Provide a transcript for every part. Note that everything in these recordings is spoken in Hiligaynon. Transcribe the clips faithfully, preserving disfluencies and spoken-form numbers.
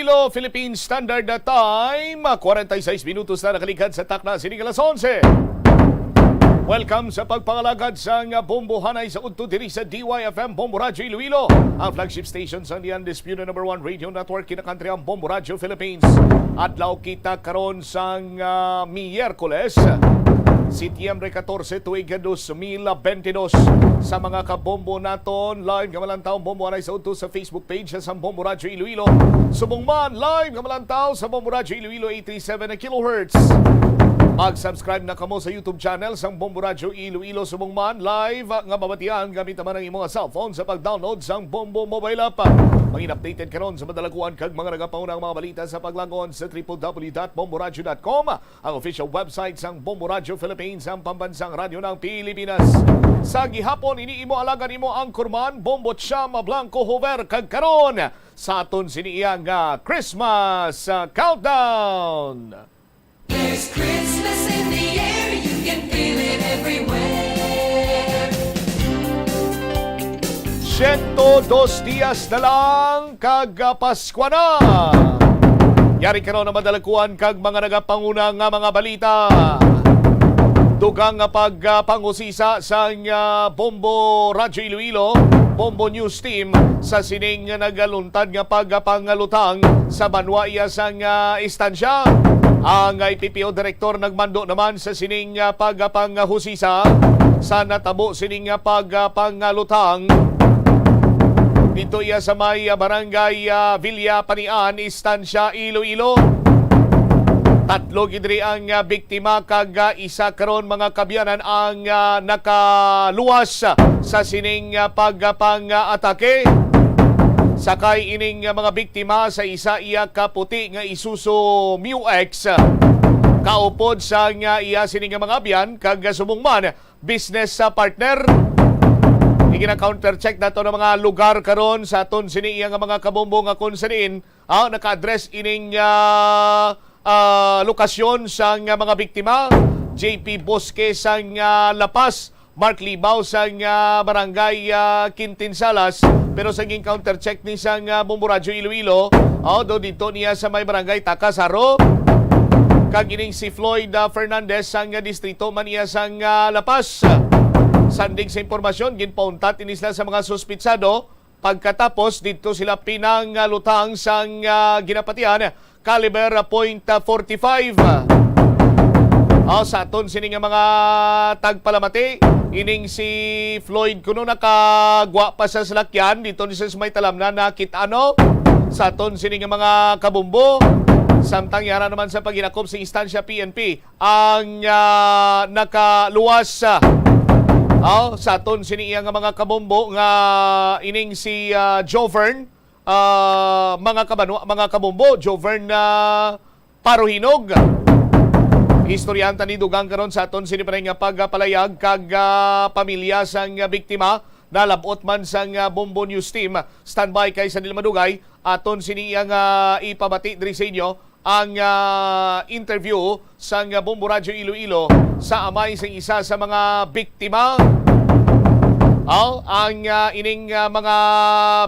Iloilo, Philippine Standard Time, kwarenta y seis minutos na nakaligad sa takna sini nga alas onse. Welcome sa pagpangalagad sang Bombo anay sa udto diri sa D Y F M Bombo Radyo Iloilo, ang flagship station sang The Undisputed Number One Radio Network, kinakantri ang Bombo Radyo Philippines. Adlaw kita karon sang, ah, Miyerkules, Setyembre katorse, tuig dos mil bentidós. Sa mga kabombo naton, live nga malantaw, Bombo anay sa udto sa Facebook page sang Bombo Radyo Iloilo. Subong man, live nga malantaw sa Bombo Radyo Iloilo eight three seven kilohertz. Mag-subscribe na kamo sa YouTube channel sang Bombo Radyo Iloilo. Subong man, live nga mabatian gamit naman ang imong cellphone sa pag-download sang Bombo mobile app. Mangin updated karon sa madalaguan kag mga nagapaunang mga balita sa paglangon sa triple W dot bomboradyo dot com, ang official website sang Bombo Radyo Philippines, ang pambansang radyo ng Pilipinas. Sa gihapon, ini imo alagad, imo anchorman, Bombo Cham Blanco Hover, kag karon sa aton sini iya nga Christmas, ah, countdown. There's Christmas in the air, you can feel it everywhere. Siento dos dias na lang kag, ah, Pasko na. Yari karon ang madalakuan kag mga nagapanguna nga mga balita. Dugang nga pag, ah, pangusisa sang, ah, Bombo Radyo Iloilo, Bombo News Team, sa sining nga nagaluntad nga pagpangluthang sa banwa iya sang, ah, istansya. Ang I P P O direktor nagmando naman sa sining, ah, pagpangusisa sa natabo sining, ah, pagpangluthang dito iya sa may, ah, barangay, ah, Villa Panian, Estancia, Iloilo. Tatlo gid diri ang, ah, biktima kag, ah, isa karon, mga kaabyanan, ang, ah, nakaluwas sa sining, ah, pagpang-atake. Sakay ining, ah, mga biktima sa isa iya ka puti nga Isuzu Mu X. Kaupod sang, ah, iya sini nga mga abyan kag, ah, subong man business, ah, partner. Igina-counter check nato ang mga lugar karon sa aton sini iya nga mga kabombo nga kung sa diin, ah, naka-address ining, ah, ah, lokasyon sang, ah, mga biktima. J P Bosque sang, ah, La Paz, Mark Libao sang, ah, Barangay, ah, Quintin Salas, pero sa gin-counter check ni sang, ah, Bombo Radyo Iloilo, oh, do dito niya sa may Barangay Tacas, Jaro. Kag ining si Floyd, ah, Fernandez sang, ah, distrito man niya sang, ah, La Paz. Sandig sa impormasyon, ginpauntat ini sila sa mga suspitsado. Pagkatapos, didto sila pinangaluthang sang, ah, ginapatihan, caliber point forty-five. Ah, sa aton sini nga mga tagpalamati, ining si Floyd kuno nakagwa pa sa salakyan didto ni sa may talamnan, nakit-an, no? Sa aton sini nga mga kabombo, samtang yara naman sa paghinakop sa Estancia P N P, ang, ah, nakaluwas, ah, oh, sa aton sini iya nga mga kabombo nga ining si, ah, Jovern, ah, mga kabanwa, mga kabombo, Jovern, ah, Paruhinog. Istoryahon ta ni dugang karon sa aton sini pa nga pagpalayag kag, ah, pamilya sang, ah, biktima. Nalab-ot man sang, ah, Bombo News Team. Standby kay sa dili madugay, aton sini iya nga ipabati diri sa inyo ang, ah, interview sang, ah, Bombo Radyo Iloilo sa amay sang isa sa mga biktima. Aw, ang, ah, ining, ah, mga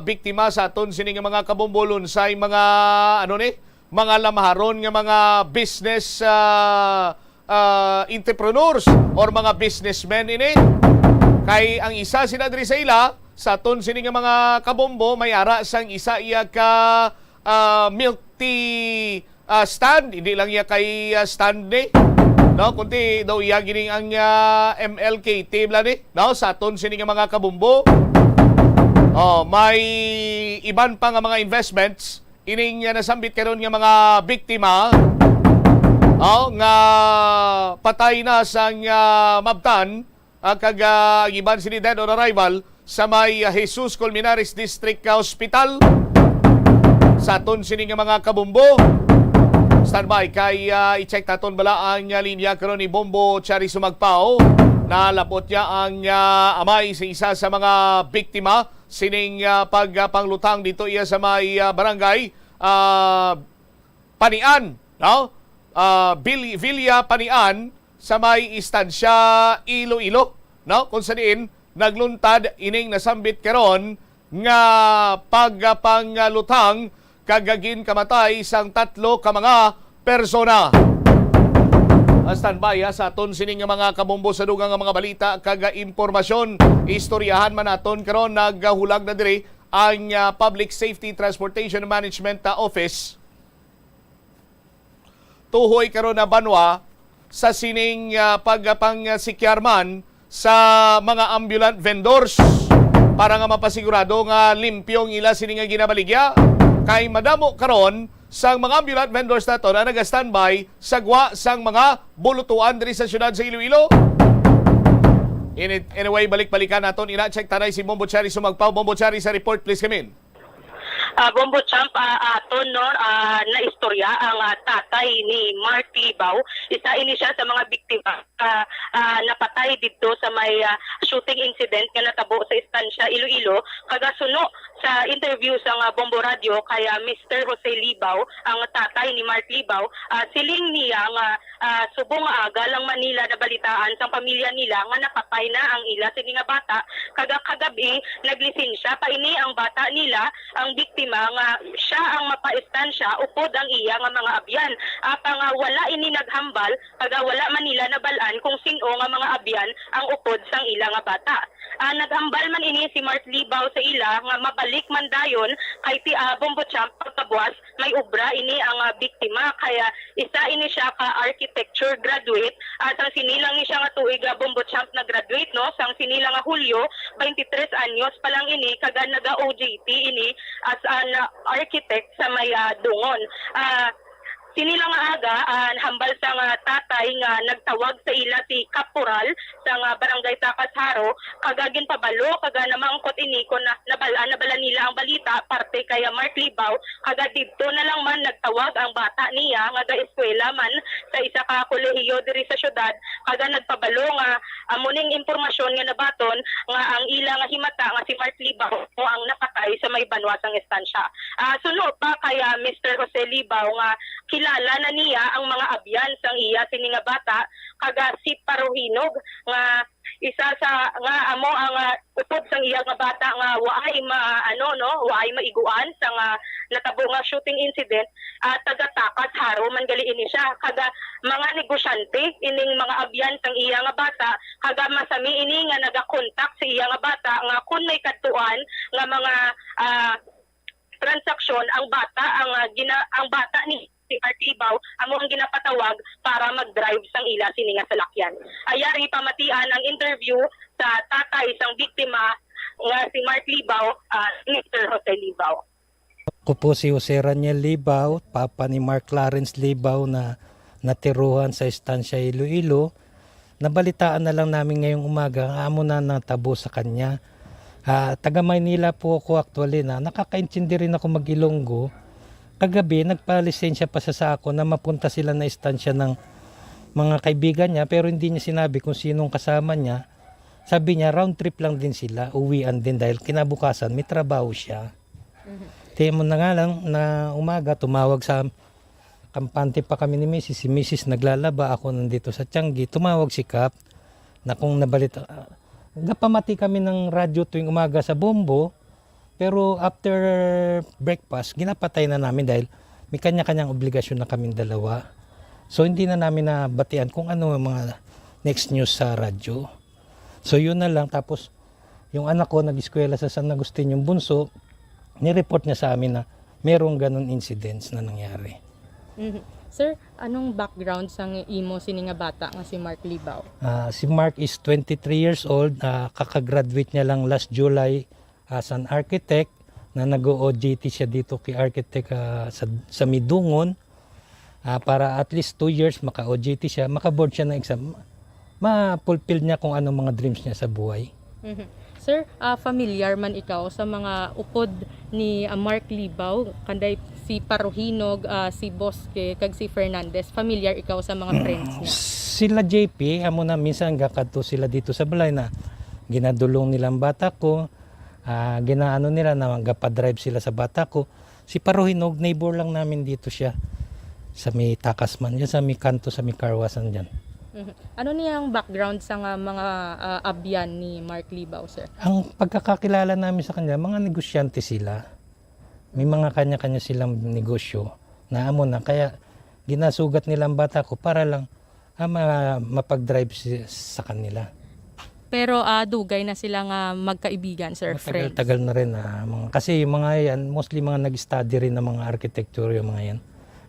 biktima sa aton sini nga mga kabombo, lunsay mga, ano ni, mga lamaharon nga mga business, ah, ah, entrepreneurs or mga businessmen ini. Kay ang isa sila diri sa ila, sa aton sini nga mga kabombo, may ara sang isa iya ka, ah, milk tea, ah, stand. Hindi lang iya kay, ah, stand ni, no, kundi daw iya gining ang, ah, M L K T bala ni, no, sa aton sini nga mga kabombo. Oh, may iban pa nga mga investments ining, ah, nasambit karon nga mga biktima, oh, nga patay na sang, ah, mabtan, ah, kag, ah, ang iban sini dead on arrival sa may, ah, Jesus Colmenares District, ah, Hospital. Sa aton sini nga mga kabombo, standby kay, ah, i-check naton bala ang, ah, linya karon ni Bombo Charis Sumagpao. Nalab-ot niya ang, ah, amay sa isa sa mga biktima sining, ah, pagpanglutang dito iya sa may, ah, barangay, ah, Panian, no? Ah, Bil-, Villa Panian sa may Estancia, Iloilo, no? Kung sa diin nagluntad ining nasambit karon nga pagpanglutang kag ginkamatay sang tatlo ka mga persona. Ah, standby, ha, sa aton sini nga mga kabombo sa dugang nga mga balita kag impormasyon. Istoryahan man naton karon, naghulag na diri ang, ah, Public Safety Transportation Management, ah, Office. Tuhoy karon na banwa sa sining, ah, pagpangsikyar man sa mga ambulant vendors para nga mapasigurado nga limpyo ang ila sini nga ginabaligya. Kay madamo karon sang mga ambulant vendors nato na naga-standby sa gwa sang mga bulutuan diri sa siyudad sa Iloilo. Ini-, anyway, balik-balikan naton ina, check tanay si Bombo Cherry Sumagpaw. Bombo Cherry, sa report, please come in. Ah, Bombo Champ, ah, aton, no, ah, naistorya ang, ah, tatay ni Mark Libaw. Isa ini siya sa mga biktima, ah, ah, napatay didto sa may, ah, shooting incident nga natabo sa Estancia, Iloilo. Kagasuno sa interview sa nga Bombo Radio kay, ah, Mister Jose Libaw, ang tatay ni Mark Libaw, ah, siling niya nga, ah, subong nga aga lang man nila nabalitaan sang pamilya nila nga napatay na ang ila sini nga bata. Kaga kagab-i, naglisensya pa ini ang bata nila, ang biktima, nga siya ang mapaestansya upod ang iya nga mga abyan. Apang, ah, wala ini naghambal, kag, ah, wala man nila nabal-an kung sin-o nga mga abyan ang upod sang ila nga bata. Ah, naghambal man ini si Mark Libaw sa ila nga mabalik man dayon kay ti-, ah, Bombo Champ pagkabuas may obra ini ang, ah, biktima, kaya isa ini siya ka architecture graduate. Ah, sang sini lang ni siya nga tuig, ah, Bombo Champ na-graduate, no? Sang sini lang nga Hulyo, twenty-three anyos pa lang ini, kaga naga-O J T ini as an, ah, architect sa may, ah, Dungon. Ah, sini lang nga aga, ah, hambal sa nga tatay nga nagtawag sa ila si Kaporal sa nga Barangay Takas Jaro, kaga ginpabalo, kaga namangkot ini kon na, nabal-an na bala nila ang balita parte kay, ah, Mark Libaw, kaga didto na lang man nagtawag ang bata niya nga gaeskwela man sa isa ka kolehiyo diri sa syudad, kaga nagpabalo nga amo ning impormasyon nga nabaton nga ang ila nga himata nga si Mark Libaw mo ang napatay sa may banwa sang Estancia. Ah, suno pa kay, ah, Mister Jose Libaw nga kilala na niya ang mga abyan sang iya sini nga bata, kaga si Paruhinog nga isa sa, nga amo ang, ah, upod sang iya nga bata nga waay ma-, ano, no, waay maiguan sa nga natabo nga shooting incident, ah, taga Takas Jaro man gali ini siya. Kaga mga negosyante ining mga abyan sang iya nga bata, kaga masami ini nga nagakontak sa iya nga bata nga kun may kadtuan nga mga, ah, transaksyon ang bata, ang, ah, gina-, ang bata ni si Mark Libaw amo ang ginapatawag para mag-drive sang ila sini nga salakyan. Ayari pamatian ang interview sa tatay sang biktima nga si Mark Libaw, ah, Mister Jose Libaw. Ako po si Jose Raniel Libaw, papa ni Mark Clarence Libaw na natiruhan sa Estancia Iloilo. Nabalitaan na lang namin ngayong umaga nga amo na natabo sa kanya. Ah, taga Maynila po ako actually, na nakakaintindi rin ako mag-Ilonggo. Kagabi, nagpalisensya pa siya sa ako na mapunta sila na estansya ng mga kaibigan niya, pero hindi niya sinabi kung sinong kasama niya. Sabi niya, round trip lang din sila, uwian din dahil kinabukasan may trabaho siya. Mhm. Di mo na nga lang na umaga, tumawag sa kampante pa kami ni misis. Si misis naglalaba, ako nandito sa Tiangge. Tumawag si Kap na kung nabalita, ah, gapamati kami ng radyo tuwing umaga sa Bombo, pero after breakfast, ginapatay na namin dahil may kanya-kanyang obligasyon na kaming dalawa. So, hindi na namin nabatian kung ano ang mga next news sa radyo. So, yun na lang. Tapos, yung anak ko nag-eskwela sa San Agustin, yung bunso, ni-report niya sa amin na merong ganun incidents na nangyari. Mhm. Sir, anong background sang imo sini nga bata nga si Mark Libaw? Ah, si Mark is twenty-three years old, ah, kakagraduate niya lang last July as an architect, na nag-O J T siya dito kay architect, ah, sa, sa Midungon. Ah, para at least two years maka-O J T siya, maka-board siya ng exam, ma-fulfill niya kung anong mga dreams niya sa buhay. Mhm. Sir, ah, familiar man ikaw sa mga upod ni, ah, Mark Libaw, kanday si Paruhinog, ah, si Bosque, kag si Fernandez? Familiar ikaw sa mga friends niya? Sila J P, amo na minsan gakadto sila dito sa balay na ginadulong nila ang bata ko, ah, ginaano nila na gapadrive sila sa bata ko. Si Paruhinog, neighbor lang namin dito siya. Sa may Takas man, dyan sa may kanto, sa may karwasan dyan. Mhm. Ano niya ang background sa nga mga, ah, abyan ni Mark Libaw, sir? Ang pagkakakilala namin sa kanya, mga negosyante sila. May mga kanya-kanya silang negosyo na amo na. Kaya ginasugat nila ang bata ko para lang, ah, ma-, mapag-drive si-, sa kanila. Pero, ah, dugay na sila nga magkaibigan, sir, friends? Matagal-tagal na rin, ah, mga, kasi yung mga yan, mostly mga nag-study rin ng mga architecture, yung mga yan.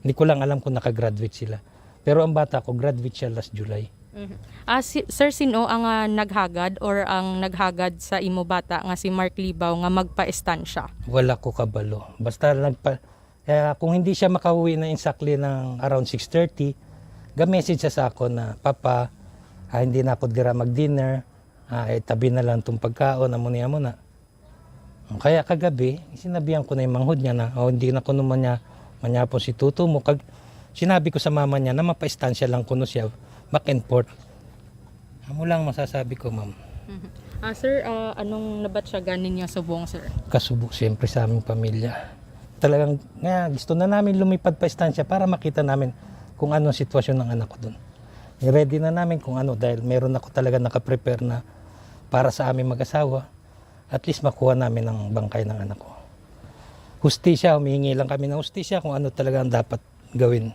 Hindi ko lang alam kung nakagraduate sila. Pero ang bata ko, graduate siya last July. Mhm. Ah, si, sir, sino ang, ah, naghagad or ang naghagad sa imo bata nga si Mark Libao nga magpaestansya? Wala ko kabalo. Basta nagpa-, eh, kung hindi siya makauwi na exactly ng around six thirty, ga-message siya sa ako na, "Papa, ah, hindi na ako dira mag-dinner. Ah, itabi na lang tong pagkaon, amo ni, amo na." Kaya kagabi, sinabihan ko na yung manghod niya na, "Oh, hindi na kuno man niya manyapon si tuto mo." Kag sinabi ko sa mama niya na mapaistansya lang kuno siya, back and forth. Amo lang masasabi ko, ma'am. Mhm. Ah, sir, ah, anong nabatyagan ninyo subong, sir? Kasubo, siyempre, sa aming pamilya. Talagang, nga, gusto na namin lumipad pa istansya para makita namin kung ano ang sitwasyon ng anak ko dun. I-ready na namin kung ano, dahil meron ako talaga nakaprepare na para sa aming mag-asawa. At least makuha namin ang bangkay ng anak ko. Hustisya, humihingi lang kami ng hustisya kung ano talaga ang dapat gawin.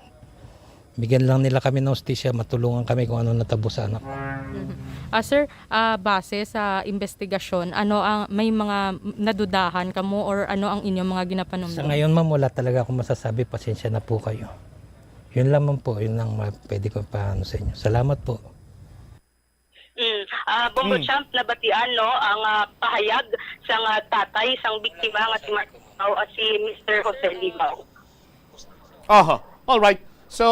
Bigyan lang nila kami ng hustisya, matulungan kami kung ano natabo sa anak ko. Mhm. Ah, sir, ah, base sa investigasyon, ano ang, may mga nadudahan kamo or ano ang inyong mga ginapanumdum? Sa ngayon, ma'am, wala talaga akong masasabi. Pasensya na po kayo. Yun lamang po, yun ang ma-, pwede ko paano sa inyo. Salamat po. Mm. Ah, Bombo Mm. Champ, nabatian, no, ang, ah, pahayag sang, ah, tatay sang biktima nga si Mark Libao, ah, si Mister Jose Libao. Aha. All right. So,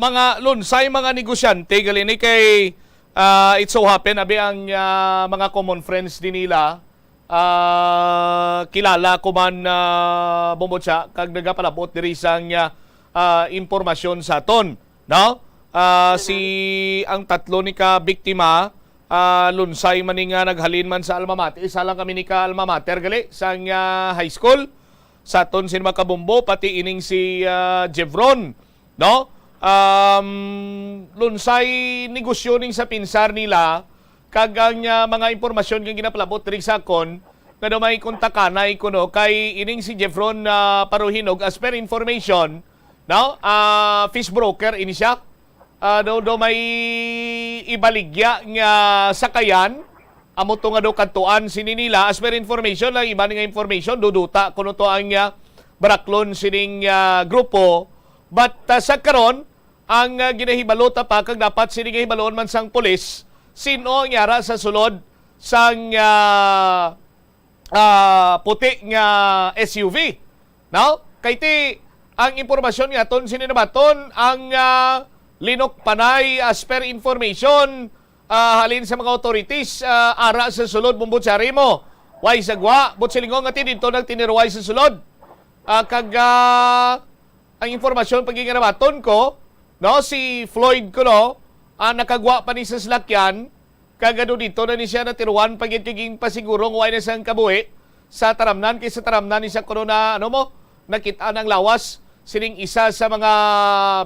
mga lunsay, mga negosyante, gali ni kay, ah, it so happen, abi ang, ah, mga common friends din nila, ah, kilala ko man, ah, Bombo Cha, kag nagapalabot diri sang, ah, ah, impormasyon sa aton, no? Ah, si, ang tatlo ni ka biktima, ah, lunsay man ni nga naghalin man sa alma mater, isa lang kami ni ka alma mater gali sang, ah, high school. Sa aton sin mga kabombo, pati ining si, ah, Jevron, no? Um, lunsay negosyo ning sa pinsar nila, kag ang, ah, mga impormasyon nga ginapalabot diri sa akon, nga daw may kontakanay kuno kay ining si Jevron, ah, Paruhinog, as per information, no? Ah, fish broker ini siya. Ah, daw, daw may ibaligya nga sakayan, amo to nga daw kadtuan sini nila. As per information, ang iba nga information, duduta kuno to ang, ah, baraklon sining, ah, grupo. But, ah, sa karon, ang, ah, ginahibalo ta pa, kag dapat sini nga hibalon man sang pulis, sin-o ang yara sa sulod sang, ah, ah, puti nga S U V, no? Kay ti, ang impormasyon nga aton sini nabaton, ang, ah, linukpanay, as per information, ah, halin sa mga authorities, ah, ara sa sulod, Bombo Chari mo. Way sa gwa, but silingon nga ti didto nagtiniruway sa sulod. Ah, kag, ah, ang impormasyon pag ginabaton ko, no, si Floyd kuno, ah, nakagwa pa ni sa salakyan, kag ano dito na ni siya natiruan pa gid kay ginpasiguro nga way na siyang kabuhi sa taramnan, kay sa taramnan ni siya kuno na, ano mo, nakit-an ang lawas sining isa sa mga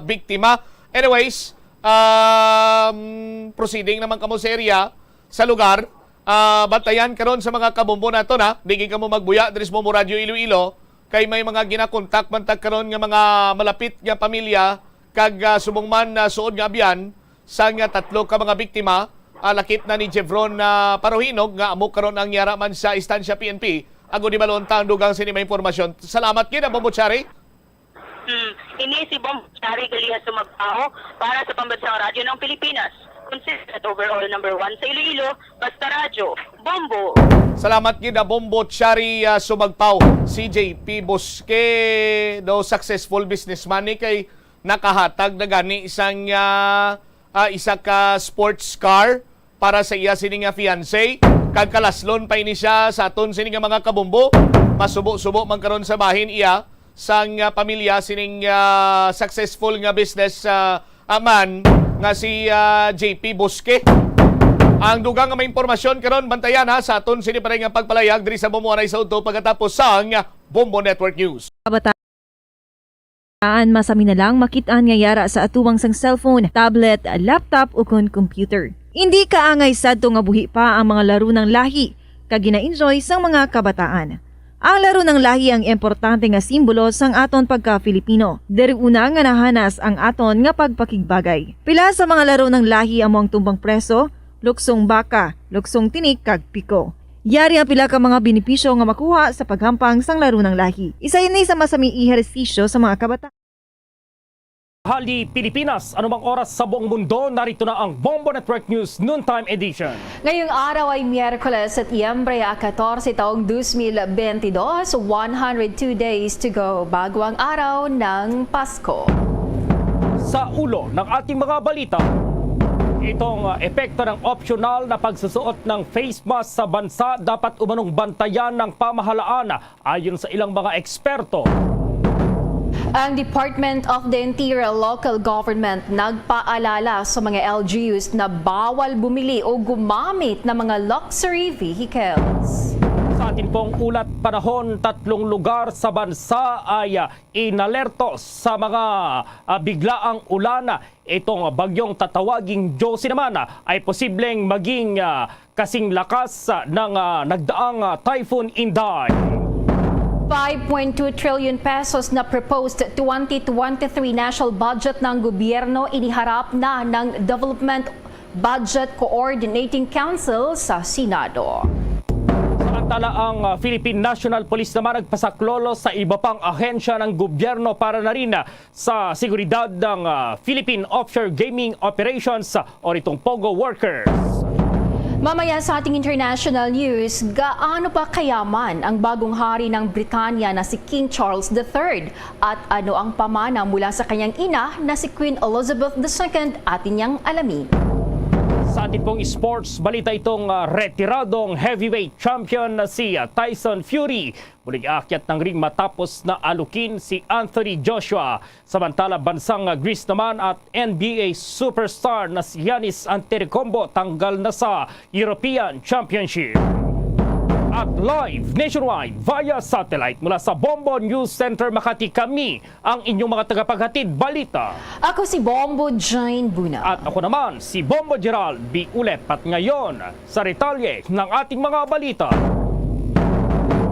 biktima. Anyways, um, proceeding naman kamo sa area, sa lugar. Ah, bantayan karon sa mga kabombo nato na, di gid kamo magbuya diri sa Bombo Radio Iloilo, kay may mga ginakontak man ta karon nga mga malapit nga pamilya kag, ah, subong man, ah, suod nga abyan sang, ah, tatlo ka mga biktima, ah, lakip na ni Jevron, ah, Paruhinog nga amo karon ang yara man sa Estancia P N P. Agod hibalon ta ang dugang sini mga impormasyon. Salamat gid, Bombo Chari. Hmm, ini si Bombo Chari Galias Sumagpao para sa Pambansang Radyo ng Pilipinas. Consistent overall number one sa Iloilo, basta radyo, Bombo. Salamat gid, ah, Bombo Chari, ah, Sumagpao. Si J P Bosque, daw successful businessman ni kay nakahatag na gani sang, ah, ah, isa ka sports car para sa iya sini nga fiancé. Kag kalaslon pa ini siya sa aton sini nga mga kabombo. Masubo-subo man karon sa bahin iya sang, ah, pamilya sining, ah, successful nga business, ah, ah, man nga si, ah, J P Bosque. Ang dugang nga may impormasyon karon, bantayan ha sa aton sini pa rin nga pagpalayag diri sa Bombo Anay sa udto pagkatapos sang Bombo Network News. Kabataan, masami na lang makit-an nga yara sa atubangan sang cellphone, tablet, laptop, ukon computer. Indi kaangay sadto nga buhi pa ang mga laro sang lahi kag gina-enjoy sang mga kabataan. Ang laro ng lahi ang importante nga simbolo sang aton pagka-Filipino. Diri una nga nahanas ang aton nga pagpakigbagay. Pila sa mga laro ng lahi amo ang tumbang preso, luksong baka, luksong tinik, kag piko. Yari ang pila ka mga benepisyo nga makuha sa paghampang sang laro ng lahi. Isa ini sa masami ehersisyo sa mga kabataan. Hali Pilipinas, anumang oras sa buong mundo, narito na ang Bombo Network News Noontime Edition. Ngayong araw ay Miyerkules, Setyembre katorse, taong dos mil bentidós, one hundred two days to go bago ang araw ng Pasko. Sa ulo ng ating mga balita, itong, ah, epekto ng optional na pagsusuot ng face mask sa bansa dapat umanong bantayan ng pamahalaan. Ayon sa ilang mga eksperto, ang Department of the Interior Local Government nagpaalala sa mga L G Us na bawal bumili o gumamit ng mga luxury vehicles. Sa atin pong ulat panahon, tatlong lugar sa bansa ay, ah, inalerto sa mga, ah, biglaang ulan. Itong bagyong tatawaging Josie naman, ah, ay posibleng maging, ah, kasing lakas, ah, ng, ah, nagdaang, ah, Typhoon Inday. Five point two trillion pesos na proposed twenty twenty-three national budget ng gobyerno iniharap na ng Development Budget Coordinating Council sa Senado. Samantala, ang, ah, Philippine National Police naman nagpasaklolo sa iba pang ahensya ng gobyerno para na rin, ah, sa seguridad ng, ah, Philippine Offshore Gaming Operations, ah, o nitong POGO workers. Mamaya sa ating international news, gaano pa kayaman ang bagong hari ng Britanya na si King Charles the Third? At ano ang pamana mula sa kanyang ina na si Queen Elizabeth the Second? Atin niyang alamin. Sa ating pong sports balita, itong, ah, retiradong heavyweight champion na si, ah, Tyson Fury muling aakyat ng ring matapos na alukin si Anthony Joshua. Samantala, bansang Greece naman at N B A superstar na si Giannis Antetokounmpo tanggal na sa European Championship. At live nationwide via satellite mula sa Bombo News Center Makati, kami ang inyong mga tagapaghatid balita. Ako si Bombo Jane Buna. At ako naman si Bombo Gerald B. Ulep. At ngayon, sa detalye ng ating mga balita,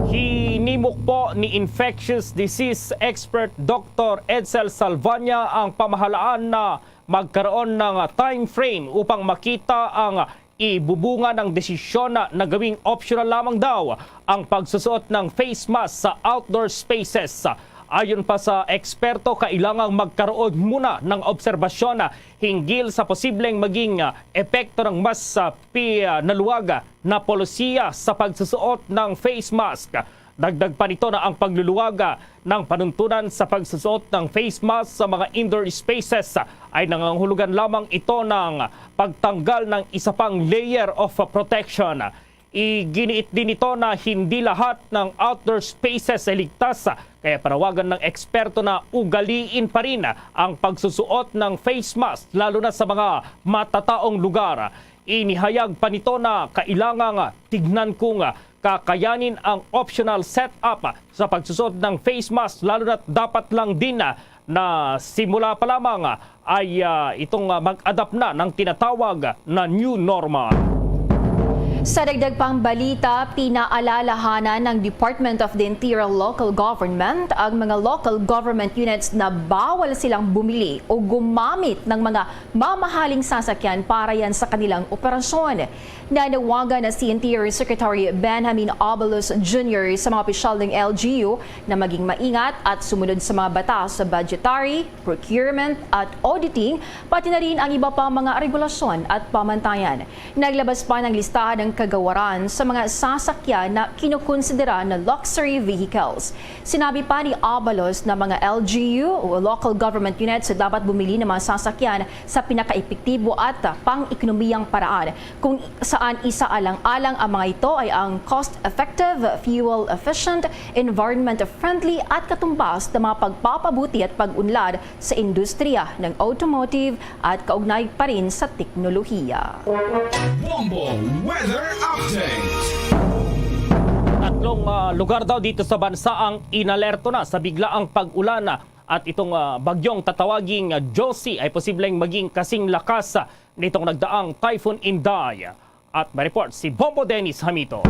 hinimok po ni infectious disease expert Doktor Edsel Salvania ang pamahalaan na magkaroon ng time frame upang makita ang ibubunga ng desisyon na gawing optional lamang daw ang pagsusuot ng face mask sa outdoor spaces. Ayon pa sa eksperto, kailangang magkaroon muna ng obserbasyon hinggil sa posibleng maging, ah, epekto ng mas, ah, pinaluwag na polisiya sa pagsusuot ng face mask. Dagdag pa nito na ang pagluluwag, ah, ng panuntunan sa pagsusuot ng face mask sa mga indoor spaces, ah, ay nangangahulugan lamang ito ng pagtanggal ng isa pang layer of protection. Iginiit din nito na hindi lahat ng outdoor spaces ay ligtas, kaya panawagan ng eksperto na ugaliin pa rin ang pagsusuot ng face mask, lalo na sa mga matataong lugar. Inihayag pa nito na kailangang tignan kung kakayanin ang optional setup sa pagsusuot ng face mask, lalo na dapat lang din na simula pa lamang ay, ah, itong, ah, mag-adapt na ng tinatawag na new normal. Sa dagdag pang balita, pinaalalahanan ng Department of the Interior Local Government ang mga local government units na bawal silang bumili o gumamit ng mga mamahaling sasakyan para yan sa kanilang operasyon. Nanawagan na si Interior Secretary Benjamin Abalos Junior sa mga opisyal ng L G U na maging maingat at sumunod sa mga batas sa budgetary, procurement at auditing, pati na rin ang iba pa mga regulasyon at pamantayan. Naglabas pa ng listahan ng kagawaran sa mga sasakyan na kinukonsidera na luxury vehicles. Sinabi pa ni Abalos na mga L G U o local government units dapat bumili ng mga sasakyan sa pinakaepektibo at pang-ekonomiyang paraan, kung saan isaalang-alang ang mga ito ay ang cost-effective, fuel-efficient, environment-friendly at katumbas na mga pagpapabuti at pag-unlad sa industriya ng automotive at kaugnay pa rin sa teknolohiya. Bombo Weather Update. Tatlong, ah, lugar daw dito sa bansa ang inalerto na sa biglaang pag-ulan, ah, at itong, ah, bagyong tatawaging, ah, Josie ay posibleng maging kasing lakas, ah, nitong nagdaang Typhoon Inday. At may report si Bombo Dennis Hamito.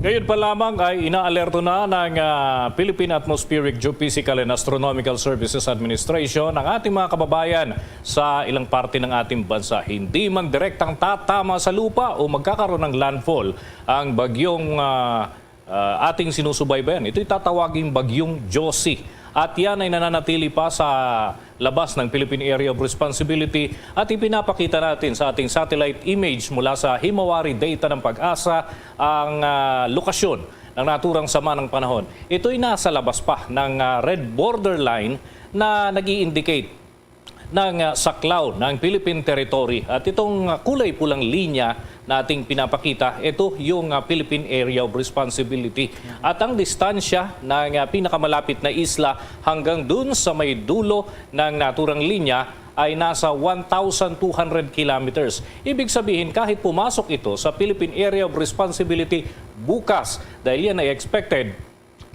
Ngayon pa lamang ay inaalerto na ng ah, Philippine Atmospheric Geophysical and Astronomical Services Administration ang ating mga kababayan sa ilang parte ng ating bansa. Hindi man direktang tatama sa lupa o magkakaroon ng landfall ang bagyong ah, ah, ating sinusubaybayan. Ito'y tatawaging bagyong Josie. At yan ay nananatili pa sa labas ng Philippine Area of Responsibility at ipinapakita natin sa ating satellite image mula sa Himawari data ng PAGASA ang ah, lokasyon ng naturang sama ng panahon. Ito'y nasa labas pa ng ah, red borderline na nag-i-indicate ng ah, saklaw ng Philippine territory. At itong ah, kulay pulang linya na ating pinapakita, ito yung ah, Philippine Area of Responsibility. At ang distansya ng ah, pinakamalapit na isla hanggang dun sa may dulo ng naturang linya ay nasa one thousand two hundred kilometers. Ibig sabihin, kahit pumasok ito sa Philippine Area of Responsibility bukas, dahil yan ay expected,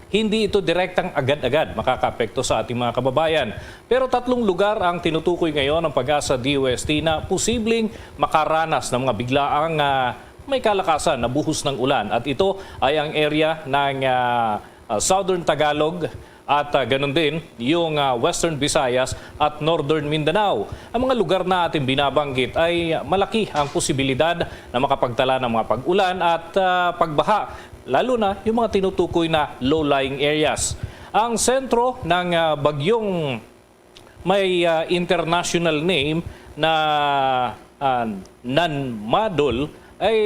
hindi ito direktang agad-agad makakaapekto sa ating mga kababayan. Pero tatlong lugar ang tinutukoy ngayon ng PAGASA D O S T na posibleng makaranas ng mga biglaang ah, may kalakasan na buhos ng ulan. At ito ay ang area ng ah, ah, Southern Tagalog at ah, ganun din yung ah, Western Visayas at Northern Mindanao. Ang mga lugar na ating binabanggit ay malaki ang posibilidad na makapagtala ng mga pag-ulan at ah, pagbaha, lalo na yung mga tinutukoy na low-lying areas. Ang sentro ng ah, bagyong may ah, international name na ah, Nanmadol ay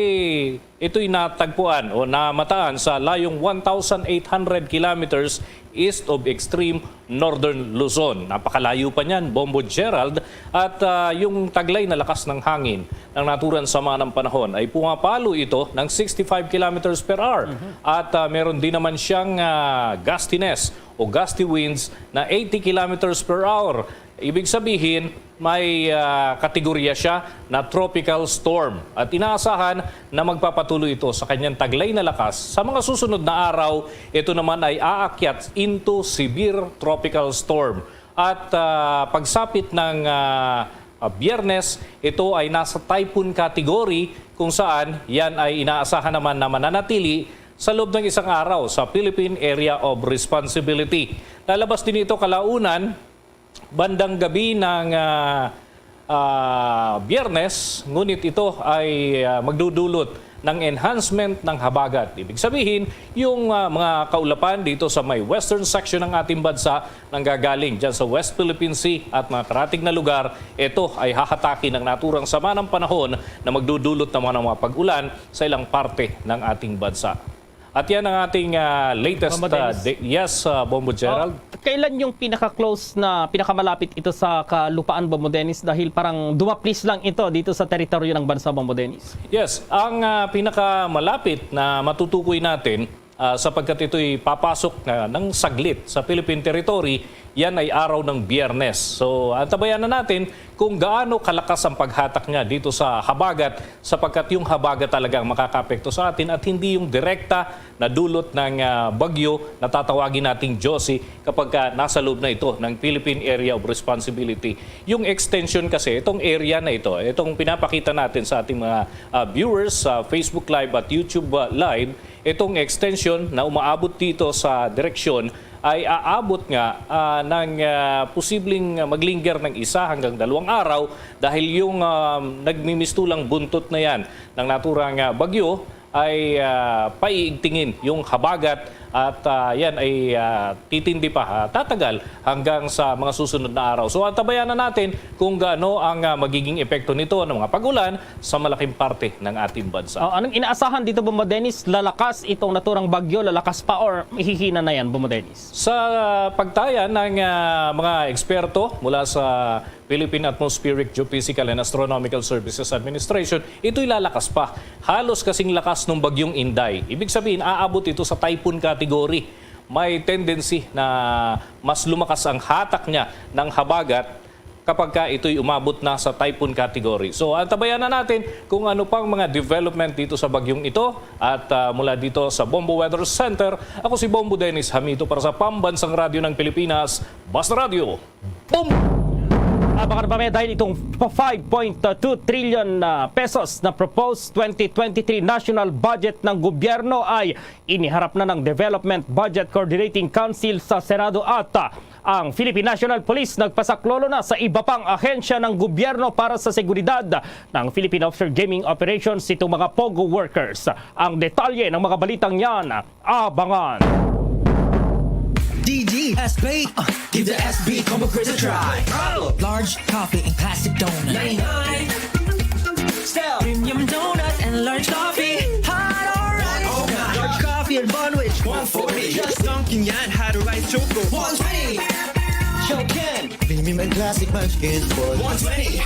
ito'y natagpuan o namataan sa layong one thousand eight hundred kilometers east of extreme northern Luzon. Napakalayo pa niyan, Bombo Gerald, at ah, yung taglay na lakas ng hangin ng naturang sama ng panahon ay pumapalo ito ng sixty-five kilometers per hour. At ah, meron din naman siyang ah, gustiness o gusty winds na eighty kilometers per hour. Ibig sabihin, may ah, kategorya siya na tropical storm. At inaasahan na magpapatuloy ito sa kanyang taglay na lakas. Sa mga susunod na araw, ito naman ay aakyat into severe tropical storm. At ah, pagsapit ng ah, ah, Biyernes, ito ay nasa typhoon category, kung saan yan ay inaasahan naman na mananatili sa loob ng isang araw sa Philippine Area of Responsibility. Lalabas din ito kalaunan bandang gabi ng ah, ah, Biyernes, ngunit ito ay ah, magdudulot ng enhancement ng habagat. Ibig sabihin, yung ah, mga kaulapan dito sa may western section ng ating bansa nanggagaling dyan sa West Philippine Sea at mga karatig na lugar, ito ay hahataki ng naturang sama ng panahon na magdudulot naman ng mga pag-ulan sa ilang parte ng ating bansa. At yan ang ating ah, latest Bombo ah, Dennis. da- yes, ah, Bombo Gerald. Oh, kailan yung pinaka-close na, pinakamalapit ito sa kalupaan, Bombo Dennis? Dahil parang dumaplis lang ito dito sa teritoryo ng bansa, Bombo Dennis. Yes, ang ah, pinakamalapit na matutukoy natin ah, sapagkat ito'y papasok na ng saglit sa Philippine territory, yan ay araw ng Biyernes. So, antabayanan natin kung gaano kalakas ang paghatak niya dito sa habagat, sapagkat yung habagat talaga ang makakaapekto sa atin at hindi yung direkta na dulot ng ah, bagyo na tatawagin nating Josie kapag ka nasa loob na ito ng Philippine Area of Responsibility. Yung extension kasi, itong area na ito, itong pinapakita natin sa ating mga ah, viewers sa Facebook Live at YouTube ah, Live, itong extension na umaabot dito sa direksyon ay aabot nga ah, ng ah, posibleng maglingger ng isa hanggang dalawang araw dahil yung ah, nagmimistulang buntot na yan ng naturang ah, bagyo ay ah, paiigtingin yung habagat at ah, yan ay ah, titindi pa, ah, tatagal hanggang sa mga susunod na araw. So, antabayanan natin kung gaano ang ah, magiging epekto nito ng mga pag-ulan sa malaking parte ng ating bansa. Oh, anong inaasahan dito, Bombo Dennis? Lalakas itong naturang bagyo, lalakas pa, or hihina na yan, Bombo Dennis? Sa pagtaya ng ah, mga eksperto mula sa Philippine Atmospheric Geophysical and Astronomical Services Administration, ito'y lalakas pa. Halos kasing lakas ng bagyong Inday. Ibig sabihin, aabot ito sa typhoon category. May tendency na mas lumakas ang hatak niya ng habagat kapag ka ito'y umabot na sa typhoon category. So, antabayanan natin kung ano pang mga development dito sa bagyong ito. At ah, mula dito sa Bombo Weather Center, ako si Bombo Dennis Hamito para sa Pambansang Radyo ng Pilipinas, Basta Radyo, Bombo! Abangan pa, may dahil itong five point two trillion na pesos na proposed twenty twenty-three national budget ng gobyerno ay iniharap na ng Development Budget Coordinating Council sa Senado at, ah, ang Philippine National Police nagpasaklolo na sa iba pang ahensya ng gobyerno para sa seguridad ng Philippine Offshore Gaming Operations itong mga POGO workers. Ang detalye ng mga balitang yan, abangan. D D S B. Uh, give the S B combo quiz a try. Large coffee and classic donut. Style. Premium donut and large coffee. Hot or right? Large coffee and bun with one forty. Just Dunkin' yan. Hot or right choco. One twenty. Show Ken. Premium and classic munchkins for one twenty.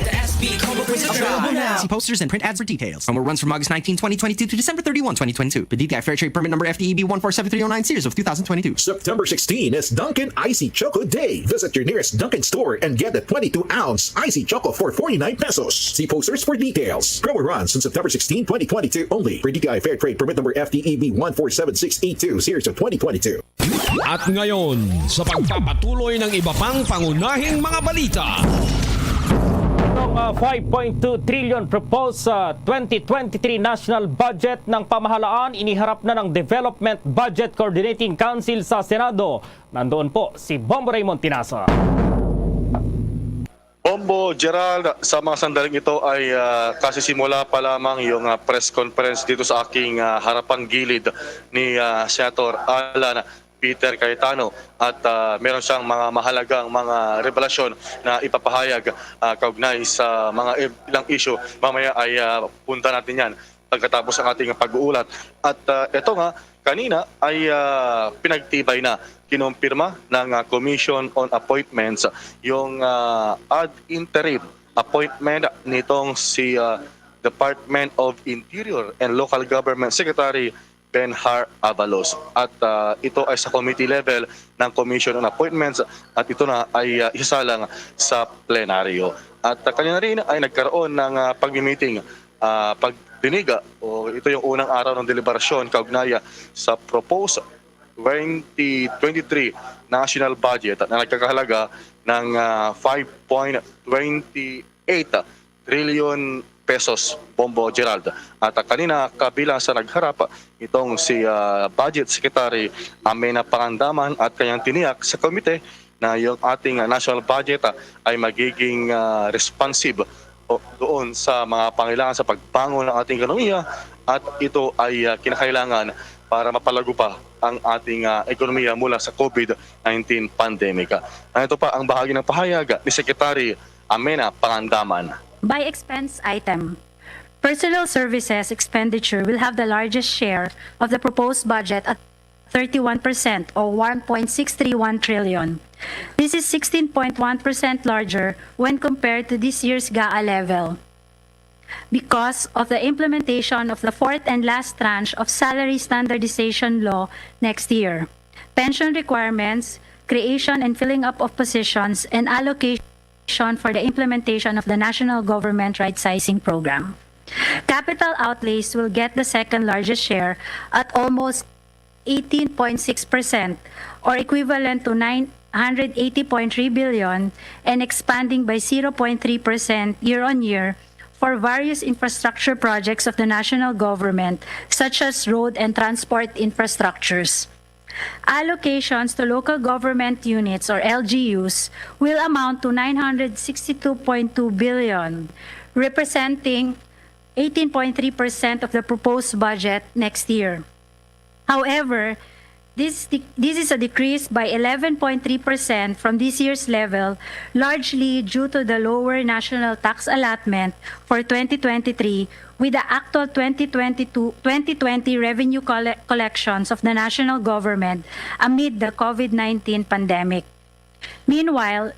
The S B combo quiz a try. Available now. See posters and print ads for details. Promo runs from August nineteen, twenty twenty-two to December thirty-one, twenty twenty-two. Per D T I Fair Trade Permit Number F T E B one four seven three oh nine, series of two thousand twenty-two. September sixteen is Dunkin' Icy Choco Day. Visit your nearest Dunkin' store and get a twenty-two ounce Icy Choco for forty-nine pesos. See posters for details. Promo runs on September sixteen, twenty twenty-two only. Per D T I Fair Trade Permit Number F T E B one four seven six eight two, series of twenty twenty-two. At ngayon, sa pagpapatuloy ng iba pang pangunahing mga balita. Itong, ah, five point two trillion proposed sa twenty twenty-three national budget ng pamahalaan, iniharap na ng Development Budget Coordinating Council sa Senado. Nandoon po si Bombo Raymond Tinasa. Bombo, Gerald, sa mga sandaling ito ay, ah, kasisimula pa lamang yung, ah, press conference dito sa aking, ah, harapang gilid ni, ah, Senator Alan Peter Cayetano at, ah, meron siyang mga mahalagang mga revelasyon na ipapahayag, ah, kaugnay sa mga i- ilang issue. Mamaya ay, ah, punta natin yan pagkatapos ang ating pag-uulat. At, ah, ito nga, kanina ay, ah, pinagtibay na, kinumpirma ng, ah, Commission on Appointments yung, ah, ad interim appointment nitong si, ah, Department of Interior and Local Government Secretary Benhar Avalos. At, ah, ito ay sa committee level ng Commission on Appointments at ito na ay, ah, isalang sa plenaryo. At, ah, kanina rin ay nagkaroon ng, ah, pagmi-meeting, ah, pagdinig, ah, o ito yung unang araw ng deliberasyon kaugnay, ah, sa proposed twenty twenty-three national budget na nagkakahalaga ng, ah, five point two eight trillion pesos, Bombo Gerald. At, ah, kanina, kabilang sa nagharap, itong si, ah, Budget Secretary Amena Pangandaman at kanyang tiniyak sa komite na yung ating, ah, national budget, ah, ay magiging, ah, responsive o, doon sa mga pangailangan sa pagbangon ng ating ekonomiya at ito ay, ah, kinakailangan para mapalago pa ang ating, ah, ekonomiya mula sa COVID nineteen pandemic. Ah, ito pa ang bahagi ng pahayag ni Secretary Amena Pangandaman. By expense item, personnel services expenditure will have the largest share of the proposed budget at thirty-one percent or one point six three one trillion. This is sixteen point one percent larger when compared to this year's GAA level because of the implementation of the fourth and last tranche of salary standardization law next year, pension requirements, creation and filling up of positions, and allocation for the implementation of the National Government Right Sizing Program. Capital outlays will get the second largest share at almost eighteen point six percent, or equivalent to nine hundred eighty point three billion, and expanding by zero point three percent year on year for various infrastructure projects of the national government, such as road and transport infrastructures. Allocations to local government units or L G Us will amount to nine hundred sixty-two point two billion, representing eighteen point three percent of the proposed budget next year. However, this, de- this is a decrease by eleven point three percent from this year's level, largely due to the lower national tax allotment for twenty twenty-three, with the actual twenty twenty-two, twenty twenty revenue colle- collections of the national government amid the COVID nineteen pandemic. Meanwhile,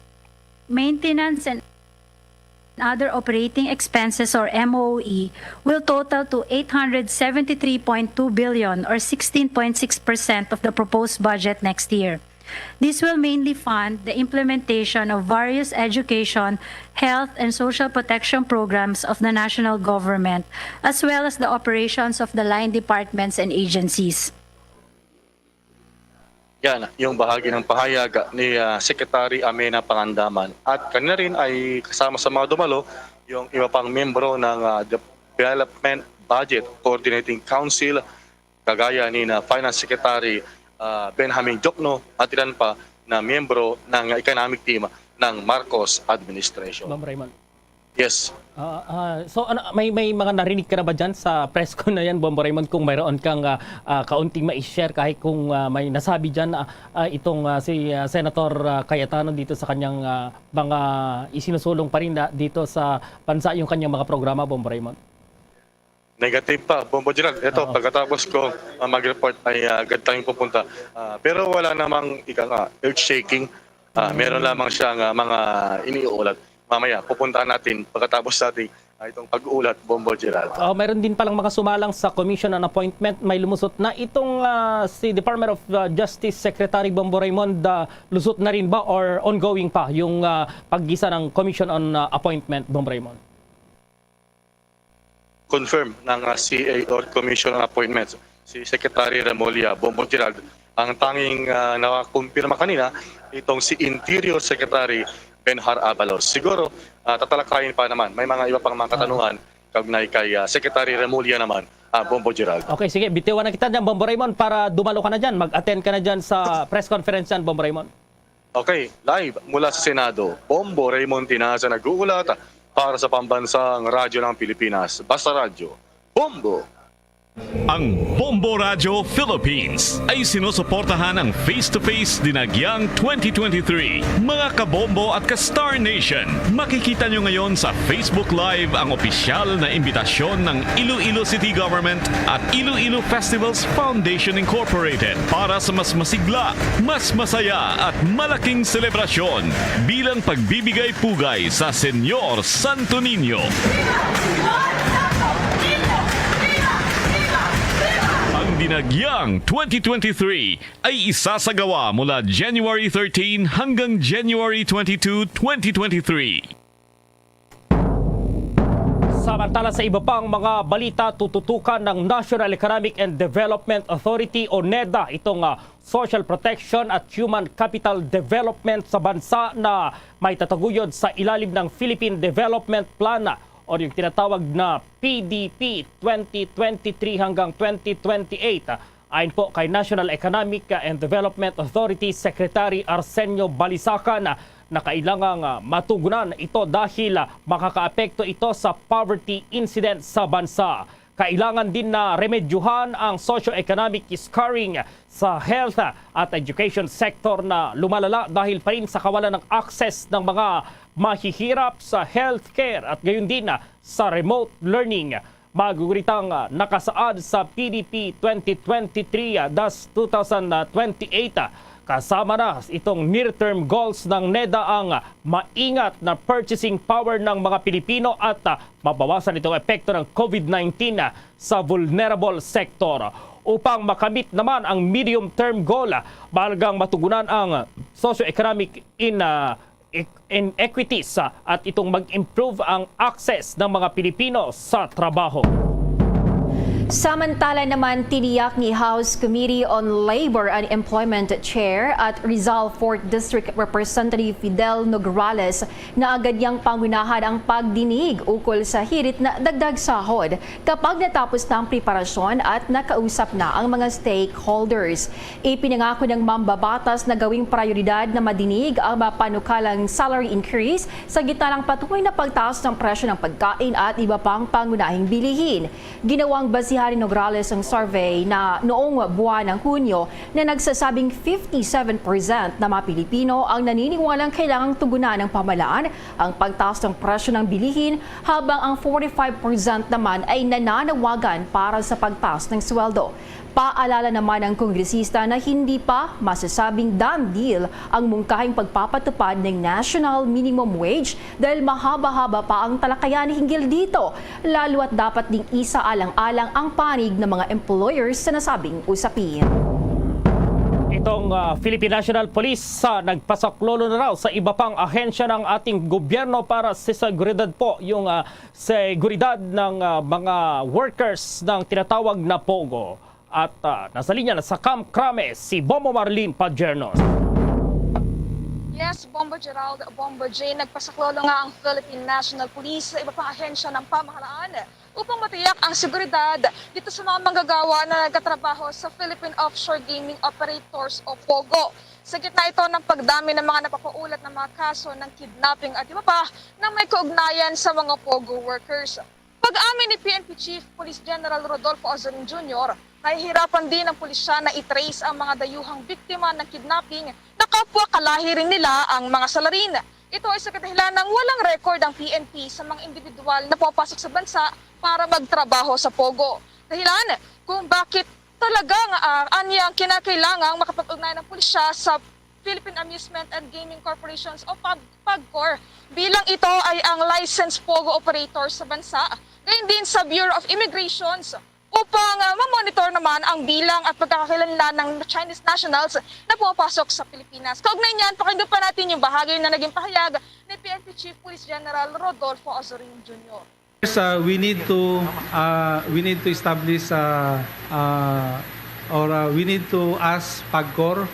maintenance and other operating expenses, or M O E, will total to eight hundred seventy-three point two billion, or sixteen point six percent of the proposed budget next year. This will mainly fund the implementation of various education, health, and social protection programs of the national government, as well as the operations of the line departments and agencies. Yan yung bahagi ng pahayag ni, ah, Secretary Amena Pangandaman. At kanina rin ay kasama sa mga dumalo yung iba pang miyembro ng, ah, Development Budget Coordinating Council, kagaya ni na Finance Secretary, ah, Benjamin Jokno, at ilan pa na miyembro ng economic team ng Marcos administration. Ma'am Raymond. Yes. Ah, ah, so ano, may, may mga narinig ka na ba dyan sa press con na yan, Bombo Raymond, kung mayroon kang, ah, ah, kaunting ma-share, kahit kung, ah, may nasabi dyan, ah, ah, itong, ah, si, ah, Senator, ah, Cayetano dito sa kanyang, ah, mga isinusulong pa rin na, dito sa bansa, yung kanyang mga programa, Bombo Raymond? Negative pa, Bombo Gerald. Ito, Oo. Pagkatapos ko, ah, mag-report ay, ah, agad tayong pupunta. Ah, pero wala namang, ika nga, earth-shaking. Ah, meron lamang siyang, ah, mga iniuulat. Mamaya, pupuntahan natin pagkatapos natin, ah, itong pag-uulat, Bombo Gerald. Oh, meron din palang mga sumalang sa Commission on Appointment. May lumusot na itong, ah, si Department of, ah, Justice Secretary Bombo Raymond. Ah, lusot na rin ba or ongoing pa yung, ah, paggisa ng Commission on, ah, Appointment, Bombo Raymond? Confirm ng, ah, C A or Commission on Appointments, si Secretary Remulla Bombo Gerald. Ang tanging, ah, nakakumpirma kanina, itong si Interior Secretary Benhar Abalos. Siguro, ah, tatalakayin pa naman. May mga iba pang mga katanungan kaugnay kay, ah, Secretary Remulla naman, ah, Bombo Gerald. Okay, sige, bitiwan na kita dyan, Bombo Raymond, para dumalo ka na dyan, mag-attend ka na dyan sa press conference dyan, Bombo Raymond. Okay, live mula sa Senado, Bombo Raymond Tinaza nag-uulat para sa Pambansang Radyo ng Pilipinas, Basta Radyo, Bombo! Ang Bombo Radyo Philippines ay sinusuportahan ng Face to Face Dinagyang twenty twenty-three. Mga kabombo at ka-Star Nation, makikita nyo ngayon sa Facebook Live ang opisyal na imbitasyon ng Iloilo City Government at Iloilo Festivals Foundation Incorporated para sa mas masigla, mas masaya at malaking selebrasyon bilang pagbibigay pugay sa Señor Santo Niño. Ang Dinagyang twenty twenty-three ay isasagawa mula January thirteen hanggang January twenty-two, twenty twenty-three. Samantala, sa iba pang mga balita, tututukan ng National Economic and Development Authority o NEDA itong, ah, social protection at human capital development sa bansa na may tataguyod sa ilalim ng Philippine Development Plan o yung tinatawag na P D P twenty twenty-three hanggang twenty twenty-eight. Ayon po kay National Economic and Development Authority Secretary Arsenio Balisacan, na kailangang, ah, matugunan ito dahil, ah, makakaapekto ito sa poverty incidence sa bansa. Kailangan din na remedyuhan ang socio-economic scoring sa health, ah, at education sector na lumalala dahil pa rin sa kawalan ng access ng mga mahihirap sa healthcare at gayon din, ah, sa remote learning. Maguguritang, ah, nakasaad sa P D P twenty twenty-three dash two thousand twenty-eight, ah, kasama na itong near-term goals ng NEDA ang, ah, maingat na purchasing power ng mga Pilipino at, ah, mabawasan itong epekto ng COVID nineteen, ah, sa vulnerable sector. Upang makamit naman ang medium-term goal, ah, mahalagang matugunan ang socio-economic in, ah, e-, inequities, ah, at itong mag-improve ang access ng mga Pilipino sa trabaho. Samantala naman, tiniyak ni House Committee on Labor and Employment Chair at Rizal Fourth District Representative Fidel Nograles na agad niyang pangunahan ang pagdinig ukol sa hirit na dagdag sahod kapag natapos na ang preparasyon at nakausap na ang mga stakeholders. Ipinangako ng mambabatas na gawing prioridad na madinig ang mapanukalang salary increase sa gitna ng patuloy na pagtaas ng presyo ng pagkain at iba pang pangunahing bilihin. Ginawang basihan ni Nograles ang survey na noong buwan ng Hunyo na nagsasabing fifty-seven percent na mga Pilipino ang naniniwalang kailangang tugunan ng pamahalaan ang pagtaas ng presyo ng bilihin, habang ang forty-five percent naman ay nananawagan para sa pagtaas ng sweldo. Paalala naman ng kongresista na hindi pa masasabing done deal ang mungkahing pagpapatupad ng national minimum wage dahil mahaba-haba pa ang talakayan hinggil dito, lalo at dapat ding isaalang-alang ang panig ng mga employers sa nasabing usapin. Itong, ah, Philippine National Police, ah, nagpasaklolo na raw sa iba pang ahensya ng ating gobyerno para sa seguridad po, yung, ah, seguridad ng, ah, mga workers ng tinatawag na POGO. At, ah, nasa linya na sa Camp Crame si Bombo Marlene Padiernos. Yes, Bombo Gerald, Bombo Jay, nagpasaklolo nga ang Philippine National Police sa iba pang ahensya ng pamahalaan upang matiyak ang seguridad dito sa mga manggagawa na nagtatrabaho sa Philippine Offshore Gaming Operators o POGO. Sa gitna ito ng pagdami ng mga napapaulat na mga kaso ng kidnapping at iba pa na may kaugnayan sa mga POGO workers. Pag-amin ni P N P Chief Police General Rodolfo Azorin Junior, nahihirapan din ang pulisya na i-trace ang mga dayuhang biktima ng kidnapping na kapwa kalahi rin nila ang mga salarin. Ito ay sa kadahilan ng walang record ang P N P sa mga individual na pumapasok sa bansa para magtrabaho sa POGO. Dahilan kung bakit talagang, ah, anya ang kinakailangang makapag-ugnayan ng pulisya sa Philippine Amusement and Gaming Corporations o PAG-, PAGCOR bilang ito ay ang licensed POGO operator sa bansa, gayon din sa Bureau of Immigrations upang, ah, mamonitor naman ang bilang at pagkakakilanlan ng Chinese nationals na pumapasok sa Pilipinas. Kaugnay niyan, pakinggan pa natin yung bahagi na naging pahayag ni P N P Chief Police General Rodolfo Azorin Junior. First, uh, we need to uh, we need to establish uh, uh, or uh, we need to ask PAGCOR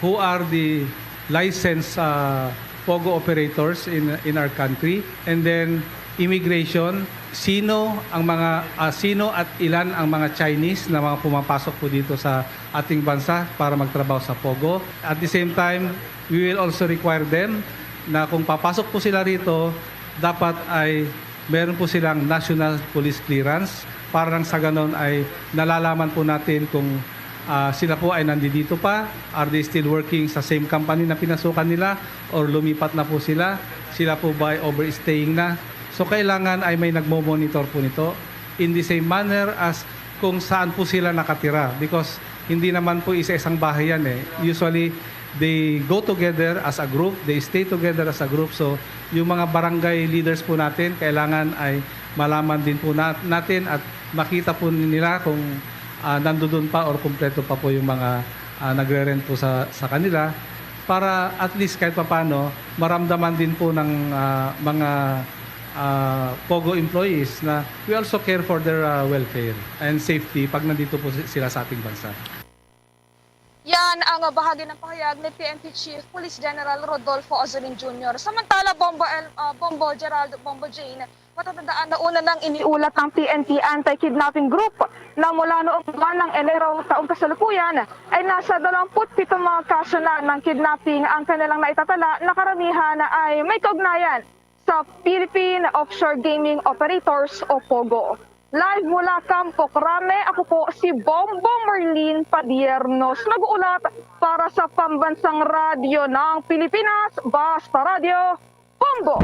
who are the licensed uh, POGO operators in in our country, and then immigration, sino ang mga uh, sino at ilan ang mga Chinese na mga pumapasok po dito sa ating bansa para magtrabaho sa POGO. At the same time, we will also require them na kung papasok po sila rito, dapat ay meron po silang national police clearance para lang sa ganon ay nalalaman po natin kung uh, sila po ay nandito pa, are they still working sa same company na pinasukan nila or lumipat na po sila, sila po ba ay overstaying na. So kailangan ay may nagmo-monitor po nito in the same manner as kung saan po sila nakatira, because hindi naman po isa-isang bahay yan eh. Usually, they go together as a group, they stay together as a group. So, yung mga barangay leaders po natin, kailangan ay malaman din po na, natin at makita po nila kung uh, nandoon pa or kumpleto pa po yung mga uh, nagre-rent po sa, sa kanila para at least kahit papano maramdaman din po ng uh, mga uh, POGO employees na we also care for their uh, welfare and safety pag nandito po sila sa ating bansa. Yan ang bahagi ng pahayag ni P N P Chief Police General Rodolfo Azorin Junior. Samantala, Bombo, El, uh, Bombo Gerald, Bombo Jane, matatandaan na una nang iniulat ng P N P Anti-Kidnapping Group na mula noong buwan ng Enero taong kasalukuyan ay nasa dalawampu't pito mga kaso na ng kidnapping ang kanilang naitatala na karamihan ay may kaugnayan sa Philippine Offshore Gaming Operators o POGO. Live mula Campo Crame, ako po si Bombo Marlene Padiernos, nag-uulat para sa Pambansang Radyo ng Pilipinas, Basta Radyo, Bombo!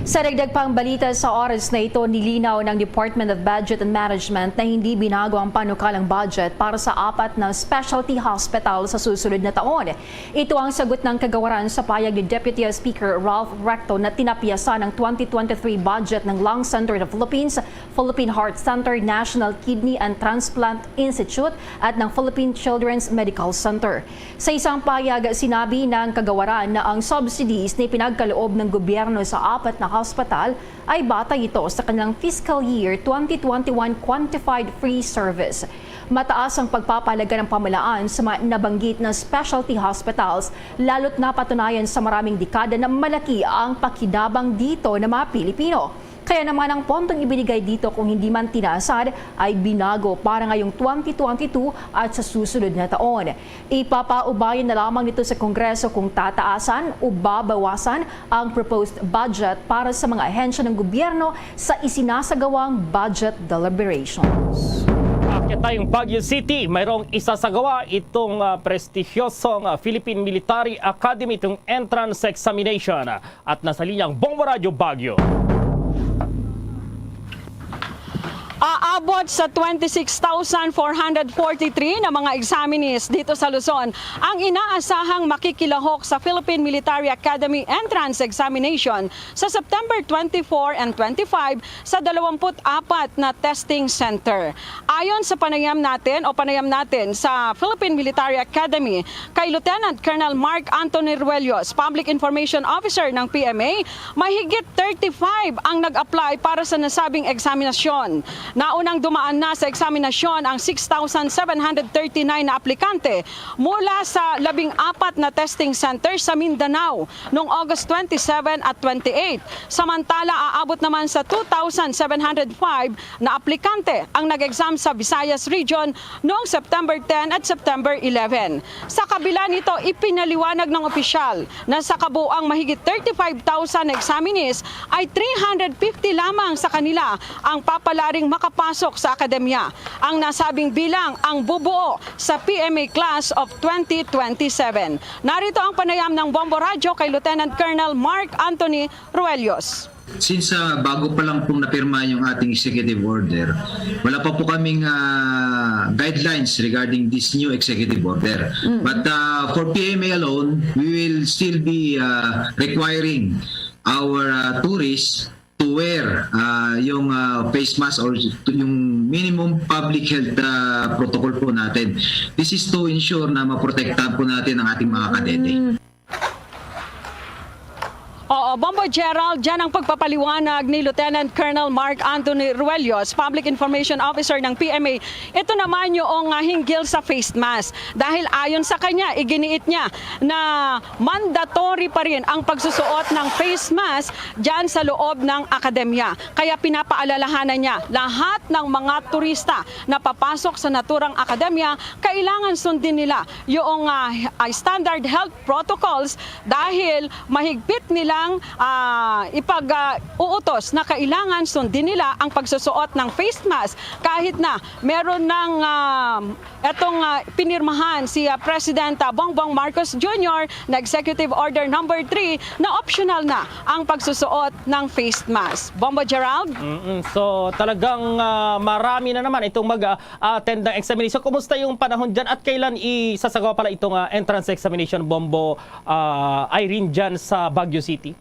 Sa dagdag pang balita sa oras na ito, nilinaw ng Department of Budget and Management na hindi binago ang panukalang budget para sa apat na specialty hospital sa susunod na taon. Ito ang sagot ng kagawaran sa payag ni Deputy Speaker Ralph Recto na tinapyasan ang twenty twenty-three budget ng Lung Center of the Philippines, Philippine Heart Center, National Kidney and Transplant Institute at ng Philippine Children's Medical Center. Sa isang payag, sinabi ng kagawaran na ang subsidies na ipinagkaloob ng gobyerno sa apat na hospital ay batay ito sa kanilang fiscal year twenty twenty-one quantified free service. Mataas ang pagpapahalaga ng pamahalaan sa mga nabanggit na specialty hospitals, lalo't napatunayan sa maraming dekada na malaki ang pakinabang dito ng mga Pilipino. Kaya naman ang pondong ibinigay dito kung hindi man tinaasan ay binago para ngayong twenty twenty-two at sa susunod na taon. Ipapaubayan na lamang nito sa Kongreso kung tataasan o babawasan ang proposed budget para sa mga ahensya ng gobyerno sa isinasagawang budget deliberations. Akyat tayong Baguio City, mayroong isasagawa itong ah, prestigyosong ah, Philippine Military Academy, itong entrance examination. At nasa linya ang Bombo Radyo Baguio. Aabot sa twenty-six thousand four hundred forty-three na mga examinees dito sa Luzon ang inaasahang makikilahok sa Philippine Military Academy Entrance Examination sa September twenty-four and twenty-five sa dalawampu't apat na testing center. Ayon sa panayam natin o panayam natin sa Philippine Military Academy kay Lieutenant Colonel Mark Anthony Ruelos, Public Information Officer ng P M A, mahigit thirty-five ang nag-apply para sa nasabing eksaminasyon. Naunang dumaan na sa eksaminasyon ang six thousand seven hundred thirty-nine na aplikante mula sa labing apat na testing center sa Mindanao noong August twenty-seven at twenty-eight. Samantala, aabot naman sa two thousand seven hundred five na aplikante ang nag-exam sa Visayas Region noong September ten at September eleven. Sa kabila nito, ipinaliwanag ng opisyal na sa kabuang mahigit thirty-five thousand na examinees ay three hundred fifty lamang sa kanila ang papalaring makapasok sa akademya. Ang nasabing bilang ang bubuo sa P M A class of twenty twenty-seven. Narito ang panayam ng Bombo Radyo kay Lieutenant Colonel Mark Anthony Ruelos. Since, ah, bago pa lang pong napirma yung ating executive order, wala pa po kaming, ah, guidelines regarding this new executive order. Mm. But, ah, for P M A alone, we will still be, ah, requiring our, ah, tourists to wear, ah, yung, ah, face mask or yung minimum public health, ah, protocol po natin. This is to ensure na maprotektahan po natin ang ating mga kadete. Mm. Oo, Bombo Gerald, dyan ang pagpapaliwanag ni Lieutenant Colonel Mark Anthony Ruelos, Public Information Officer ng P M A. Ito naman yung, ah, hinggil sa face mask. Dahil ayon sa kanya, iginiit niya na mandatory pa rin ang pagsusuot ng face mask dyan sa loob ng akademya. Kaya pinapaalalahanan niya lahat ng mga turista na papasok sa naturang akademya, kailangan sundin nila yung, ah, ah, standard health protocols dahil mahigpit nilang, ah, ipag, ah, uutos na kailangan sundin nila ang pagsusuot ng face mask kahit na meron ng, ah, etong, ah, pinirmahan si, ah, President, ah, Bongbong Marcos Junior na Executive Order Number Three na optional na ang pagsusuot ng face mask. Bombo Gerald? Mm-mm. So, talagang, ah, marami na naman itong mag, ah, attend ng examination. Kumusta yung panahon dyan at kailan isasagawa pala itong, ah, entrance examination, Bombo, ah, Irene, dyan sa Baguio City?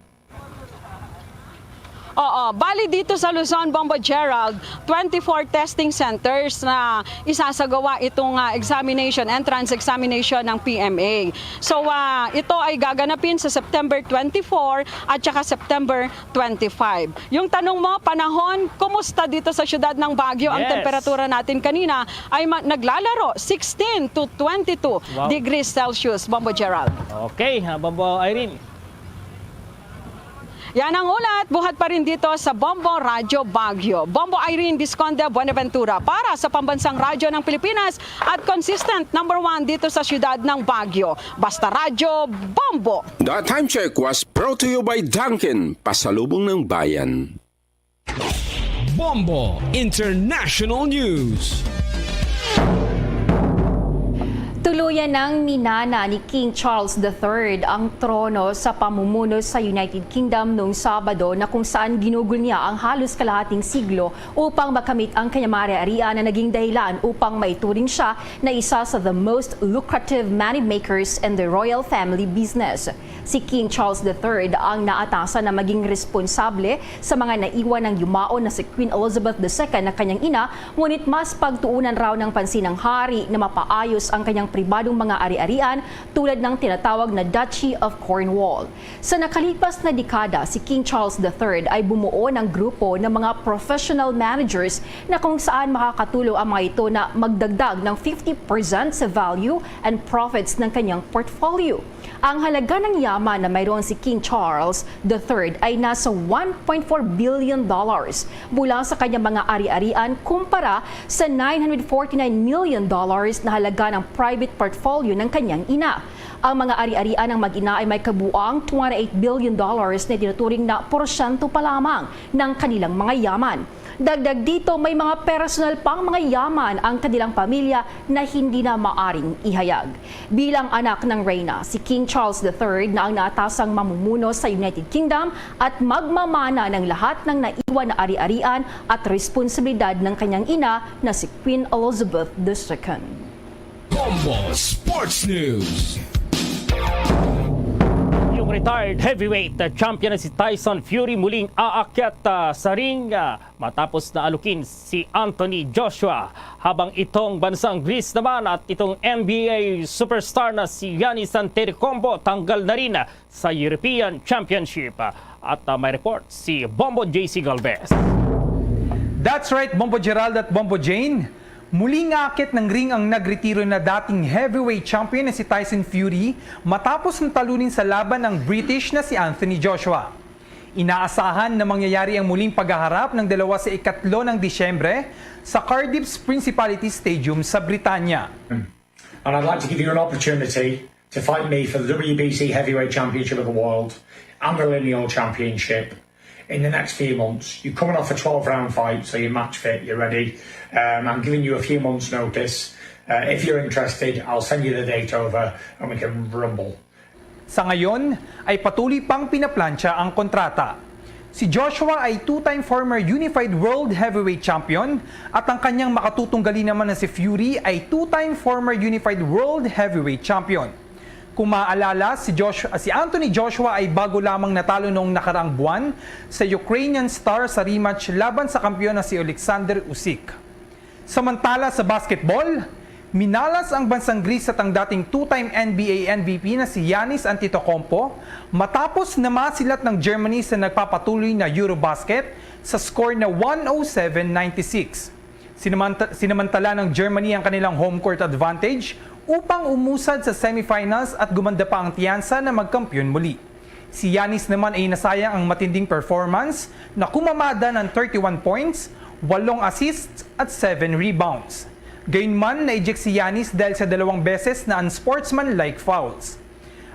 Oo, bali dito sa Luzon, Bombo Gerald, twenty-four testing centers na isasagawa itong, ah, examination, entrance examination ng P M A. So, ah, ito ay gaganapin sa September twenty-four at saka September twenty-five. Yung tanong mo, panahon, kumusta dito sa siyudad ng Baguio? Ang Yes. temperatura natin kanina ay ma-, naglalaro sixteen to twenty-two Wow. degrees Celsius, Bombo Gerald. Okay, ha, Bombo Irene. Yan ang ulat, buhat pa rin dito sa Bombo Radyo Baguio. Bombo Irene Visconde Buenaventura para sa Pambansang Radyo ng Pilipinas at consistent number one dito sa siyudad ng Baguio. Basta Radyo, Bombo! The time check was brought to you by Dunkin, pasalubong ng bayan. Bombo International News. Tuluyan nang minana ni King Charles the Third ang trono sa pamumuno sa United Kingdom noong Sabado, na kung saan ginugol niya ang halos kalahating siglo upang makamit ang kanyang mga ari-arian, na naging dahilan upang maituring siya na isa sa the most lucrative moneymakers in the royal family business. Si King Charles the Third ang naatasan na maging responsable sa mga naiwan ng yumaon na si Queen Elizabeth the Second na kanyang ina, ngunit mas pagtuunan raw ng pansin ng hari na mapaayos ang kanyang pribadong mga ari-arian, tulad ng tinatawag na Duchy of Cornwall. Sa nakalipas na dekada, si King Charles the Third ay bumuo ng grupo ng mga professional managers na kung saan makakatulong ang mga ito na magdagdag ng fifty percent sa value and profits ng kanyang portfolio. Ang halaga ng yaman na mayroon si King Charles the Third ay nasa one point four billion dollars mula sa kanyang mga ari-arian, kumpara sa nine hundred forty-nine million dollars na halaga ng private portfolio ng kanyang ina. Ang mga ari-arian ng mag-ina ay may kabuang twenty-eight billion dollars na tinuturing na porsyento pa lamang ng kanilang mga yaman. Dagdag dito, may mga personal pang mga yaman ang kanilang pamilya na hindi na maaring ihayag. Bilang anak ng reyna, si King Charles the Third na ang naatasang mamumuno sa United Kingdom at magmamana ng lahat ng naiwan na ari-arian at responsibilidad ng kanyang ina na si Queen Elizabeth the Second. Bombo Sports News. Yung Retired heavyweight champion na si Tyson Fury muling aakyat, ah, sa ring, ah, matapos na alukin si Anthony Joshua, habang itong bansang Greece naman at itong N B A superstar na si Giannis Antetokounmpo tanggal na rin sa European Championship. At, ah, may report si Bombo J C Galvez. That's right, Bombo Gerald at Bombo Jane. Muling aakit ng ring ang nagretiro na dating heavyweight champion na si Tyson Fury matapos na talunin sa laban ang British na si Anthony Joshua. Inaasahan na mangyayari ang muling paghaharap ng dalawa sa ikatlo ng Disyembre sa Cardiff's Principality Stadium sa Britanya. And I'd like to give you an opportunity to fight me for the W B C Heavyweight Championship of the World and the Lineal Championship in the next few months. You're coming off a twelve round fight, so you're match fit, you're ready. Um, I'm giving you a few months' notice. Uh, if you're interested, I'll send you the date over and we can rumble. Sa ngayon ay patuloy pang pinaplantsa ang kontrata. Si Joshua ay two-time former Unified World Heavyweight Champion at ang kanyang makatutunggali naman na si Fury ay two-time former Unified World Heavyweight Champion. Kung maaalala, si, Josh, si Anthony Joshua ay bago lamang natalo noong nakaraang buwan sa Ukrainian star sa rematch laban sa kampiyon na si Alexander Usyk. Samantala sa basketball, minalas ang bansang Greece at ang dating two-time N B A M V P na si Giannis Antetokounmpo matapos na masilat ng Germany sa nagpapatuloy na Eurobasket sa score na one oh seven ninety-six. Sinamanta- sinamantala ng Germany ang kanilang home court advantage upang umusad sa semifinals at gumanda pa ang tiyansa na magkampiyon muli. Si Giannis naman ay nasayang ang matinding performance na kumamada ng thirty-one points, walong assists at seven rebounds. Gayunman, na-eject si Giannis dahil sa dalawang beses na unsportsmanlike fouls.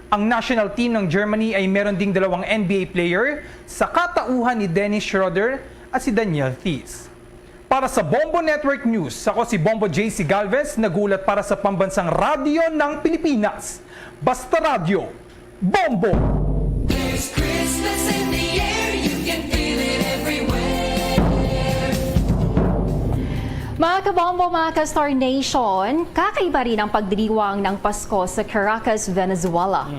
Ang national team ng Germany ay meron ding dalawang N B A player sa katauhan ni Dennis Schroeder at si Daniel Theis. Para sa Bombo Network News, ako si Bombo J C Galvez, nagulat para sa Pambansang Radyo ng Pilipinas. Basta Radyo, Bombo! There's Christmas in the air, you can feel it everywhere. Mga kabombo, mga ka-Star Nation, kakaiba rin ang pagdiriwang ng Pasko sa Caracas, Venezuela.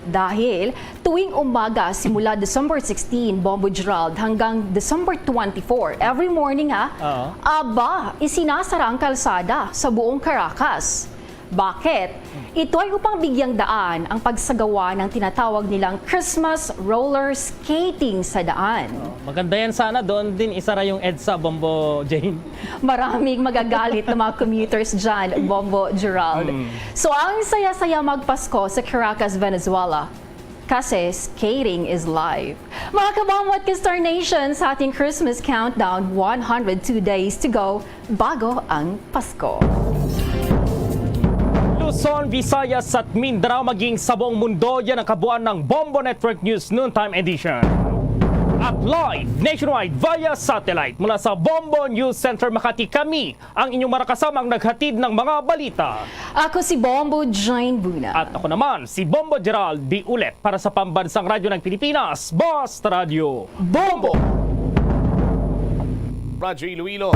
Dahil tuwing umaga, simula December sixteen, Bombo Gerald, hanggang December twenty-four, every morning ha, Oo. aba, isinasara ang kalsada sa buong Caracas. Bakit? Ito ay upang bigyang daan ang pagsagawa ng tinatawag nilang Christmas roller skating sa daan. Maganda yan sana, doon din isara yung EDSA, Bombo Jane. Maraming magagalit na mga commuters dyan, Bombo Gerald. So ang saya-saya magpasko sa Caracas, Venezuela. Kasi skating is life. Mga kabombo at ka-Star Nation, sa ating Christmas countdown, one hundred two days to go bago ang Pasko. Luzon, Visayas at Mindanao, maging sa buong mundo, yan ang kabuuan ng Bombo Network News Noontime Edition. At live nationwide via satellite mula sa Bombo News Center Makati, kami ang inyong marakasamang naghatid ng mga balita. Ako si Bombo Jane Buna. At ako naman, si Bombo Gerald Biulet para sa Pambansang Radyo ng Pilipinas, Basta Radyo Bombo! Radyo Iloilo.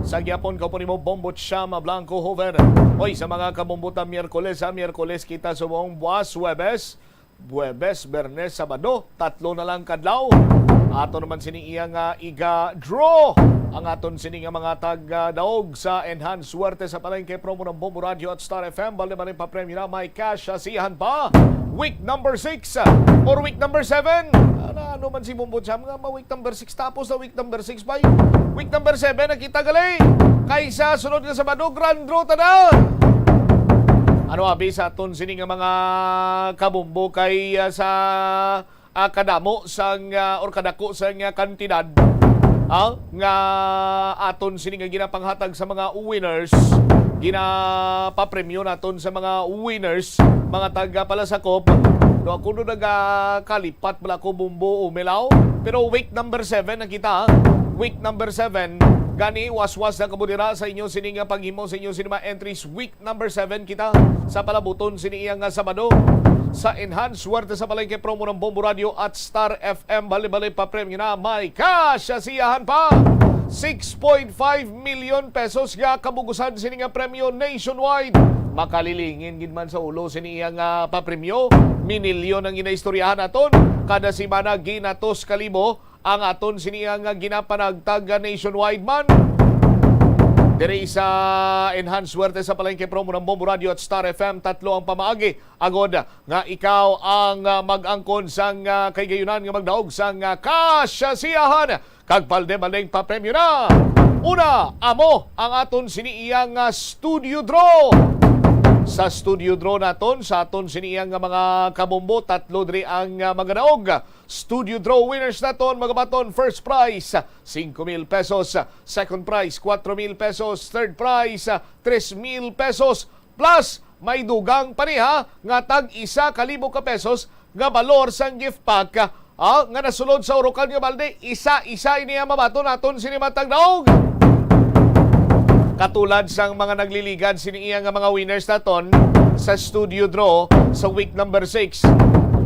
Sa gyapon ko po nimo Bombo Chama Blanco Hoven. Oy, sa mga kabombo ta, Miyerkules, ha, Miyerkules kita subong buwas, Huwebes, Huwebes, Bernes, Sabado, tatlo na lang kadlaw. Ato naman sini iya nga iga draw ang aton sini nga mga tag ah, daog sa Enhance Suwerte sa Palengke promo ng Bombo Radio at Star F M. Bali-bali pa premyo na may cash asiyahan pa. Week number six or week number seven. Ano, ano man si Bombo Cham nga ma-week number six tapos na week number six pa. Week number seven nakita gali. Kaysa sunod nga Sabado, grand draw ta na. Ano abi sa aton sini nga mga kabombo kay ah, sa ah, kadamo sang ah, or kadako sang ah, kantidad ah, nga aton sini nga ginapanghatag sa mga winners, ginapapremyo naton sa mga winners, mga taga Palasakop. No, ako no nagakalipat bala ko Bombo Umelaw, pero week number seven na kita, ah. Week number seven, gani waswas na kamo dira sa inyo sini nga paghimo sa inyo sini mga entries. Week number seven kita sa palabuton sini iya nga Sabado sa Enhance Suwerte sa Palengke promo ng Bombo Radio at Star F M. Bali-bali pa premyo na may cash asiyahan pa. six point five million pesos nga kabugusan sini nga premyo nationwide. Makalilingin gid man sa ulo sini iya nga papremyo. Minilyon ang ginaistoryahan naton. Kada semana, ginatos ka libo ang aton sini iya nga ginapanagtag nationwide man. Diri sa Enhanced Swerte sa Palengke Promo ng Bombo Radio at Star F M, tatlo ang pamaagi agod nga ikaw ang, ah, mag-angkon sang, ah, kahigayonan nga magdaog sang, ah, kasasiyahan kag balde-baldeng papremyo na. Una, amo ang aton sini iya nga studio draw. Sa studio draw naton, sa aton sini iya nga mga kabombo, tatlo diri ang, ah, magadaog. Studio draw winners naton, mga baton, first prize, cinco mil pesos. Second prize, cuatro mil pesos. Third prize, tres mil pesos. Plus, may dugang pa ni, ha, nga tag isa ka libo ka pesos nga balor sang gift pack, ah, nga nasulod sa urukan nga balde. Isa-isa ini ang mabaton naton sini matag daog. Katulad sang mga nagliligad sini iya nga mga winners naton sa studio draw sa week number six,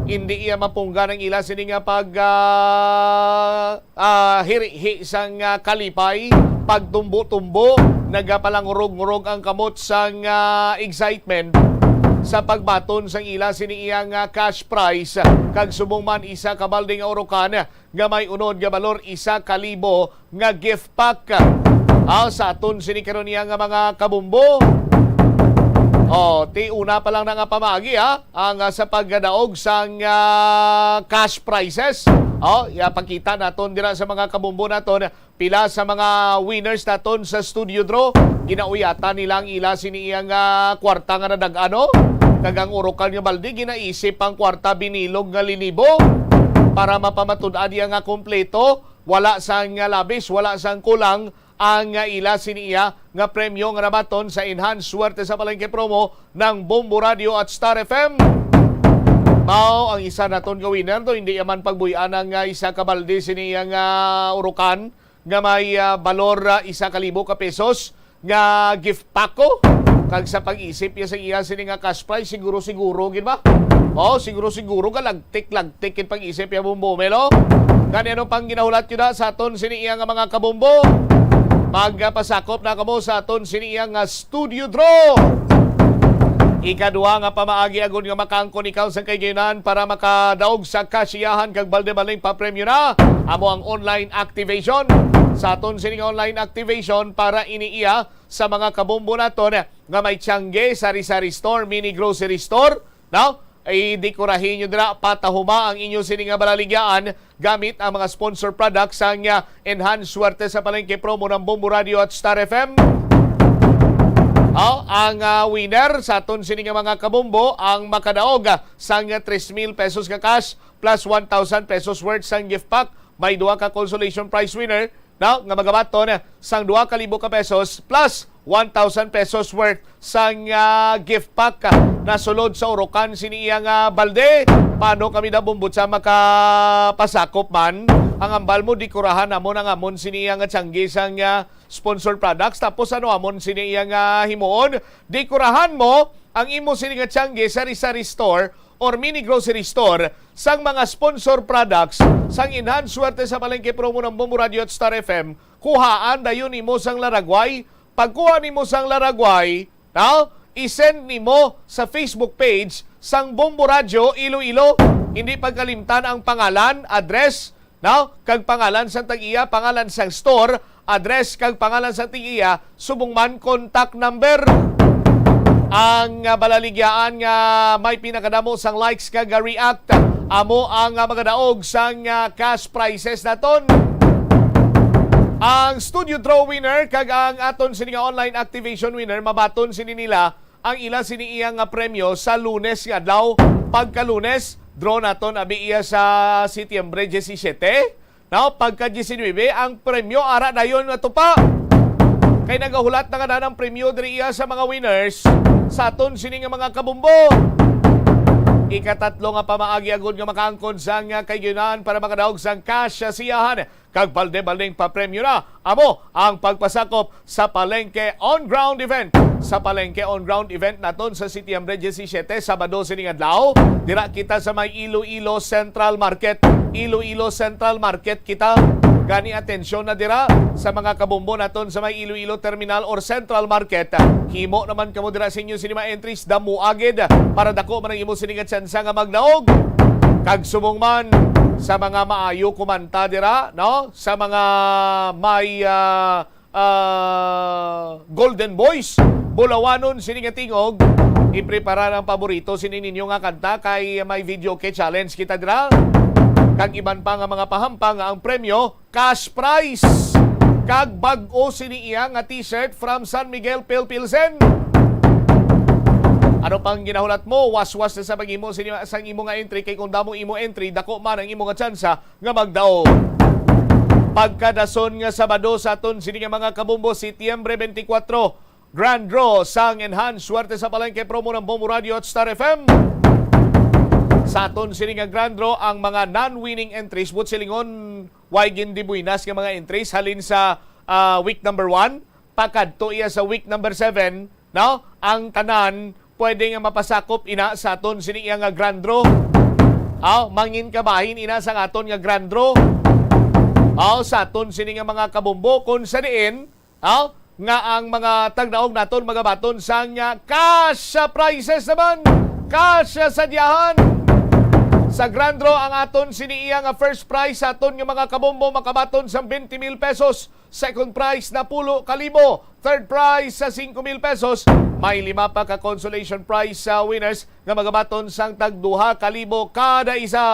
hindi iya mapunggan ang ila sini nga pag, ah, ah, hirihi sang, ah, kalipay, pagtumbo-tumbo, nagapalangurog-ngurog ang kamot sang, ah, excitement sa pagbaton sang ila sini iya nga cash prize, kag subong man isa ka balde nga urukan nga may unod nga balor isa ka libo nga gift pack. Ah, sa aton sini karon niya nga mga kabumbo. Oh, ti una pa lang na nga pamagi, ha, ang, ah, sa pagdaog sang, ah, cash prizes. Oh, ya pakita naton dira sa mga kabumbo naton pila sa mga winners naton sa studio draw. Ginauyatan nila ang ila sini iyang, ah, kwarta nga nadag-ano. Kag ang urukan nga balde, ginaisip ang kwarta binilog nga linibo para mapamatud-an iya nga kompleto. Wala sang labis, wala sang kulang ang, ah, ila sini iya nga premyo nga nabaton sa Enhanced Swerte sa Palengke Promo ng Bombo Radio at Star F M. Mao ang isa naton nga winner, do hindi man pagbuy-an ang, ah, isa ka balde sini iya nga urukan nga may, ah, balor, ah, isa ka libo ka pesos nga gift pack ko. Kag sa pag-isip niya sa iya sini nga cash prize, siguro-siguro gid ba? Oh, siguro-siguro ka lagtik-lagtik gid pag-isip niya, Bombo Melo. Gani, ano pang ginahulat niyo na sa aton sini iya nga mga kabombo? Magpasakop na kamo sa aton sini iya nga studio draw. Ikadua nga pamaagi, agod nga makaangkon ikaw sa kaiginan para makadaog sa kasiyahan kag balde-baldeng papremyo na, amo ang online activation. Sa aton sini nga online activation para ini iya sa mga kabombo naton nga may tiyangge, sari-sari store, mini grocery store, no? Ay, dekorahin nyo dira, patahuma ang inyo sini nga balaligyaan gamit ang mga sponsor products sang, ah, Enhanced Swerte sa Palengke Promo ng Bombo Radio at Star F M. Oh, ang, ah, winner sa aton sini nga mga kabombo ang makadaog, ah, sang, ah, tres mil pesos nga cash plus one thousand pesos worth sang gift pack. May duha ka consolation prize winner, no, nga magabaton sang duha ka libo ka pesos plus one thousand pesos worth sang, ah, gift pack, ah, nasulod sa urukan sini iya nga balde. Paano kami na bumbutsa makapasakop man? Ang ambal mo, dekorahan namon ang amon sini iya nga tiyangge sang, ah, sponsored products. Tapos ano amon sini iya nga himuon? Dekorahan mo ang imo sini nga tiyangge, sari-sari store or mini grocery store sang mga sponsor products sang Enhanced Swerte sa Palengke Promo ng Bombo Radio at Star F M. Kuhaan dayon nimo sang laragway. Pagkuha nimo sang laragway, no? I-send nimo sa Facebook page sang Bombo Radio Iloilo. Hindi pagkalimtan ang pangalan, address, no? Kag pangalan sang tag-iya, pangalan sang store, address, kag pangalan sang tag-iya, subong man contact number. Ang, ah, balaligyaan nga may pinakadamo sang likes kag, ah, react, amo ang, ah, magadaog sang, ah, cash prizes naton. Ang studio draw winner kag ang aton sini nga online activation winner, mabaton sini nila ang ila sini iya nga premyo sa Lunes nga adlaw. Pagka Lunes, draw naton abi iya sa Setyembre diyesisiyete. Now, pagka diyesinuebe, ang premyo ara dayon nga tupa. Kay nagahulat na nga na ang premyo diri iya sa mga winners sa aton sini nga mga kabumbo. Ikatatlo nga pamaagi agod nga makaangkon sang, ah, kaigyunan para makadaog sang cash sa siyahan kag balde-baldeng papremyo na, amo ang pagpasakop sa Palengke On Ground event. Sa Palengke On Ground event naton sa Setyembre diyesisiyete, Sabado sining adlaw, dira kita sa may Iloilo Central Market. Iloilo Central Market kita. Gani, atensyon na dira sa mga kabombo naton sa may Iloilo Terminal or Central Market. Himo naman kamo dira sa inyo sini mga entries, damo agid para dako man ang imo sini nga tsansa nga magdaog. Kag subong man sa mga maayo kumanta dira, no? Sa mga may, ah, ah, Golden Voice, bulawanon sini nga tingog, iprepara ang paborito sini ninyo nga kanta kay may video key challenge kita dira. Kag iban pa nga mga pahampang nga ang premyo, cash prize. Kag bag-o sini iya nga t-shirt from San Miguel Pil Pilsen. Ano pang ginahulat mo? Waswas na sa paghimo sini sang imo nga entry, kay kung damo imo entry, dako man ang imo nga tsansa nga magdaog. Pagkadason nga Sabado sa aton sini nga mga kabombo, Setyembre twenty-four, Grand Draw sang Enhance Swerte sa Palengke promo ng Bombo Radio at Star F M. Sa aton sini nga Grand Draw, ang mga non-winning entries, buot silingon, way gindibuinas nga mga entries halin sa, ah, week number one, pakadto iya sa week number seven, no? Ang tanan pwede nga mapasakop ina sa aton sini iya nga Grand Draw. Aw, mangin kabahin ina sa aton nga Grand Draw. Aw, sa aton sini nga mga kabombo, kung sa diin, aw, nga ang mga tagnaog naton magabaton sang, ah, cash prizes naman. Cash sa diyahan. Sa Grand Draw, ang aton sini iya nga first prize sa aton nga mga kabombo makabaton sang twenty mil pesos. Second prize, napulo ka libo. Third prize sa singko mil pesos. May lima pa ka consolation prize sa winners nga magabaton sang tag duha ka libo kada isa.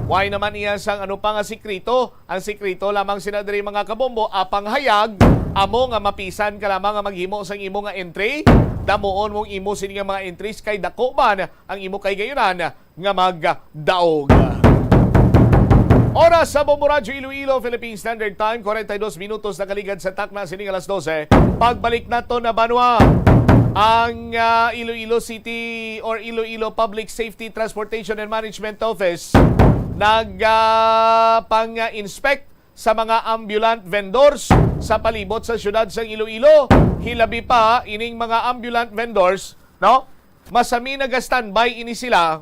Way naman iya sang ano pa nga sikreto. Ang sikreto lamang sina diri, mga kabombo, apang hayag, amo nga mapisan ka lamang nga maghimo sang imo nga entry. Damuon mong imo sini nga mga entries kay dako man ang imo kahigayonan nga magdaog. Oras sa Bombo Radyo Iloilo, Philippine Standard Time, forty-two minutos nakaligad sa takna sini nga alas dose. Pagbalik nato na banwa ang, ah, Iloilo City or Iloilo Public Safety Transportation and Management Office nag, ah, pang-inspect sa mga ambulant vendors sa palibot sa siyudad sang Iloilo. Hilabi pa ining mga ambulant vendors, no? Masami naga-standby ini sila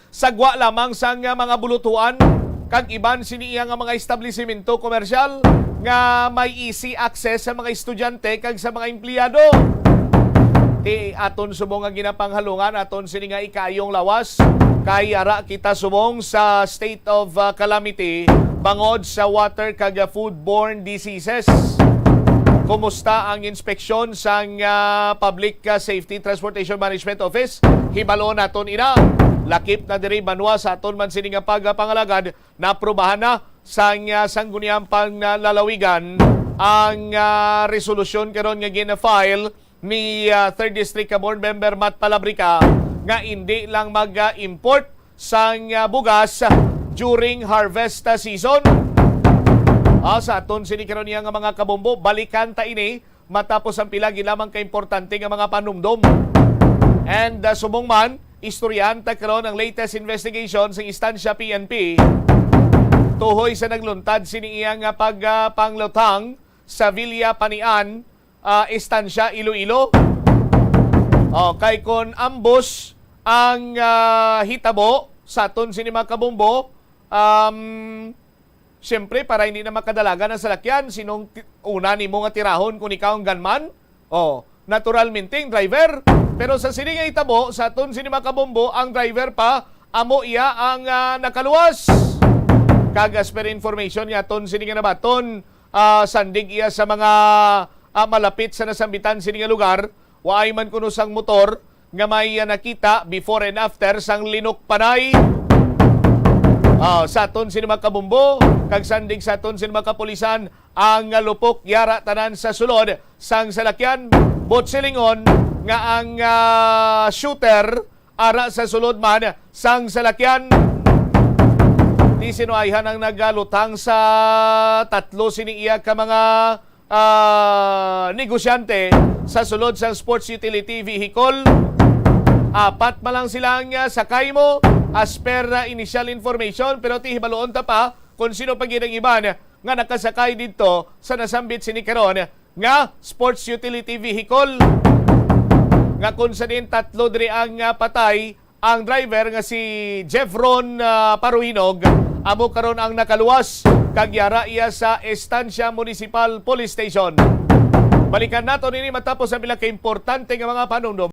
sa gwa lamang sang, ah, mga bulutuan kag iban sini iya nga mga establisimento komersyal nga may easy access sa mga estudyante kag sa mga empleyado. Ti aton subong nga ginapanghalungan aton sini nga ikaayong lawas kay ara kita subong sa state of, ah, calamity bangod sa water kag, ah, foodborne diseases. Kumusta ang inspeksyon sang, ah, Public, ah, Safety Transportation Management Office? Hibalo naton ina. Lakip na diri banwa sa aton man sini nga pagpangalagad, naprobahan na sang, ah, Sangguniang Panlalawigan ang, ah, resolusyon karon nga gina-file ni, ah, Third District Board Member Matt Palabrica nga indi lang mag-import sang, ah, bugas during harvest, ah, season. Ah, sa aton sini karon niya nga mga kabombo, balikan ta ini matapos ang pila gid lamang ka importante nga mga panumdom. And, ah, subong man, istoryahan ta karon ang latest investigation sang Estancia P N P. Tuhoy sa nagluntad sini iya nga pag, ah, pangluthang sa Villa Panian, ah, Estancia, Iloilo. Oh, kay kon ambos ang, ah, hitabo sa aton sini mga kabombo, um, siyempre, para hindi na makadalagan ang salakyan, sinong ti-, una nimo nga tirahon kung ikaw ang gunman? Oh, naturalmente, ang driver. Pero sa sini nga hitabo, sa aton sini mga kabombo, ang driver pa, amo iya ang, ah, nakaluwas. Kag as per information nga aton sini nga nabaton, ah, sandig iya sa mga, ah, malapit sa nasambitan sini nga lugar, waay man kuno sang motor nga may, ah, nakita before and after sang linukpanay. Ah, sa aton sini mga kabombo, kag sandig sa aton sini mga kapulisan, ang lupok yara tanan sa sulod sang salakyan. Buot silingon nga ang, ah, shooter ara sa sulod man sang salakyan. Di sinuayhan ang nagaluthang sa tatlo sini iya ka mga, ah, negosyante sa sulod sang sports utility vehicle. Apat man lang sila ang, ah, sakay mo, as per, ah, initial information, pero ti hibaloon ta pa kung sino pa gid ang iban nga nakasakay didto sa nasambit sini karon nga sports utility vehicle, nga kung sa diin tatlo diri ang, ah, patay, ang driver nga si Jevron, ah, Paruhinog, Amo karon ang nakaluwas, kag yara iya sa Estancia Municipal Police Station. Balikan nato nini matapos ang pila ka importante nga mga panumdom.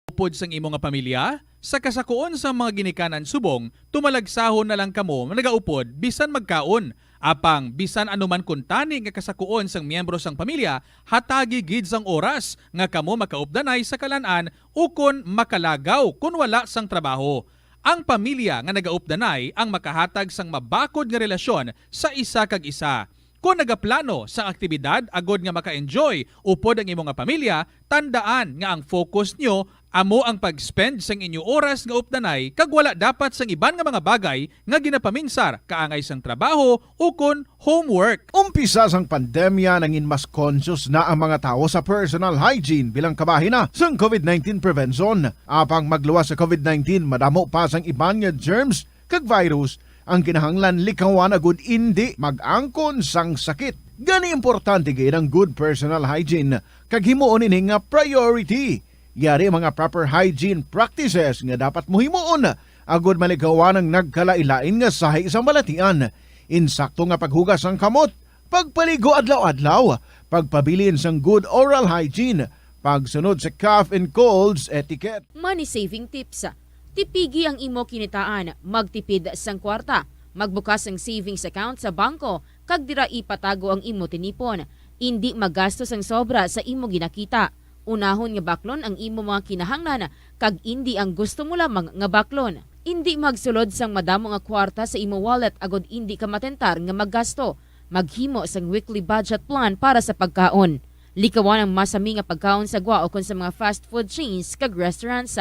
Upod sang imo nga pamilya, sa kasakuon sang mga ginikanan subong, tumalagsahon na lang kamo nagaupod bisan magkaon. Apang bisan ano man kuntani nga kasakuon sang miyembro sang pamilya, hatagi gid sang oras nga kamo makaupdanay sa kalan-an ukon makalagaw kon wala sang trabaho. Ang pamilya nga nagaupdanay ang makahatag sang mabakod nga relasyon sa isa kag isa. Kon nagaplano sang aktibidad agod nga maka-enjoy upod ang imo nga pamilya, tandaan nga ang focus nyo amo ang pag-spend sang inyo oras nga updanay kag wala dapat sang iban nga mga bagay nga ginapaminsar kaangay sang trabaho ukon homework. Umpisa sang pandemya, nangin mas conscious na ang mga tawo sa personal hygiene bilang kabahin na sang covid nineteen prevention. Apang magluwas sa covid nineteen, madamo pa sang iban nga germs kag virus ang kinahanglan likawan agud indi mag-angkon sang sakit. Gani, importante gid ang good personal hygiene kag himuon ini nga priority. Yari ang mga proper hygiene practices nga dapat mo himuon agud malikawan ang nagkalain-lain nga sahi sang balatian. Insakto nga paghugas sang kamot, pagpaligo adlaw-adlaw, pagpabilin sang good oral hygiene, pagsunod sa cough and colds etiquette. Money saving tips. Tipigi ang imo kinitaan, magtipid sang kwarta, magbukas sang savings account sa bangko, kag dira ipatago ang imo tinipon. Indi magasto sang sobra sa imo ginakita. Unahon nga baklon ang imo mga kinahanglan, kag indi ang gusto mo lamang nga baklon. Indi magsulod sang madamo nga kwarta sa imo wallet agod indi ka matentar nga maggasto. Maghimo sang weekly budget plan para sa pagkaon. Likawan ang masami nga pagkaon sa gwa ukon sa mga fast food chains kag restaurants.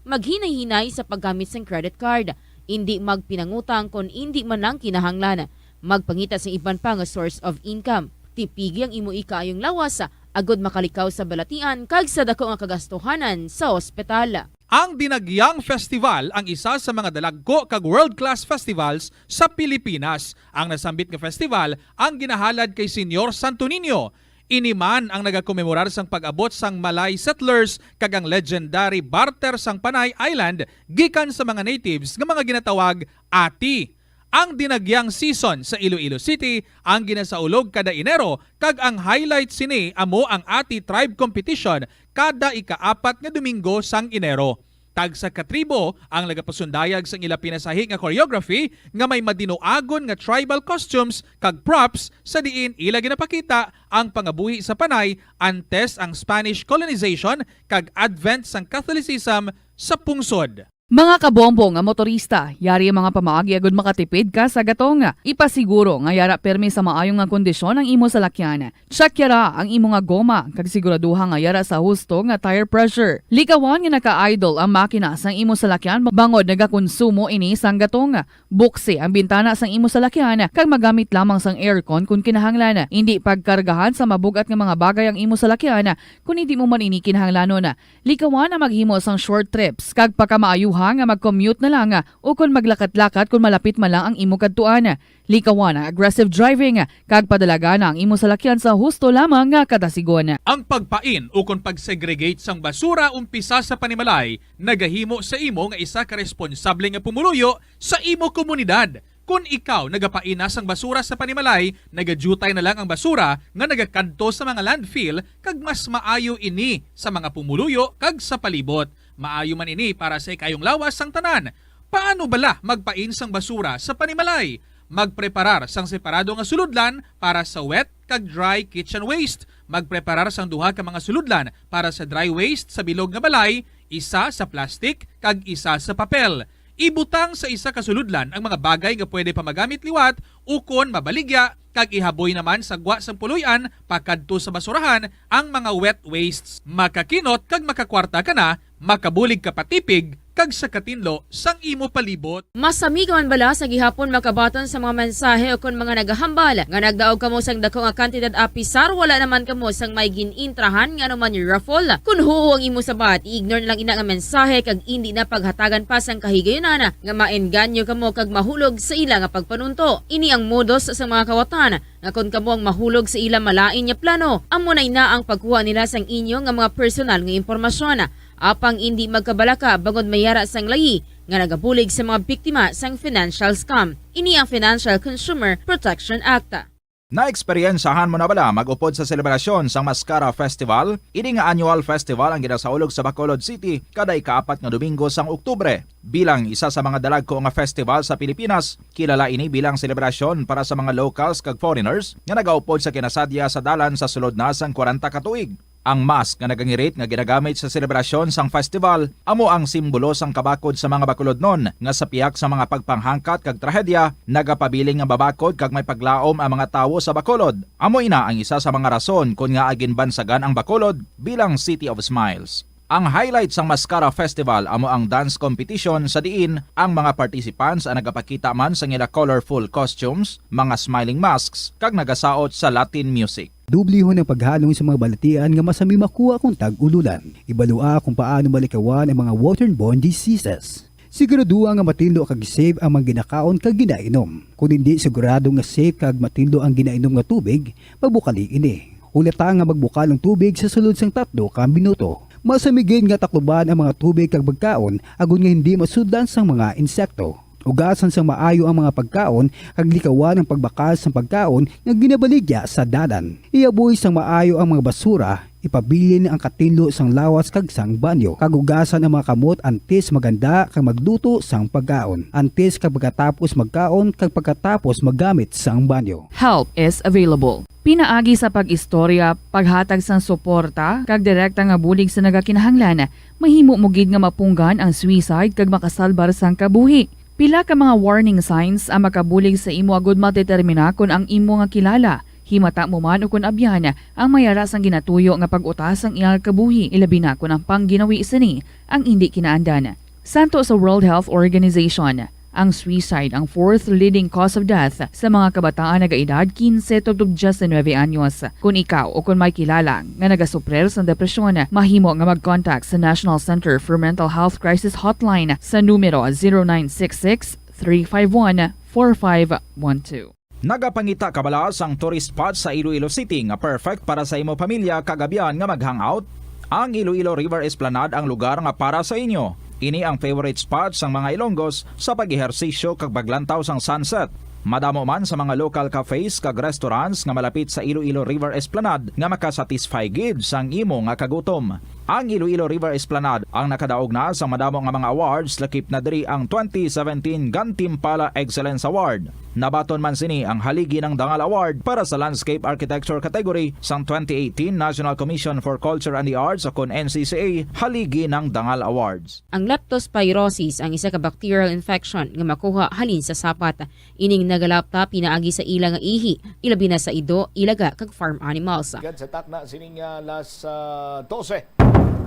Maghinay-hinay sa paggamit sang credit card. Indi magpinangutang kon indi man lang kinahanglan. Magpangita sang iban pa nga source of income. Tipigi ang imo ikaayong lawas, agod makalikaw sa balatian kag sa dako nga kagastuhanan sa ospital. Ang Dinagyang Festival ang isa sa mga dalagko kag world-class festivals sa Pilipinas. Ang nasambit nga festival ang ginahalad kay Señor Santo Niño. Ini man ang nagakomemorar sang pag-abot sang Malay settlers kag ang legendary barter sang Panay Island gikan sa mga natives nga mga ginatawag ati. Ang Dinagyang season sa Iloilo City ang ginasaulog kada Enero, kag ang highlight sini amo ang Ati Tribe Competition kada ikaapat nga Domingo sang Enero. Tagsa ka tribo ang nagapasundayag sang ila pinasahi nga choreography nga may madinuagon nga tribal costumes kag props, sa diin ila ginapakita ang pangabuhi sa Panay antes ang Spanish colonization kag advent sang Catholicism sa pungsod. Mga kabombo nga motorista, yari ang mga pamaagi agud makatipid ka sa gatong. Ipasiguro nga yara permi sa maayo nga kondisyon ang imo salakyan. Check yara ang imo nga goma kag siguraduha nga yara sa husto nga tire pressure. Likawan nga naka-idle ang makina sang imo salakyan bangod nagakonsumo ini sang gatong. Buksi ang bintana sang imo salakyan kag magamit lamang sang aircon kon kinahanglan. Indi pagkargahan sa mabug-at nga mga bagay ang imo salakyan kon indi mo man ini kinahanglanon. Likawan ang maghimo sang short trips, kag pakamaayuha nga mag-commute na lang, o kon maglakat-lakat kon malapit man lang ang imo kadtuan. Likawan ang aggressive driving, kag padalagan ang imo salakyan sa husto lamang nga kadasigon. Ang pagpain o kon pag-segregate sang basura umpisa sa panimalay nagahimo sa imo nga isa ka responsable nga pumuluyo sa imo komunidad. Kon ikaw nagapain na sang basura sa panimalay, nagadyutay na lang ang basura nga nagakadto sa mga landfill, kag mas maayo ini sa mga pumuluyo kag sa palibot. Maayo man ini para sa ikayong lawas sang tanan. Paano bala magpain sang basura sa panimalay? Magpreparar sang separado nga sulodlan para sa wet kag dry kitchen waste. Magpreparar sang duha ka mga sulodlan para sa dry waste sa bilog nga balay, isa sa plastic kag isa sa papel. Ibutang sa isa ka sulodlan ang mga bagay nga pwede pa magamit liwat ukon mabaligya, kag ihaboy naman sa gwa sang puloy-an pakadto sa basurahan ang mga wet wastes. Makakinot kag makakwarta ka na, makabulig ka pa tipig kag sa katinlo sang imo palibot. Masami ka man bala sa gihapon makabaton sa mga mensahe ukon mga nagahambal nga nagdaog kamo sang dako nga kantidad apisar wala naman kamo sang may gin-intrahan nga anuman raffle? Kon huo ang imo sabat, i-ignore na lang ina nga mensahe kag indi na paghatagan pa sang kahigayunan nga maengganyo kamo kag mahulog sa ila nga pagpanunto. Ini ang modus sa mga kawatan nga kon kamo ang mahulog sa ila malain nga plano, amo na ina ang pagkuha nila sang inyo nga mga personal nga impormasyon. Apang indi magkabalaka bangod may yara sang layi nga nagabulig sa mga biktima sang financial scam. Ini ang Financial Consumer Protection Act. Naeksperyensahan mo na bala mag-upod sa selebrasyon sang Mascara Festival? Ini nga annual festival ang ginasaulog sa Bacolod City kada ikaapat nga Domingo sang Oktubre. Bilang isa sa mga dalagko nga festival sa Pilipinas, kilala ini bilang selebrasyon para sa mga locals kag foreigners nga nagaupod sa kinasadya sa dalan sa sulod na sang kwarenta ka tuig. Ang mask nga nagangirit nga ginagamit sa selebrasyon sang festival amo ang simbolo sang kabakod sa mga Bacolodnon nga sa pihak sa mga pagpanghangkat kag trahedya nagapabilin nga mabakod kag may paglaom ang mga tawo sa Bacolod. Amo ina ang isa sa mga rason kon ngaa ginbansagan ang Bacolod bilang City of Smiles. Ang highlight sang Mascara Festival amo ang dance competition sa diin ang mga participants ang nagapakita man sang ila colorful costumes, mga smiling masks, kag nagasaot sa Latin music. Dublihon ang paghalong sa mga balatian nga masami makuha kon tag-ululan. Ibalua kung paano malikawan ang mga waterborne diseases. Siguraduha nga matinlo kag safe ang mga ginakaon kag ginainom. Kon hindi sigurado nga safe kag matinlo ang ginainom nga tubig, pabukali ini. Hulata nga magbukal ang tubig sa sulod sang tatlo ka minuto. Masami gid nga takluban ang mga tubig kag pagkaon agod nga hindi masudlan sang mga insekto. Ugasan sang maayo ang mga pagkaon kag likawan ang pagbakal sang pagkaon nga ginabaligya sa dalan. Iaboy sang maayo ang mga basura, ipabilin ang katinlo sang lawas kag sang banyo, kag ugasan ang mga kamot antes maghanda kag magluto sang pagkaon, antes kag pagkatapos magkaon kag pagkatapos maggamit sang banyo. Help is available. Pinaagi sa pag-istorya, paghatag sang suporta, kag direkta nga bulig sa nagakinahanglan, mahimo mo gid nga mapunggan ang suicide kag makasalbar sang kabuhi. Pila ka mga warning signs ang makabulig sa imo agud madetermina kon ang imo nga kilala, himata mo man ukon abyan, ang may ara sang ginatuyo nga pag-uta sang iya kabuhi, ilabi na kon ang pangginawi sini ang indi kinaandan. Santo sa World Health Organization, ang suicide ang fourth leading cause of death sa mga kabataan nagaedad quince tubtob diecinuebe anyos. Kon ikaw o kon may kilala nga nagasuprir sa depresyon, mahimo nga mag-contact sa National Center for Mental Health Crisis Hotline sa numero zero nine six six, three five one, four five one two. Nagapangita ka bala sang tourist spot sa Iloilo City nga perfect para sa imo pamilya kag abyan nga mag-hangout? Ang Iloilo River Esplanade ang lugar nga para sa inyo. Ini ang favorite spot sang mga Ilonggos sa pag-ehersisyo kag paglantaw sang sunset. Madamo man sa mga local cafes kag restaurants nga malapit sa Iloilo River Esplanade nga makasatisfy gid sang imo nga kagutom. Ang Iloilo River Esplanade ang nakadaog na sa madamo nga mga awards, lakip na diri ang twenty seventeen Gantimpala Excellence Award. Nabaton man sini ang Haligi ng Dangal Award para sa Landscape Architecture category sang twenty eighteen National Commission for Culture and the Arts o kon N C C A Haligi ng Dangal Awards. Ang leptospirosis ang isa ka bacterial infection nga makuha halin sa sapat. Ining nagalapta pinaagi sa ila nga ihi, ilabi na sa ido, ilaga, kag farm animals. Gad sa takna sining, ah, last, ah, dose.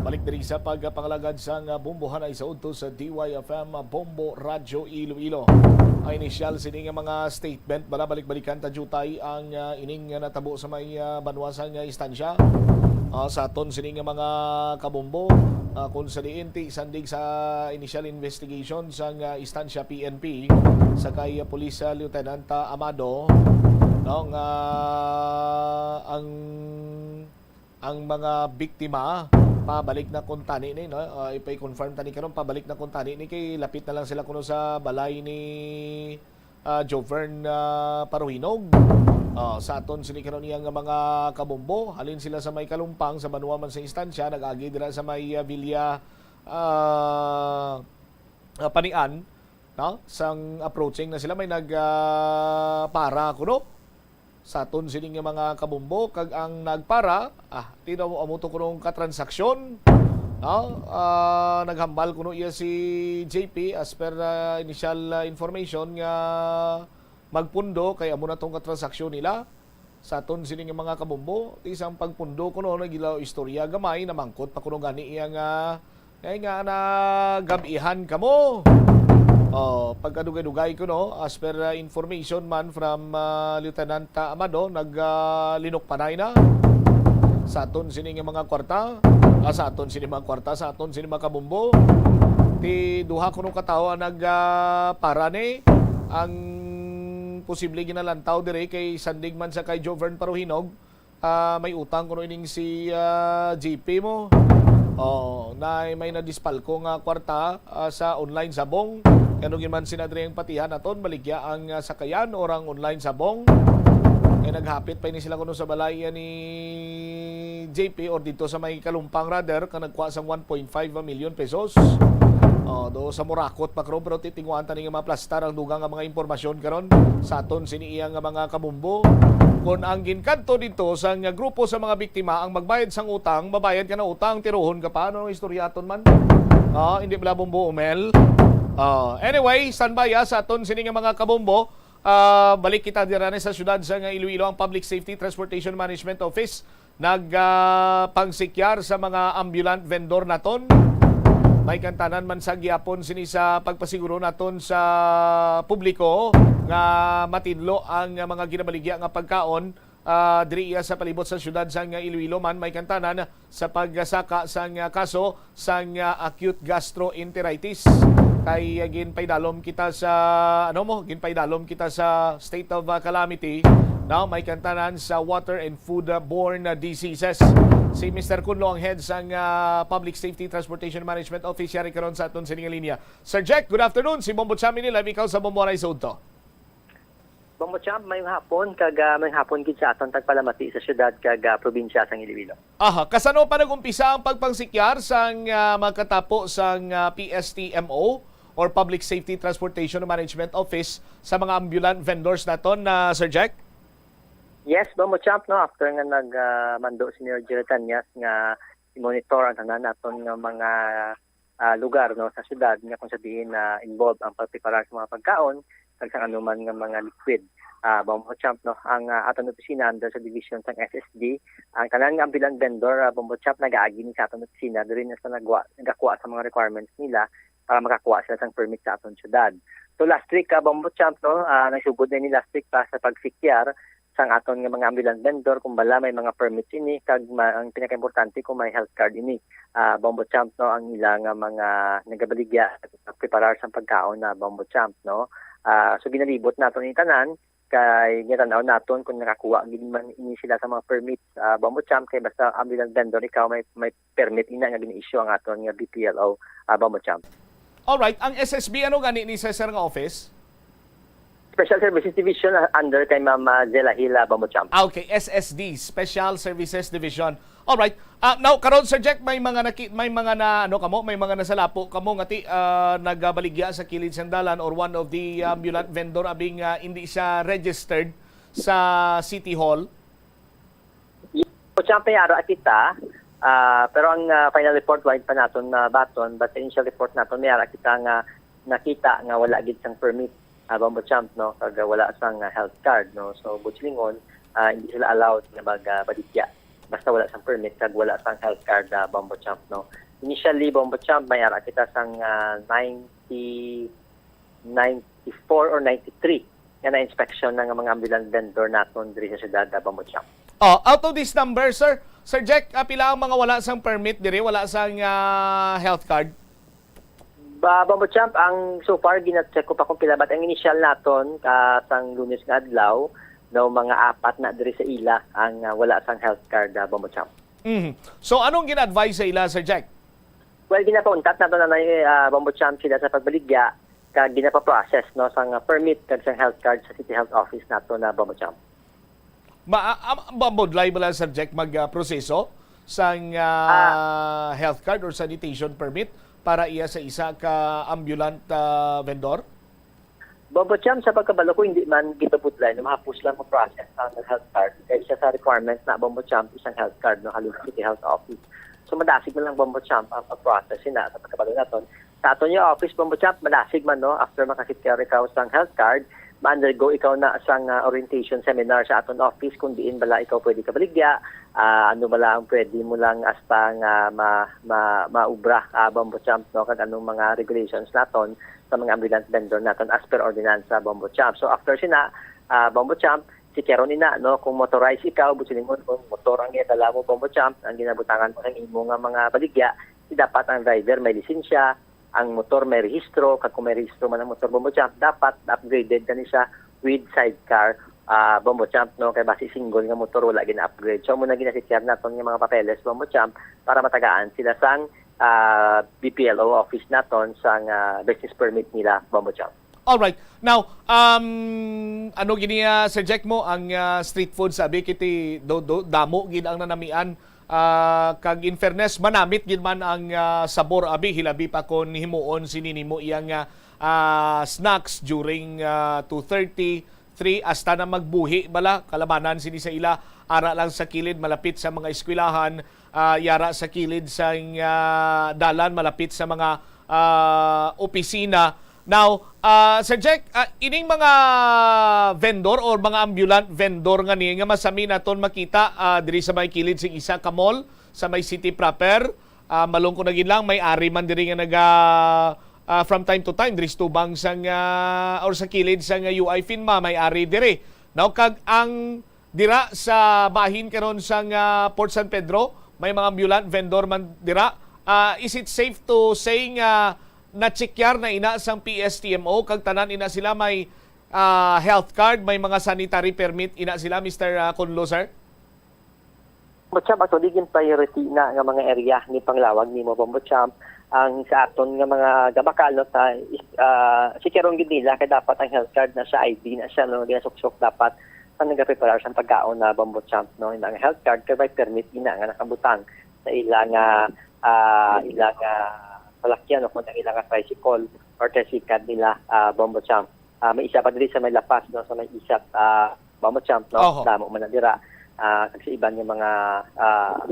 Balik diri sa pagpangalagad sang, ah, bombohanay sa udto sa D Y F M, ah, Bombo Radyo Iloilo. Ang inisyal sini nga mga statement, bala balik-balikan ta jutay ang, ah, ining, ah, natabo sa may, ah, banwa sang, ah, Estancia. Ah, sa aton sini nga mga kabombo, ah, kung sa diin ti sandig sa initial investigation sang, ah, Estancia P N P sa kay, ah, Police, ah, Lieutenant, ah, Amado, no, nga ang, ang mga biktima pabalik na kuntani ni, no? Ah, ipay-confirm tani karon, pabalik na kuntani ni kay lapit na lang sila kuno sa balay ni, ah, Jovern, ah, Paruhinog. Ah, sa aton sini karon iya nga mga kabombo, halin sila sa may Kalumpang, sa banwa man sa Estancia, nag-agi dira sa may, ah, Villa, ah, ah, Panian, no? Sang approaching na sila, may nag, ah, para kuno sa aton sini nga mga kabombo, kag ang nagpara, ah, tinaw amo to kunong katransaksyon, no? Ah, naghambal kuno iya si J P as per, ah, initial, ah, information nga magpundo kay amo na tong katransaksyon nila. Sa aton sini nga mga kabombo, ti sang pagpundo kuno, nagila istorya gamay, namangkot pa kuno gani iya nga, ay nga na gab-ihan kamo. Oh, pagkadugay-dugay kuno, as per, uh, information man from, uh, Lieutenant, uh, Amado, nag, uh, linukpanay na sa aton sini nga mga kwarta, ah, sa aton sini mga kwarta, sa aton sini mga kabombo. Ti duha kuno ka tawo ang nag, ah, para ni ang posible ginalantaw diri kay sandig man sa kay Jovern Paruhinog. Ah, may utang kuno ining si, ah, J P mo. Oh, na may nadispalko nga kwarta, ah, sa online sabong. Kano gid man sina diri ang patihan naton, baligya ang, ah, sakayan or ang online sabong. Kay naghapit pa ini sila kuno sa balay ni J P or dito sa may Kalumpang rather, ka nagkuha sang one point five million pesos. Oh, do sa Morakot pa, Kro, pero titinguan ta ni nga maplastar ang dugang nga mga impormasyon karon sa aton sini iya nga mga kabumbo. Kon ang ginkadto dito sang grupo sa mga biktima ang magbayad sang utang, mabayad ka na utang, tirohon ka pa. Ano ang istorya aton man? Ah, hindi bala, Bumbo Umel? Ah, anyway, standby, ah, sa aton sini nga mga kabumbo. Ah, balik kita dira ni sa siyudad sa nga Iloilo, ang Public Safety Transportation Management Office nag, ah, pangsikyar sa mga ambulant vendor naton. May kantanan man sa gihapon sini sa pagpasiguro naton sa publiko nga matinlo ang mga ginabaligya nga pagkaon, ah, diri iya sa palibot sa siyudad sang Iloilo man, may kantanan sa pagsaka sang, ah, kaso sang, ah, acute gastroenteritis. Kay, ah, ginpaidalom kita sa, ano mo, ginpaidalom kita sa state of, ah, calamity. Now, may kantanan sa water and food, ah, borne, ah, diseases. Si Mister Kunlo ang head sang, ah, Public Safety Transportation Management Office, yari karon sa aton sining linya. Sir Jack, good afternoon. Si Bombo Cham ini, live ikaw sa Bombo Aray sa Udto. Bombo Champ, mayong hapon, kag, ah, mayong hapon gid sa aton tagpalamati sa siyudad kag, ah, probinsya sang Iloilo. Aha, kasano pa nag-umpisa ang pagpangsikyar sang, ah, magkatapo sang, ah, P S T M O or Public Safety Transportation Management Office sa mga ambulant vendors naton, ah, Sir Jack? Yes, Bombo Champ, no, after nga nag, ah, mando si Mayor Jerry Tañas nga i-monitor ang tanan naton nga mga, ah, lugar, no, sa siyudad nga kung sa diin na involved ang pagpreparar sa mga pagkaon kag sang anuman nga mga liquid. Ah, Bombo Champ, no, ang, ah, aton opisina under sa division sang S S D, ang tanan nga ambulant vendor, ah, Bombo Champ, nagaagi ni sa aton opisina diri na sa nagwa-, nagakuha sa mga requirements nila para makakuha sila sang permit sa aton syudad. So last week, ah, Bombo Champ, no, ah, nagsugod na ni last week pa sa pagsikyar sang aton nga mga ambulant vendor kung bala may mga permits ini kag ma-, ang pinakaimportante kung may health card ini. Ah, Bombo Champ, no, ang ila nga mga nagabaligya preparar sang pagkaon na Bombo Champ, no. Ah, so ginalibot naton ini tanan kay ginatan-aw naton kung nakakuha gid man ini sila sa mga permits, ah, Bombo Champ, kay basta ambulant vendor ikaw may, may permit ina nga gini-issue ang aton nga B P L O, ah, Bombo Champ. Alright, ang S S B, ano gani ni sa sir nga office? Special Services Division, ah, under kay Ma'am, ah, Zela Hila, Bombo Champ. Ah, okay, S S D, Special Services Division. Alright. Ah, now, karon, Sir Jack, may mga naki-, may mga na, ano kamo, may mga nasalapo kamo nga ti, ah, nagabaligya sa kilid sang dalan or one of the ambulant vendor abing, ah, hindi siya registered sa City Hall? Kutsa may ara kita, ah, pero ang, ah, final report wala pa naton nabaton, but sa initial report naton may ara kita nga nakita nga wala gid sang permit, ah, Bombo Champ, no, kag wala sang, ah, health card, no. So, buot silingon, ah, hindi sila allowed nga mag, ah, baligya basta wala sang permit kag wala sang health card, ah, Bombo Champ, no. Initially, Bombo Champ, may ara kita sang, ah, ninety, ninety-four or ninety-three nga na-inspection na nga mga ambulant vendor naton diri sa siyudad, ah, Bombo Champ. Oh, out of this number, sir, Sir Jack, ah, pila ang mga wala sang permit diri, wala sang, ah, health card? Ba, Bombo Champ, ang so far gina-check ko pa kung pila, but ang initial naton, ah, sang Lunes nga adlaw, no, mga apat na diri sa ila ang, ah, wala sang health card, ah, Bombo Champ. Mhm. So, anong gina-advise sa ila, Sir Jack? Well, ginapauntat naton na, ah, Bombo Champ, sila sa pagbaligya, kag ginapaprocess, no, sang, ah, permit kag sang health card sa City Health Office nato na, Bombo Champ. Ma-, ah, ah, mabudlay bala, Sir Jack, mag, ah, proseso sang, ah, health card or sanitation permit para iya sa isa ka ambulant, ah, vendor? Bombo Champ, sa pagkabalo ko, hindi man gipabudlay na mahapos lang ang process sa health card. Kay isa sa requirements na, Bombo Champ, isang health card, no, halin sa City Health Office. So, madasig man lang, Bombo Champ, ang pag-process ina sa pagkabalo naton. Sa aton nga office, Bombo Champ, madasig man, no, after makasikyar ikaw sang health card, ma-undergo ikaw na sang, ah, orientation seminar sa aton office kung diin bala ikaw pwede ka baligya, ah, ano bala ang pwede mo lang hasta nga ma-, ma-, maubra, ah, Bombo Champ, no, kag anong mga regulations naton sa mga ambulant vendor naton as per ordinansa, Bombo Champ. So, after sina, ah, Bombo Champ, sikyaron ina, no, kung motorized ikaw, buot silingon, kung motor ang ginadala mo, Bombo Champ, ang ginabutangan mo sa imo nga mga baligya, di dapat ang driver may lisensya, ang motor may rehistro, kag kung may rehistro man ang motor, Bombo Champ, dapat upgraded na ni siya with sidecar, ah, Bombo Champ, no, kay basi single nga motor, wala gina-upgrade. So, amo na gina-secure naton nga mga papeles, Bombo Champ, para matagaan sila sang, ah, B P L O office naton sang, ah, business permit nila, Bombo Champ. Alright. Now, um, ano gini, ah, Sir Jack, mo ang, ah, street food, sabi, kiti do, do, damo gid ang nanamian, ah, kag in fairness, manamit gid man ang, ah, sabor, abi, hilabi pa kon himuon sini nimo iyang, ah, ah, snacks during, ah, two thirty, three, hasta na magbuhi bala, kalabanan sini sa ila, ara lang sa kilid, malapit sa mga eskwelahan, ah, yara sa kilid sang, ah, dalan, malapit sa mga, ah, opisina. Now, ah, Sir Jack, ah, ining mga vendor or mga ambulant vendor nga ni nga masami naton makita, ah, diri sa may kilid sa isa ka mall, sa may city proper, ah, malungkot na gid lang, may ari man diri nga naga, ah, from time to time, diri sa tubang sang, ah, or sa kilid sang, ah, U I Finma, may ari diri. Now, kag ang dira sa bahin karon sang, ah, Port San Pedro, may mga ambulant vendor man dira. Ah, is it safe to say nga na-checkar na ina sang P S T M O kag tanan ina sila may, ah, health card, may mga sanitary permit ina sila, Mister, ah, Conlo, sir? Bombo Champ, actually, gin priority na nga mga area ni panglawag nimo, Bombo Champ, ang sa aton nga mga gabakal, no, ta, is, ah, sikaron gid nila kay dapat ang health card na siya, I D na siya, no, ginasuksok dapat sa nagapreparar sa pagkaon na, Bombo Champ, no, ang health card kay may permit ina nga nakabutang sa ila nga, ah, ila nga salakyan o kung ang ila nga tricycle or tricycad nila, ah, Bombo Champ. Ah, may isa pa diri sa may La Paz, no, sa may isap, ah, Bombo Champ, no, Oho. Damo man na dira, ah, kag sa iban nga mga, ah,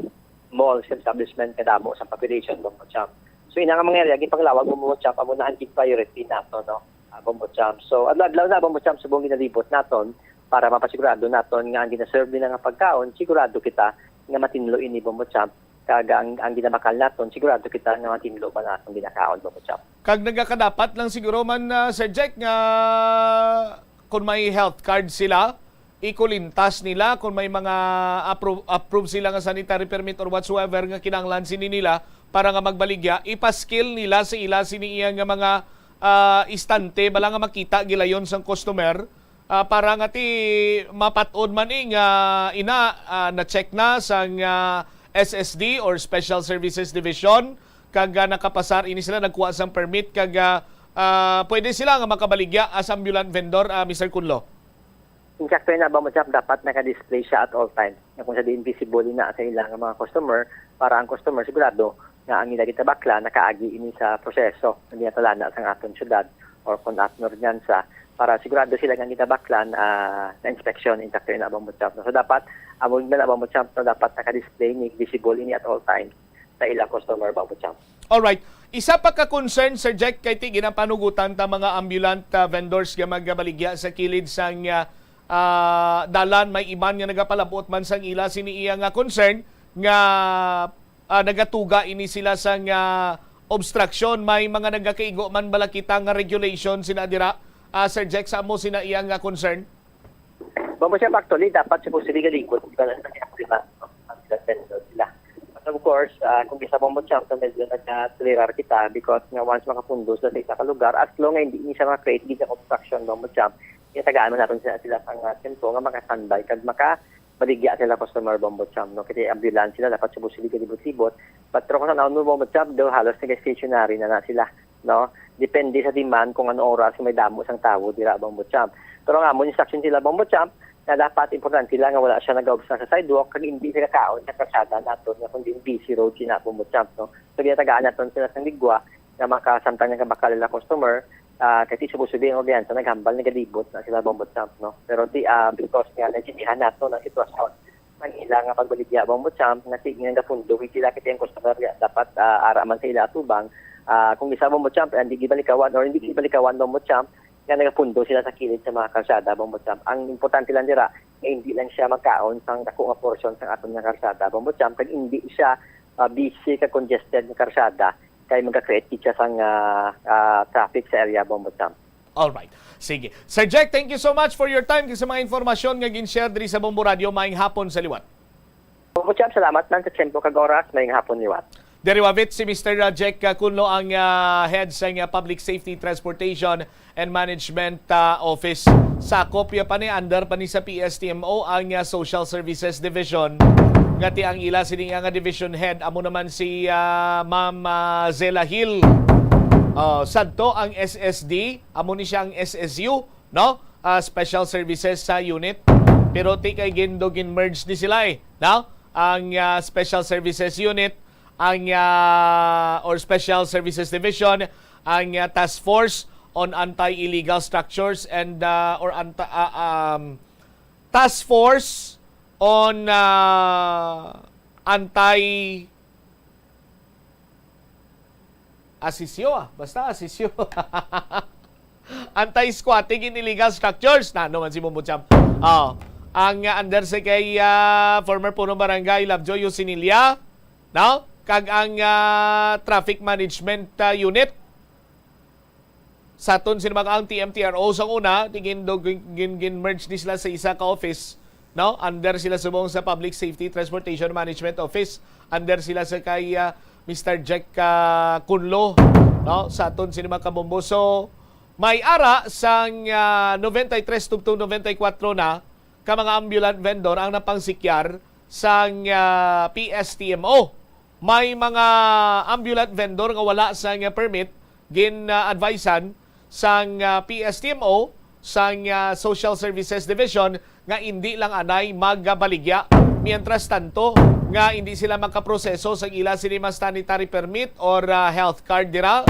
malls kag establishment nga damo sa population, Bombo Champ. So, ina nga mga area, gipanglawag mo, Bombo Champ, amo na ang big priority nato, no, ah, Bombo Champ. So, adlaw-adlaw na, Bombo Champ, subong ginalibot naton para mapasigurado naton nga ang ginaserve nila nga pagkaon, sigurado kita nga matinlo ini, Bombo Champ, kag ang, ang ginabakal naton, sigurado kita nga matinlo man ang ginakaon, Bombo Champ. Kag nagakadapat lang siguro man, ah, Sir Jack, nga kung may health card sila, ikulintas nila kung may mga appro-, approve sila nga sanitary permit or whatsoever nga kinahanglan sini nila para nga magbaligya, ipaskil nila sa ila sini iya nga mga, ah, istante bala nga makita gilayon sang customer, ah, para nga ti mapat-od man ni nga ina, ah, na-check na sang, ah, S S D or Special Services Division, kag, ah, nakapasar ini sila, nagkuha sang permit, kag, ah, ah, pwede sila nga makabaligya as ambulant vendor, ah, Mister Kunlo. Insakto na, Bombo Champ, dapat naka-display siya at all times. Nga kung sa diin visible na sa ilang mga customer, para ang customer sigurado nga ang ila gitabakla nakaagi ini sa proseso nga ginatalana sa aton syudad or kung at ordinansa, para sigurado sila nga ang gitabaklan, ah, na inspeksyon, insakto na, Bombo Champ. So dapat, amo na, Bombo Champ, no, dapat naka-display ni, visible ini at all times sa ila customer, Bombo Champ. Alright. Isa pa ka concern, Sir Jack, kay ti ginapanugutan ta mga ambulant, ah, vendors nga magabaligya sa kilid sang, ah, ah, dalan, may iban nga nagapalabot man sang ila sini iya nga concern nga, ah, nagatuga ini sila sang, ah, obstruction. May mga nagakaigo man bala kita nga regulation sina dira, ah, Sir Jack, sa amo sina iya nga concern? Bombo Champ, actually, dapat supposedly galigod, di ba, ang problema, no? Ang sila sila. But of course, ah, kung isa, Bombo Champ, so medyo nagka-clearer kita because nga once makapundos na sa isa ka lugar, as long nga hindi ni siya ma-create gid ang obstruction, Bombo Champ, ginatagaan man naton sila, sila sang, ah, tempo nga maka-standby kag makabaligya sila customer, Bombo Champ, no? Kasi ambulance sila, dapat supposedly galibot-libot. But pero kung sa naon mo, Bombo Champ, daw halos nag-stationary na na sila, no? Depende sa demand kung ano oras may damo sang tawo dira, Bombo Champ. Pero ang amon instruction sila, Bombo Champ, na dapat importante lang nga wala siya nag-obstruct sa sidewalk kag hindi siya kakaon sa kalsada naton nga kundi busy road sina, Bombo Champ, no? So, ginatagaan naton sila sang ligwa nga makasamtang nagabakal ang customer, ah, kasi supposedly ang ordinansa naghambal, nagalibot na sila, Bombo Champ, no? Pero di, ah, because nga naintindihan naton ang sitwasyon, ang ila nga pagbaligya, Bombo Champ, nga sige nga gapundo gid sila, kay ang customer nga dapat, ah, ara man sa ila atubang. Ah, kung isa, Bombo Champ, hindi gibalikawan or hindi gibalikawan, Bombo Champ, nga nagapundo sila sa kilid sa mga kalsada, Bombo Champ. Ang importante lang dira, nga hindi lang siya magkaon sang dako nga portion sang aton nga kalsada, Bombo Champ, kag hindi siya, ah, busy kag congested nga kalsada, kay magka-create gid siya sang, ah, ah, traffic sa area, Bombo Champ. Alright. Sige. Sir Jack, thank you so much for your time kag sa mga informasyon nga gin-share diri sa Bombo Radio. Maayong hapon sa liwat. Bombo Champ, salamat man sa tiyempo kag oras. Maayong hapon liwat. Diri wavit si Mister Jack, uh, Kunlo ang, uh, head sa, uh, Public Safety, Transportation and Management, uh, Office. Sakop ya pa ni, under pa ni sa P S T M O ang, uh, Social Services Division. Ngati ang ila sini nga division head amo naman si, uh, Ma'am, uh, Zella Hill. Uh, sadto ang S S D, amo ni siya ang S S U, no? Uh, Special Services sa unit. Pero ti kay gindo gin-merge ni sila eh, no? Ang, uh, Special Services Unit, ang, uh, or Special Services Division, ang, uh, Task Force on Anti-Illegal Structures and, uh, or anti, uh, um, Task Force on, uh, Anti Asisyo, ah. Basta asisyo. Anti-squatting in illegal structures. Na, ano man si Mumbo Champ? Oh, ang, uh, under sa kay, uh, former punong barangay Lovejoy Yosinilla, no? Kag ang, uh, traffic management, uh, unit. Sa aton sini mga ang T M T R O sa una, di gin, do, gin, gin, gin-merge ni sila sa isa ka office, no? Under sila subong sa Public Safety Transportation Management Office. Under sila sa kay, ah, Mister Jack, ah, Kunlo, no? Sa aton sini mga kabombo. So, may ara sang, ah, ninety-three tubtong ninety-four na ka mga ambulant vendor ang napangsikyar sang, ah, P S T M O. May mga ambulant vendor nga wala sang, ah, permit, gin, ah, advisean sang, ah, P S T M O, sang, ah, Social Services Division nga indi lang anay magabaligya. Mientras tanto, nga indi sila makaproseso sang ila sini mga sanitary permit or, ah, health card dira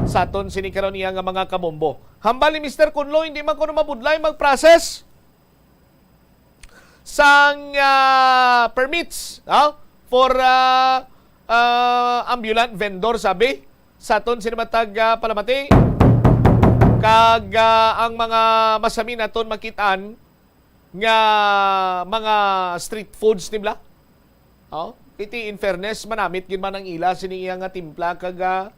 sa aton sini karon iya nga mga kabombo. Hambal ni Mister Kunlo, hindi man kuno mabudlay mag-process sang, ah, permits, ah, for, ah, ah, ambulant vendor, sabi, sa aton sini matag, ah, palamati. Kag, ah, ang mga masami naton makitaan nga mga street foods nila. Oh, iti in fairness, manamit gid man ang ila sini iya nga timpla kag, ah,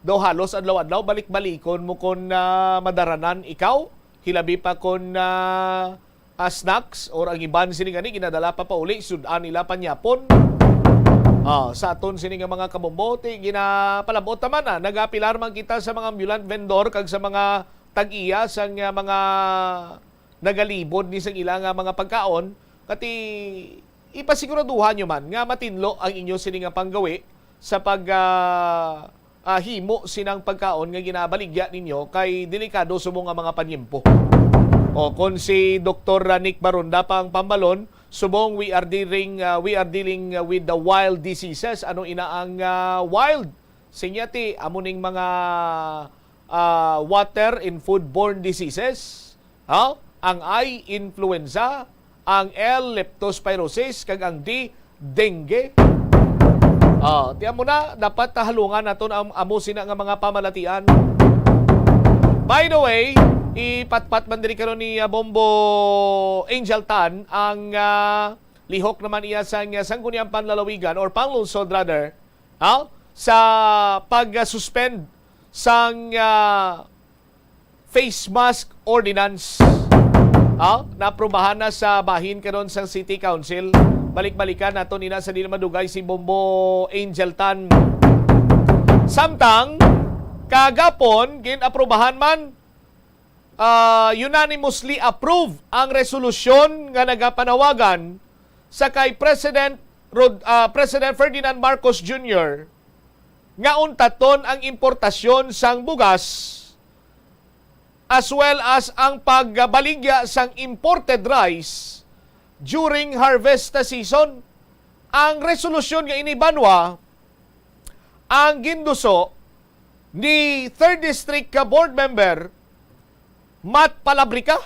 daw halos adlaw-adlaw balik-balikon mo kon, ah, madaranan ikaw, hilabi pa kon, ah, ah, snacks or ang iban sini gani ginadala pa pauli, sud-an nila panyapon. Ah, sa aton sini nga mga kabombo, ti ginapalabot naman na nagapilar man kita sa mga ambulant vendor kag sa mga tag-iya sang, ah, mga nagalibod ni sang ila nga mga pagkaon, kati ipasiguraduha nyo man nga matinlo ang inyo sini nga panggawi sa pag, ah, ah, himo sinang pagkaon nga ginabaligya ninyo kay delikado subong nga mga panyimpo. O kon si Doktor Nick Baronda pa ang pambalon, subong we are dealing, ah, we are dealing, ah, with the wild diseases. Ano ina ang, ah, wild? Sinyati, amo ning mga, ah, water and foodborne diseases. Ha? Ang I, influenza, ang L, leptospirosis, kag ang D, dengue. Ah, tiyan mo na, dapat halungan naton ang amo sina nga mga pamalatian. By the way, ipatpat man diri karon ni, ah, Bombo Angel Tan ang, ah, lihok naman iya sang, ah, Sangguniang Panlalawigan or Panlungsod rather, ha? Sa pag-suspend sang, ah, face mask ordinance. Ah, naaprubahan na sa bahin karon sang City Council. Balik-balikan nato nina sa dili madugay si Bombo Angel Tan. Samtang, kagapon, gin-aprubahan man, ah, unanimously approve ang resolusyon nga nagapanawagan sa kay President Rod-, ah, President Ferdinand Marcos Junior nga untaton ang importasyon sang bugas as well as ang pagbaligya sang imported rice during harvest season. Ang resolusyon nga ini, banwa, ang ginduso ni Third District ka Board Member Matt Palabrica.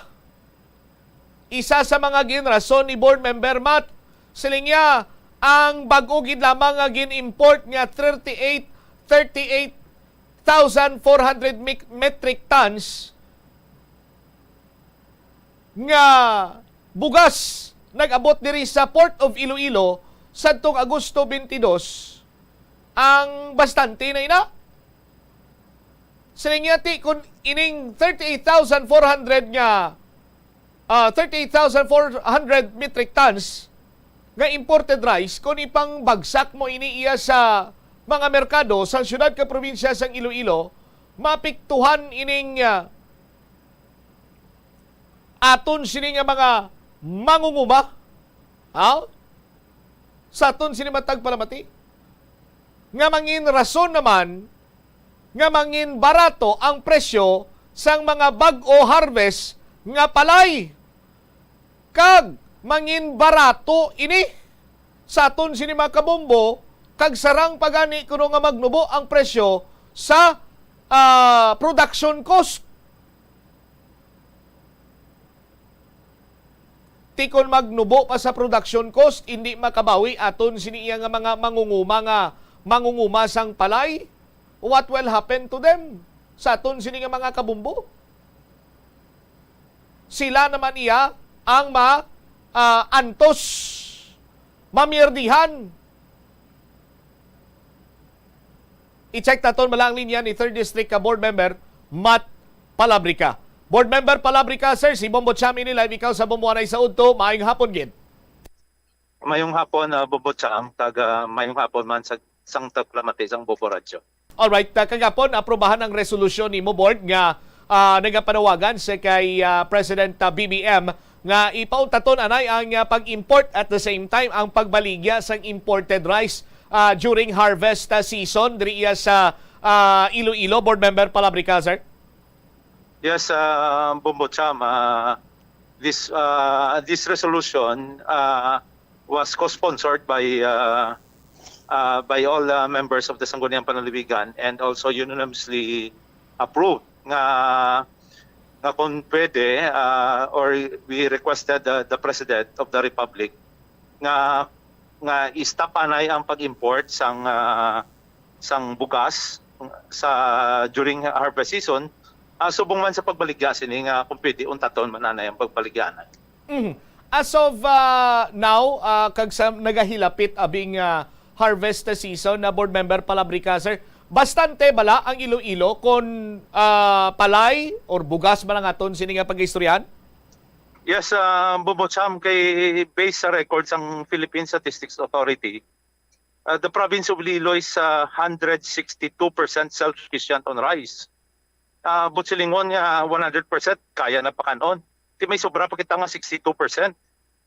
Isa sa mga ginrason ni Board Member Matt, siling niya, ang bag-o gid lamang nga gin-import nga thirty-eight, thirty-eight thousand four hundred mic-, metric tons nga bugas nag-abot diri sa Port of Iloilo sadtong Agosto twenty-two, ang bastante na ina. Siling niya, ti, kung ining thirty-eight thousand four hundred nga, ah, thirty-eight thousand four hundred metric tons nga imported rice, kung ipangbagsak mo ini iya sa mga merkado sa siyudad kag probinsya sang Iloilo, maapektuhan ining, ah, aton sini nga mga mangunguma, ha? Sa aton sini matag palamati, nga mangin rason naman nga mangin barato ang presyo sang mga bag-o harvest nga palay, kag mangin barato ini sa aton sini mga kabombo, kag sarang pa gani kuno nga magnubo ang presyo sa, ah, production cost. Ti kon magnubo pa sa production cost, hindi makabawi aton sini iya nga mga mangunguma nga mangunguma sang palay. What will happen to them? Sa aton sini nga mga kabumbo, sila naman iya ang ma, ah, antos, mamirdihan. I-check naton bala ang linya ni Third District ka Board Member Matt Palabrica. Board Member Palabrica, sir, si Bombo Cham ini live, ikaw sa Bombo Anay sa Udto. Maayong hapon gid. Mayong hapon, ah, Bombo Cham, kag, ah, mayong hapon man sa sang taglamati sang Bombo Radyo. Alright, ah, kagapon, aprobahan ang resolusyon nimo, Board, nga, ah, nagapanawagan sa kay, ah, President, ah, B B M nga ipauntaton anay ang, ah, pag-import, at the same time ang pagbaligya sang imported rice, ah, during harvest, ah, season diri iya sa, ah, Iloilo. Board Member Palabrica, sir. Yes, uh, Bombo Cham, uh, this, uh, this resolution, uh, was co-sponsored by, uh, uh, by all, uh, members of the Sangguniang Panlalawigan and also unanimously approved nga, nga kung pwede, uh, or we requested the, the President of the Republic nga, nga i-stop anay ang pag-import sang, uh, sang bugas sa during harvest season, ah, subong man sa pagbaligya sini nga kung pwede untaton man anay ang pagbaligya na. Mhm. As of, ah, now, ah, kag sa nagahilapit abing, ah, harvest season na Board Member Palabrica, sir, bastante bala ang Iloilo kon, ah, palay or bugas man ang aton sini nga pag-istoryahan? Yes, ah, Bobo Cham, kay based sa record sang Philippine Statistics Authority, uh, the province of Iloilo is, uh, hundred sixty-two percent self-sufficient on rice. Uh, but silingon nga one hundred percent kaya na pakan-on. Ti may sobra pa kita nga sixty-two percent.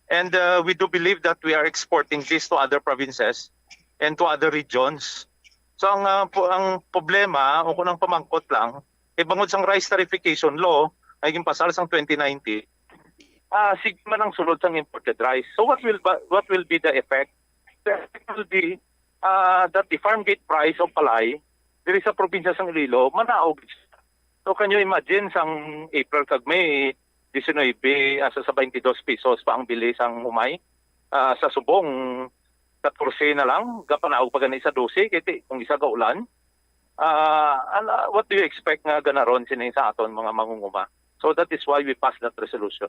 And, uh, we do believe that we are exporting this to other provinces and to other regions. So ang, uh, po, ang problema o kung ang pamangkot lang, eh, bangod sang rice tarification law ay ginpasar sang twenty nineteen, ah, sige man ang sulod sang imported rice. So what will ba, what will be the effect? The effect will be, ah, that the farm gate price of palay diri sa probinsya sang Iloilo manaog. So can you imagine, sang April kag May, diecinuebe hasta sa twenty-dos pesos pa ang bili sang humay, ah, sa subong katorse na lang, gapanaog pa gani sa dose, kay ti-, kung isa ka ulan. Ah, ala, what do you expect nga ganaron sini sa aton mga mangunguma? So that is why we passed that resolution.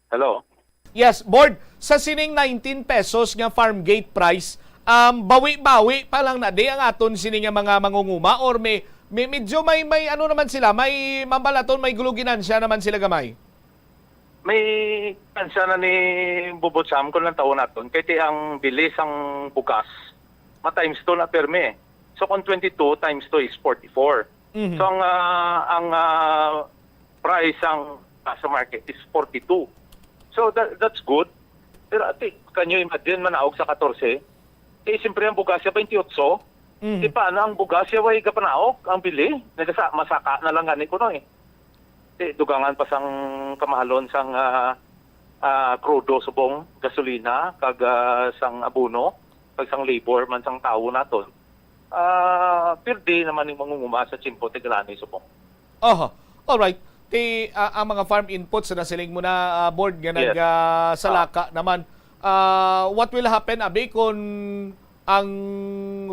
Hello? Yes, Board, sa sining nineteen pesos nga farm gate price, um, bawi-bawi pa lang na di ang aton sini nga mga mangunguma, or may, may medyo may, may ano naman sila, may mambalaton, may guluginan siya naman sila gamay? May kansya na ni Bobo Cham kung lang taon naton. Kay ti ang bilis ang bugas, ma-times two na permi. So kung twenty-two times two is forty-four. Mhm. So ang, ah, ang, ah, price ang, ah, sa market is forty-two. So that, that's good. Pero ati, can you imagine, manaog sa katorse? Eh, siyempre ang bugas siya twenty-eight. Mhm. Di pa, ano, ang bugas siya way gapanaog, ang bili, nagasa-, masaka na lang gani kuno eh. Di, dugangan pa sang kamahalon sang, ah, ah, krudo subong, gasolina, kag, ah, sang abono, kag sang labor man sang tawo naton. Ah, pirdi naman ning mangunguma sa tiyempo ti granay subong. Oho. Alright. Ti, ah, ang mga farm inputs na siling mo na, ah, Board, nga Yes. nag, ah, salaka naman. Ah, what will happen, abi, kung ang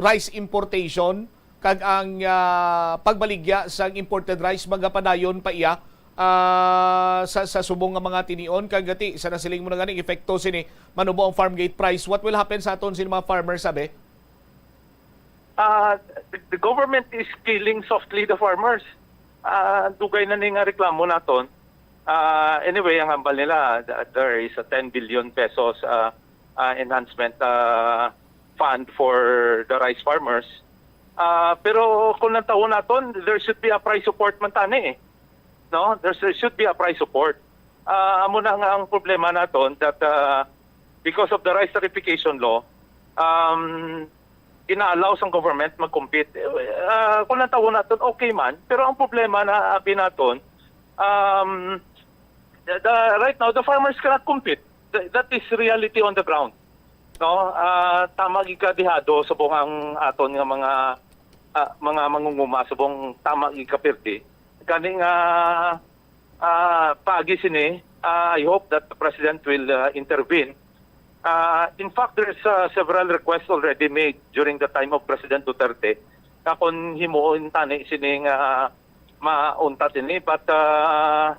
rice importation kag ang, ah, pagbaligya sang imported rice magapadayon pa iya, ah, sa, sa subong nga mga tinion, kag ti, sa nasiling mo na gani, epekto sini, manubo ang farm gate price? What will happen sa aton sini mga farmers, sabi? Ah, the, the government is killing softly the farmers. Ah, dugay na ni nga reklamo naton. Ah, anyway, ang hambal nila, th-, there is a ten billion pesos, ah, ah, enhancement, ah, fund for the rice farmers. Ah, pero kung ang tawon naton, there should be a price support man tani eh. No? There should be a price support. Ah, amo na nga ang problema naton that, ah, because of the rice tarification law, um, ina-allow sang government mag-compete. Eh, ah, kung ang tawon naton, okay man. Pero ang problema na abi naton, um, the, the, right now, the farmers cannot compete. Th- that is reality on the ground. No? Ah, tama gid ka dihado subong ang aton nga mga, ah, mga mangunguma subong tama gid ka pirdi. Gani nga, ah, paagi sini, ah, I hope that the president will, ah, intervene. Ah, in fact, there's, ah, several requests already made during the time of President Duterte nga kung himuon tani sini nga mauntat ini, but, ah,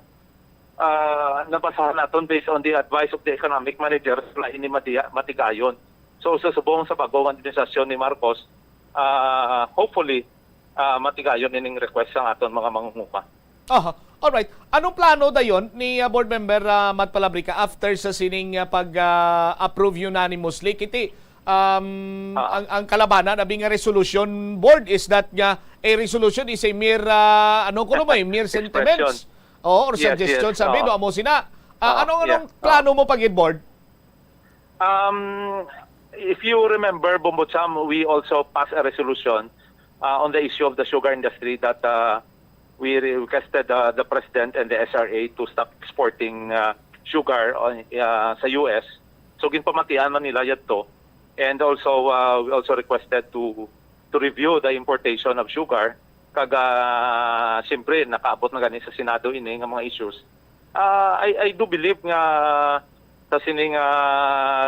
ah, nabasahan naton based on the advice of the economic managers, wala ini matiya-, matigayon. So, sa subong sa bag-ong administrasyon ni Marcos, ah, hopefully, ah, matigayon ining request sang aton mga mangunguma. Aha. Alright. Anong plano dayon ni, ah, Board Member, ah, Matt Palabrica after sa sining, ah, pag, ah, approve unanimously? Kiti, um, Ah. ang, ang kalabanan, abi nga resolution, Board, is that nga a resolution is a mere, ah, ano ko naman, mere Expression. sentiments? Oo, or Yes, suggestion, yes. sabi, Oo. no? Amo sina. Ah, Oo, anong, anong yeah. plano Oo. mo pa gid, Board? Um, if you remember, Bombo Cham, we also passed a resolution, uh, on the issue of the sugar industry that, uh, we requested, uh, the president and the S R A to stop exporting, uh, sugar on, uh, sa U S. So, ginpamatian man nila yadto. And also, uh, we also requested to to review the importation of sugar. Kag, ah, siyempre, nakaabot na gani sa Senado ini nga mga issues. Ah, I, I do believe nga sa sini nga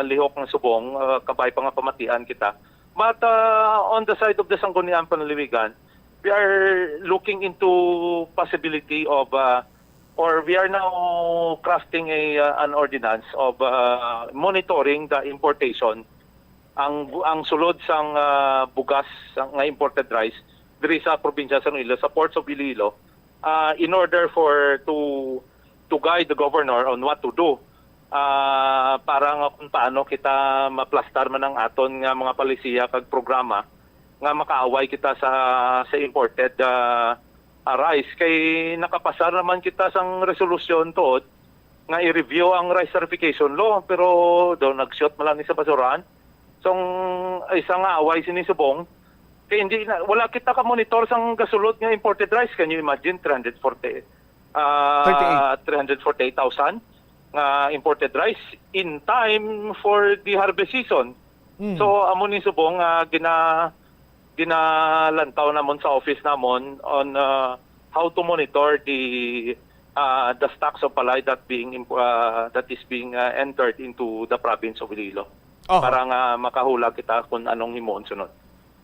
lihok nga subong, ah, kabay pa nga pamatian kita. But, ah, on the side of the Sangguniang Panlalawigan, we are looking into possibility of, ah, or we are now crafting a, ah, an ordinance of, ah, monitoring the importation. Ang, ang sulod sang, ah, bugas, sang, nga imported rice diri sa probinsya sa Iloilo, sa ports of Iloilo, ah, in order for to, to guide the governor on what to do, ah, para nga kung paano kita maplastar man ang aton nga mga palisiya kag programa nga makaaway kita sa, sa imported, ah, ah, rice. Kay nakapasar naman kita sang resolusyon tuod nga i-review ang rice tarification law, pero daw nag-shoot man lang ni sa basurahan. So, ang isa nga away sini subong, kay hindi na, wala kita ka monitor sang gasulod nga imported rice. Can you imagine, three hundred forty, ah, Thirty-eight. three hundred forty-eight thousand nga imported rice in time for the harvest season. Mm. So, amo ni subong nga gina-, ginalantaw namon sa office namon on, uh, how to monitor the, uh, the stocks of palay that being imp-, uh, that is being, uh, entered into the province of Iloilo. Oho. Para nga makahulag kita kung anong himuon sunod.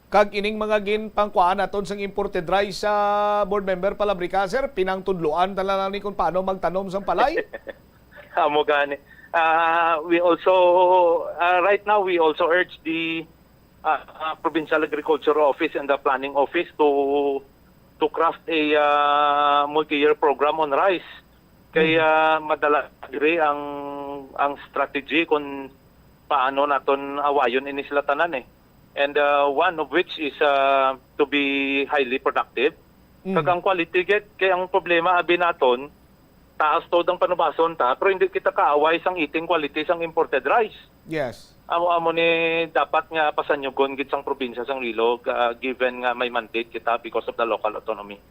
Kag ining mga ginpangkuan naton sang imported rice sa board member Palabrica, sir, pinangtudloan ta lang ni kung paano magtanom sang palay? Amo gani. Ah, we also, ah, right now, we also urge the, ah, ah, Provincial Agriculture Office and the Planning Office to, to craft a, ah, multi-year program on rice. Kay, Mhm. ah, madala diri ang, ang strategy kung paano naton awayon ini sila tanan, eh. And, ah, one of which is, ah, to be highly productive. Mm. Kag ang quality gid, kay ang problema abi naton, taas to ang panubason ta, pero hindi kita kaaway sang eating quality sang imported rice. Yes. Amo, amo ni dapat nga pasanyugon gid sang probinsya sang Iloilo, ah, given nga may mandate kita because of the local autonomy.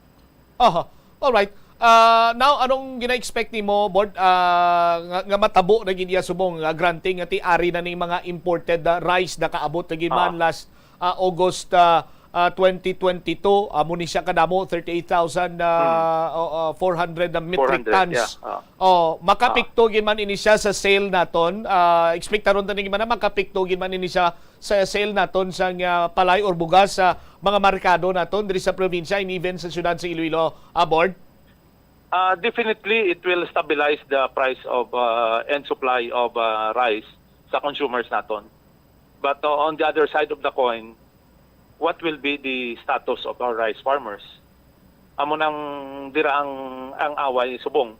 Aha. Alright. Ah, now, anong gina-expect nimo, Board, ah, nga, nga matabo na gid iya subong nga granting nga ti ari na ning mga imported, ah, rice nakaabot na gid man Ah. last, ah, August, ah, ah, twenty twenty-two, amo ni siya kadamo, thirty-eight thousand, ah, Hmm. o, ah, four hundred na metric Four hundred, tons. yeah. Ah. Oh, makapikto gid man ini siya sa sale naton. Ah, expectaron ta ni gid man na makapikto gid man ini siya sa sale naton sang, ah, palay or bugas sa mga merkado naton diri sa probinsya and even sa siyudad sa Iloilo, ah, Board? Ah, definitely, it will stabilize the price of, ah, and supply of, ah, rice sa consumers naton. But, uh, on the other side of the coin, what will be the status of our rice farmers? Amo nang dira ang, ang away subong.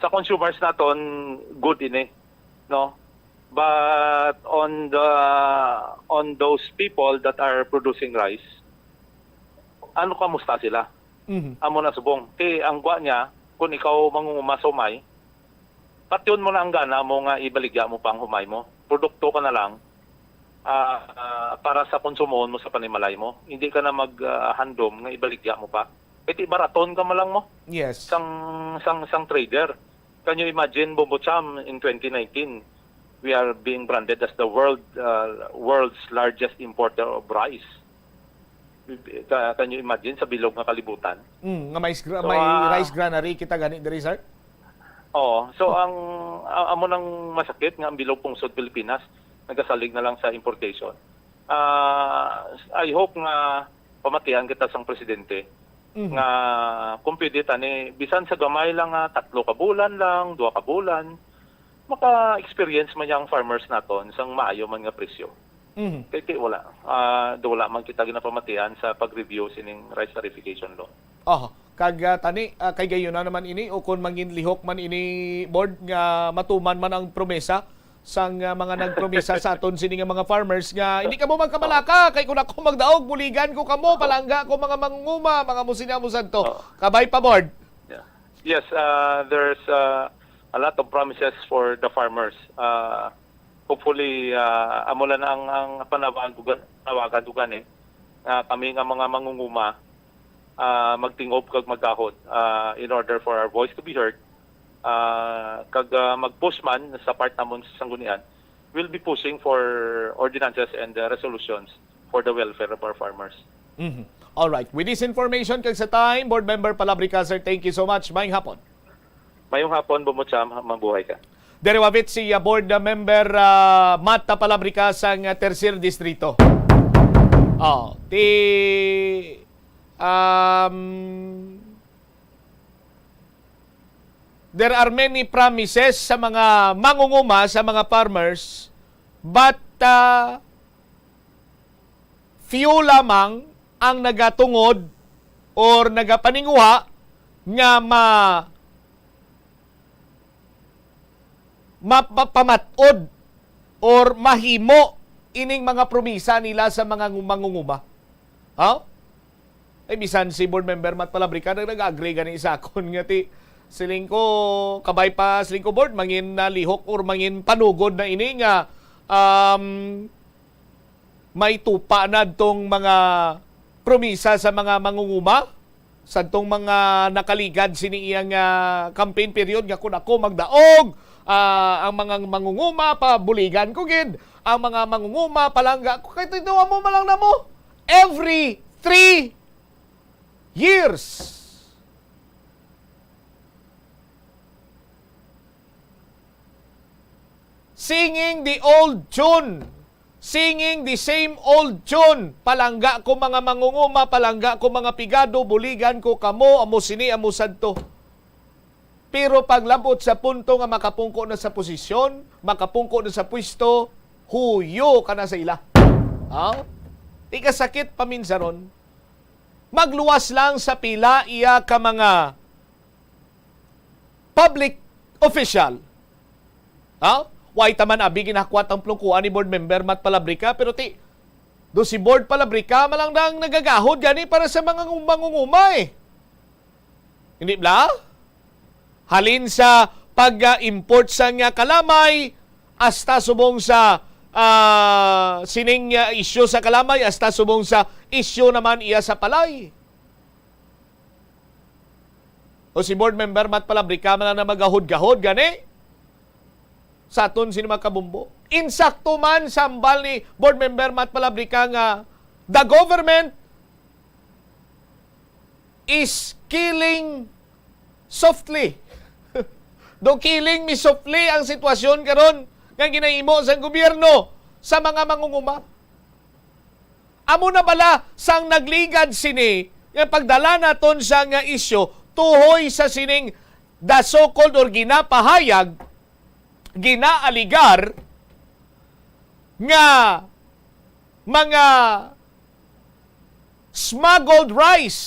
Sa consumers naton, good ini, no? But on the, on those people that are producing rice, ano, kamusta sila? Mhm. Amo na subong. Ti ang gwa niya, kung ikaw mangunguma sa humay, patyon mo na ang gana mo nga ibaligya mo pa ang humay mo. Produkto ka na lang, ah, ah, para sa konsumohon mo sa panimalay mo. Hindi ka na mag, ah, handom nga ibaligya mo pa. Iti baraton ka man lang mo Yes. sang, sang, sang trader. Can you imagine, Bombo Cham, in twenty nineteen, we are being branded as the world, uh, world's largest importer of rice. Ka-, can you imagine, sa bilog nga kalibutan? Mm, nga may, gra- So, may ah, rice granary kita gani diri, sir? Oo. So, ang, a-, amo nang masakit nga ang bilog pungsod Pilipinas nagasalig na lang sa importation. Ah, I hope nga pamatian kita sang presidente Mhm. nga kung pwede tani, bisan sa gamay lang nga tatlo ka bulan lang, duha ka bulan, maka-experience man yang farmers naton sang maayo man nga presyo. Mhm. Kay, kay wala, ah, do wala man kita ginapamatian sa pag-review sining rice tarification law. Aha. Kag, ah, tani, ah, kay gayon na naman ini, o kon manginlihok man ini, Board, nga matuman man ang promesa sang, ah, mga nagpromesa sa aton sini nga mga farmers nga, "Hindi kamo magkabalaka, kay kung ako magdaog, buligan ko kamo, palangga ko mga mangunguma, mga musina mo sadto." Oo. Kabay pa, Board. Yeah. Yes, uh, there's, uh, a lot of promises for the farmers. Uh, hopefully, uh, amo lang ang, ang panawagan ko ga-, panawagan ko gani, nga kami nga mga mangunguma, ah, magtingob kag magahod, ah, in order for our voice to be heard, ah, kag, ah, mag-push man sa part namon sa Sanggunian, we'll be pushing for ordinances and, uh, resolutions for the welfare of our farmers. Mhm. All right. With this information kag sa time, Board Member Palabrica, sir, thank you so much. Maayong hapon. Mayong hapon, Bombo Cham. Mabuhay ka. Dere wavit si, uh, Board Member, uh, Mata Palabrica sang, uh, Tercer Distrito. Oh, ti, um, there are many promises sa mga mangunguma, sa mga farmers, but, uh, few lamang ang nagatungod or nagapaninguha nga ma-, mapamatod or mahimo ining mga promisa nila sa mga ngu-, mangunguma. Ha? Ay, bisan si Board Member Mat Palabrica nag-, nag-agree gani sa akon nga ti, siling ko, kabay pa, siling ko, Board, mangin nalihok or mangin panugod na ini nga, um, may tupa na tong mga promisa sa mga mangunguma, sa tong mga nakaligad sini iyang, ah, campaign period nga kung ako magdaog, ah, ang mga mangunguma, pabuligan ko gid. Ang mga mangunguma, palangga ko. Kay tutuwa mo man lang na mo. Every three years. Singing the old tune. Singing the same old tune. Palangga ko mga mangunguma, palangga ko mga pigado, buligan ko kamo, amo sini, amo sadto. Pero paglabot sa punto nga makapungko na sa posisyon, makapungko na sa pwesto, huyo ka na sa ila. Ha? Ikasakit paminsaron, magluwas lang sa pila iya ka mga public official. Ha? Way taman abi ginahakwat ang plungkuan ni Board Member Mat Palabrica, pero ti, do si Board Palabrica malang nang nagagahod gani para sa mga ngu-, mangunguma eh. Hindi bla? Halin sa pag-import sa nga kalamay, hasta subong sa, ah, sining, ah, isyu sa kalamay, hasta subong sa isyu naman iya sa palay. O si Board Member Mat Palabrica man na magahod-gahod gani sa aton sini mga kabumbo. Insakto man sa hambal ni Board Member Mat Palabrica nga the government is killing softly. Do killing me softly ang sitwasyon karon nga ginahimo sang gobyerno sa mga mangunguma. Amo na bala sang nagligad sini nga pagdala naton sa nga isyu tuhoy sa sining the so-called or ginapahayag, ginaaligar nga mga smuggled rice,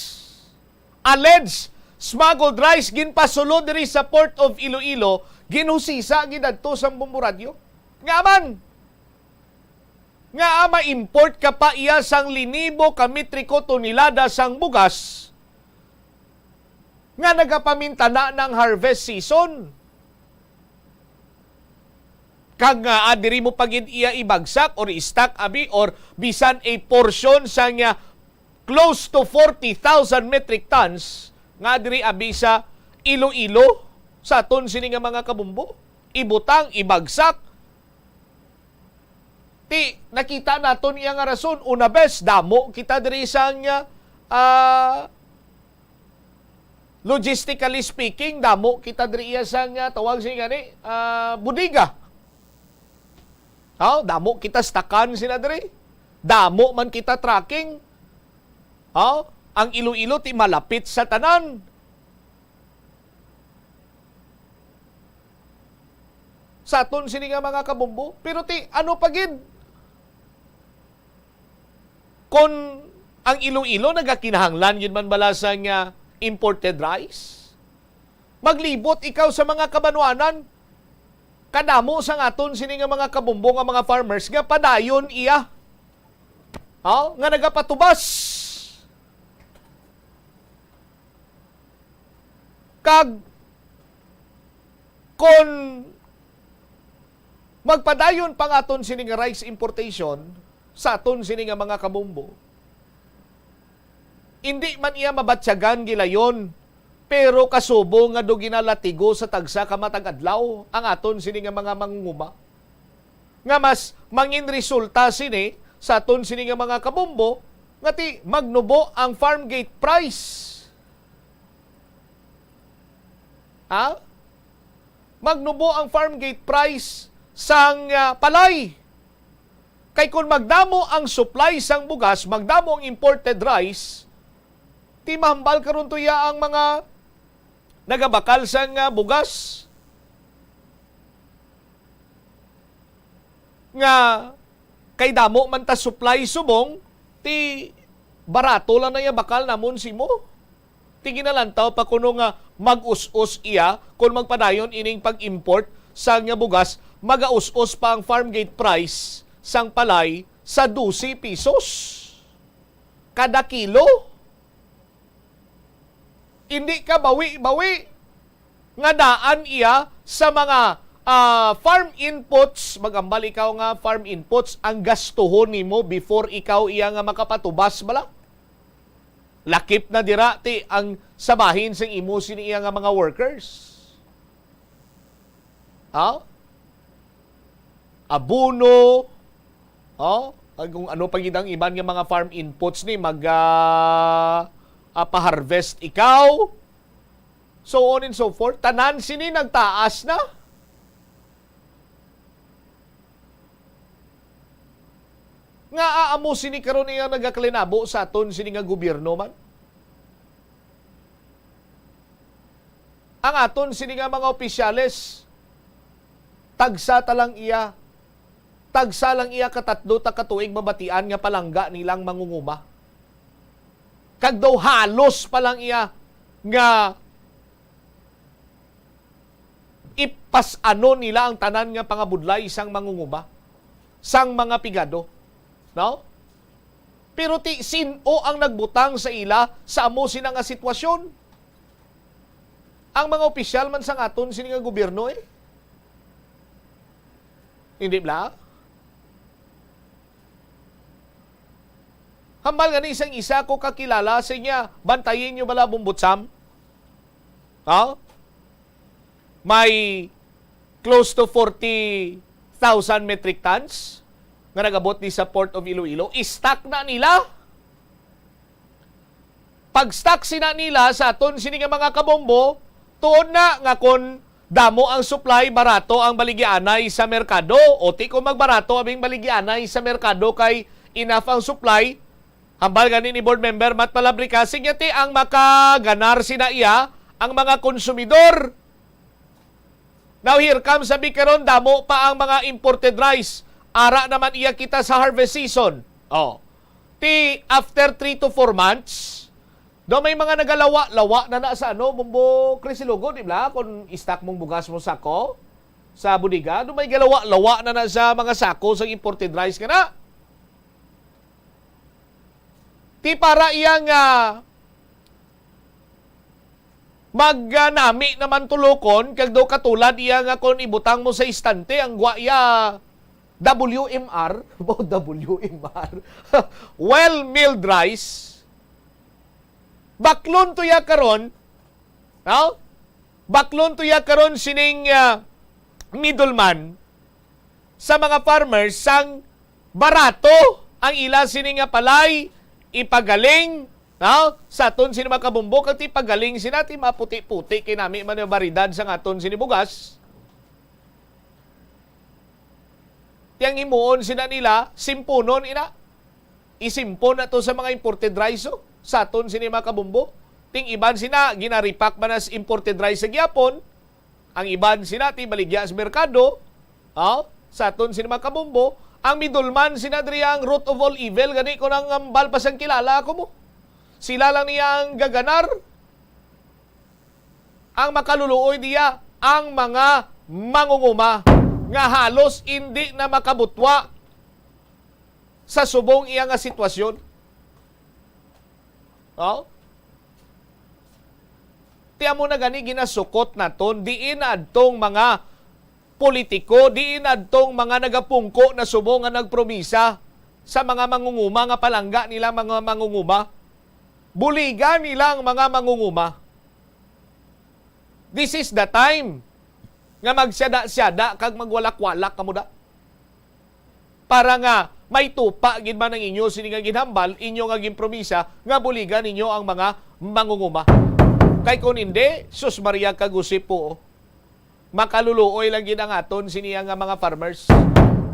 alleged smuggled rice, ginpasulod diri sa Port of Iloilo, ginhusisa gid adto sa Bombo Radyo. Nga man, nga ma-import ka pa iya sang linibo ka metriko tonelada sang bugas nga nagapamintana ng harvest season. Kag nga, ah, diri mo pa gid iya ibagsak or i-stock, abi, or bisan a portion sang, ah, close to forty thousand metric tons nga diri, abi, sa Iloilo, sa aton sini nga mga kabumbo. Ibutang, ibagsak. Ti, nakita naton iya nga rason. Una, bes, damo kita diri sang, ah, logistically speaking, damo kita diri iya sang, ah, tawag sini gani, ah, bodega. Oh, damo kita stakan sina diri. Damo man kita trucking. Oh, ang Iloilo ti malapit sa tanan. Sa aton sini nga mga kabumbo. Pero ti, ano pa gid? Kon ang Iloilo nagakinahanglan gid man bala sang, ah, imported rice, maglibot ikaw sa mga kabanwanan. Kadamo sang aton sini nga mga kabumbo nga mga farmers nga padayon iya, oh, nga nagapatubas. Kag kon magpadayon pa ang aton sini nga rice importation sa aton sini nga mga kabumbo, indi man iya mabatyagan gilayon, pero kasubo nga do ginalatigo sa tagsa ka matag adlaw ang aton sini nga mga mangunguma, nga mas mangin resulta sini sa aton sini nga mga kabumbo, nga ti magnubo ang farm gate price. Ha? Magnubo ang farm gate price sang, ah, palay. Kay kung magdamo ang supply sang bugas, magdamo ang imported rice, ti mahambal karon tuya ang mga nagabakal sang, ah, bugas nga kay damo man ta supply subong, ti barato lang na iya bakal namon simo. Ti ginalantaw pa kuno nga mag-us-os iya kon magpadayon ining pag-import sang nga bugas, mag-us-os pa ang farm gate price sang palay sa dose pesos kada kilo. Hindi ka bawi-bawi nga daan iya sa mga, ah, farm inputs. Magambal ikaw nga farm inputs ang gastuhon nimo before ikaw iya nga makapatubas bala. Lakip na dira ti ang sa bahin sing imo sini iya nga mga workers. Ha? Abono, ha? Kag kung ano pa gid ang iban nga mga farm inputs ni mag, ah, ah, pa-harvest ikaw, so on and so forth. Tanan sini nagtaas na. Nga aamo sini karon iya nagakalinabo sa aton sini nga gobyerno man? Ang aton sini nga mga opisyales, tagsa ta lang iya, tagsa lang iya katatlo ta ka tuig mabatian nga palangga nilang mangunguma. Kag daw halos pa lang iya nga ipas-ano nila ang tanan nga pangabudlay sang mangunguma, sang mga pigado. No? Pero ti, sin-o ang nagbutang sa ila sa amo sina nga sitwasyon? Ang mga opisyal man sang aton sini nga gobyerno, eh. Hindi bala? Hambal gani sang isa ko kakilala, sa niya, bantayin niyo bala, Bombotsam? Ha? May close to forty thousand metric tons nga nagabot ni sa Port of Iloilo. Stock na nila. Pag-stock sina nila sa aton sini nga mga kabombo, tuod na nga kon damo ang supply, barato ang baligyaanay sa merkado. O ti kung magbarato abing baligyaanay sa merkado kay enough ang supply, hambal gani ni Board Member Matt Palabrica, sige ti ang makaganar sina iya, ang mga konsumidor. Now, here comes, sabi karon, damo pa ang mga imported rice. Ara naman iya kita sa harvest season. Oh. Ti, after three to four months, daw may mga nagalawa-lawa na na sa ano, Bumbo Crisilugo, di ba? Kung stock mong bugas mo sako, sa bodega, ano may galawa-lawa na na sa mga sako sa imported rice nga na? Ti para iya nga magnami naman tulokon, kag daw katulad iya nga kon ibutang mo sa istante, ang gwa iya W M R, ba W M R? Well milled rice. Baklon to iya karon, no? Baklon to iya karon sining, ah, middleman sa mga farmers sang barato ang ila sini nga palay ipagaling, no? Sa aton sini mga kabumbo, kag ti pagaling sina ti maputi-puti kay nami man ang baridad sang aton sini bugas. Ti ang himuon sina nila, simpunon ina. Isimpon na to sa mga imported rice, oh, sa aton sini mga kabumbo. Ting iban sina, ginarepack man as imported rice sa gihapon. Ang iban sina, ti baligya sa merkado. Oh, sa aton sini mga kabumbo. Ang middleman sina diri ang root of all evil. Gani ko nang ambal pa sang kilala ako mo. Sila lang niya ang gaganar. Ang makaluluoy diya, ang mga mangunguma nga halos indi na makabutwa sa subong iya nga sitwasyon. Oh? Ti amo na gani ginasukot naton, diin adtong mga politiko, diin adtong mga nagapungko na subong nga nagpromisa sa mga mangunguma nga palangga nila mga mangunguma. Buligan nila ang mga mangunguma. This is the time nga magsiyada-siyada kag magwalak-walak kamo da. Para nga may tupa gid man ang inyo sini nga ginhambal, inyo nga ginpromisa nga buligan ninyo ang mga mangunguma. Kay kun hindi, sus Maria kag Jose po, makaluluoy lang gid ang aton sini nga mga farmers.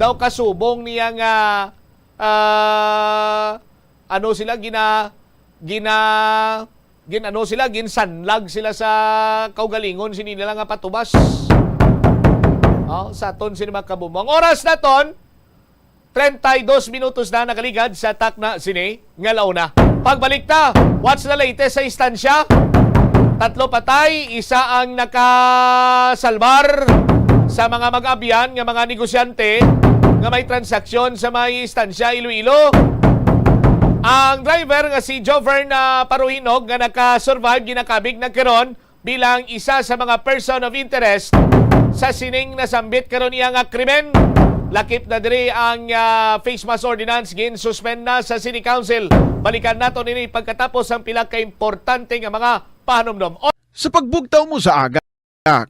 Daw kasubong niya nga, ah, ano sila gina-, gina-, gin-ano sila, ginsanlag sila sa kaugalingon sini nila nga patubas. Oh, sa aton sini mga kabumbo. Ang oras naton, treinta y dos minutos na nakaligad sa takna sini nga launa. Pagbalik ta, what's the latest sa istansya? Tatlo patay, isa ang nakasalbar sa mga mag-abyan nga mga negosyante nga may transaksyon sa may istansya Iloilo. Ang driver nga si Jovern, ah, Paruhinog nga naka-survive, ginakabig na karon bilang isa sa mga person of interest sa sining nasambit karon iya nga krimen. Lakip na diri ang, ah, face mask ordinance, gin-suspend na sa City Council. Balikan nato nini pagkatapos ang pila ka importante nga mga pahanumdom. Sa pagbugtaw mo sa aga,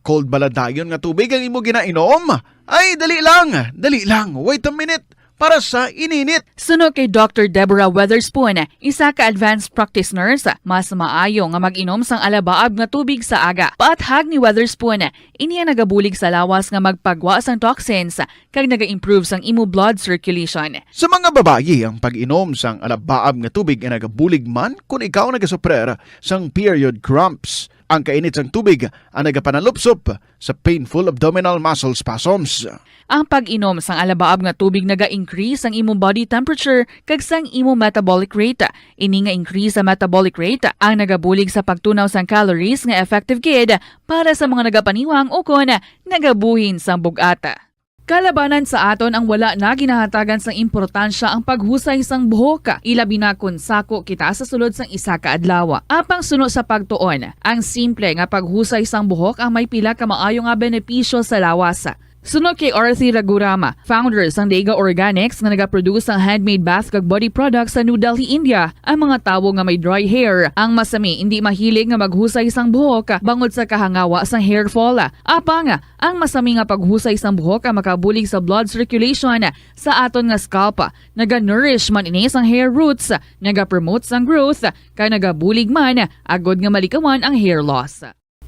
cold baladayon nga tubig ang imo ginainom? Ay, dali lang, dali lang. Wait a minute. Para sa ininit. Suno kay Doctor Deborah Weatherspoon, isa ka advanced practice nurse, mas maayo nga mag-inom sang alabaab nga tubig sa aga. Paathag ni Weatherspoon, ini ang nagabulig sa lawas nga magpagwa sang toxins kag naga-improve sang imo blood circulation. Sa mga babayi, ang pag-inom sang alabaab nga tubig ay nagabulig man kon ikaw nagasuprer sang period cramps. Ang kainit sang tubig ang nagapanalupsop sa painful abdominal muscle spasms. Ang pag-inom sang alabaab nga tubig naga-increase sang imo body temperature kag sang imo metabolic rate. Ini nga increase sa metabolic rate ang nagabulig sa pagtunaw sang calories nga effective gid para sa mga nagapaniwang ukon nagabuhin sang bug-at. Kalabanan sa aton ang wala na ginahatagan sang importansya ang paghusay sang buhok, ilabi na kon sako kita sa sulod sang isa ka adlaw. Apang suno sa pagtuon, ang simple nga paghusay sang buhok ang may pila ka maayo nga benepisyo sa lawas. Suno kay Arthi Raghuram, founder sang Dega Organics nga nagaproduce sang handmade bath kag body products sa New Delhi, India, ang mga tawo nga may dry hair ang masami indi mahilig nga maghusay sang buhok bangod sa kahangawa sang hair fall. Apang ang masami nga paghusay sang buhok ang makabulig sa blood circulation sa aton nga scalp. Naga-nourish man ini sang hair roots, naga-promote sang growth, kag nagabulig man agod nga malikawan ang hair loss.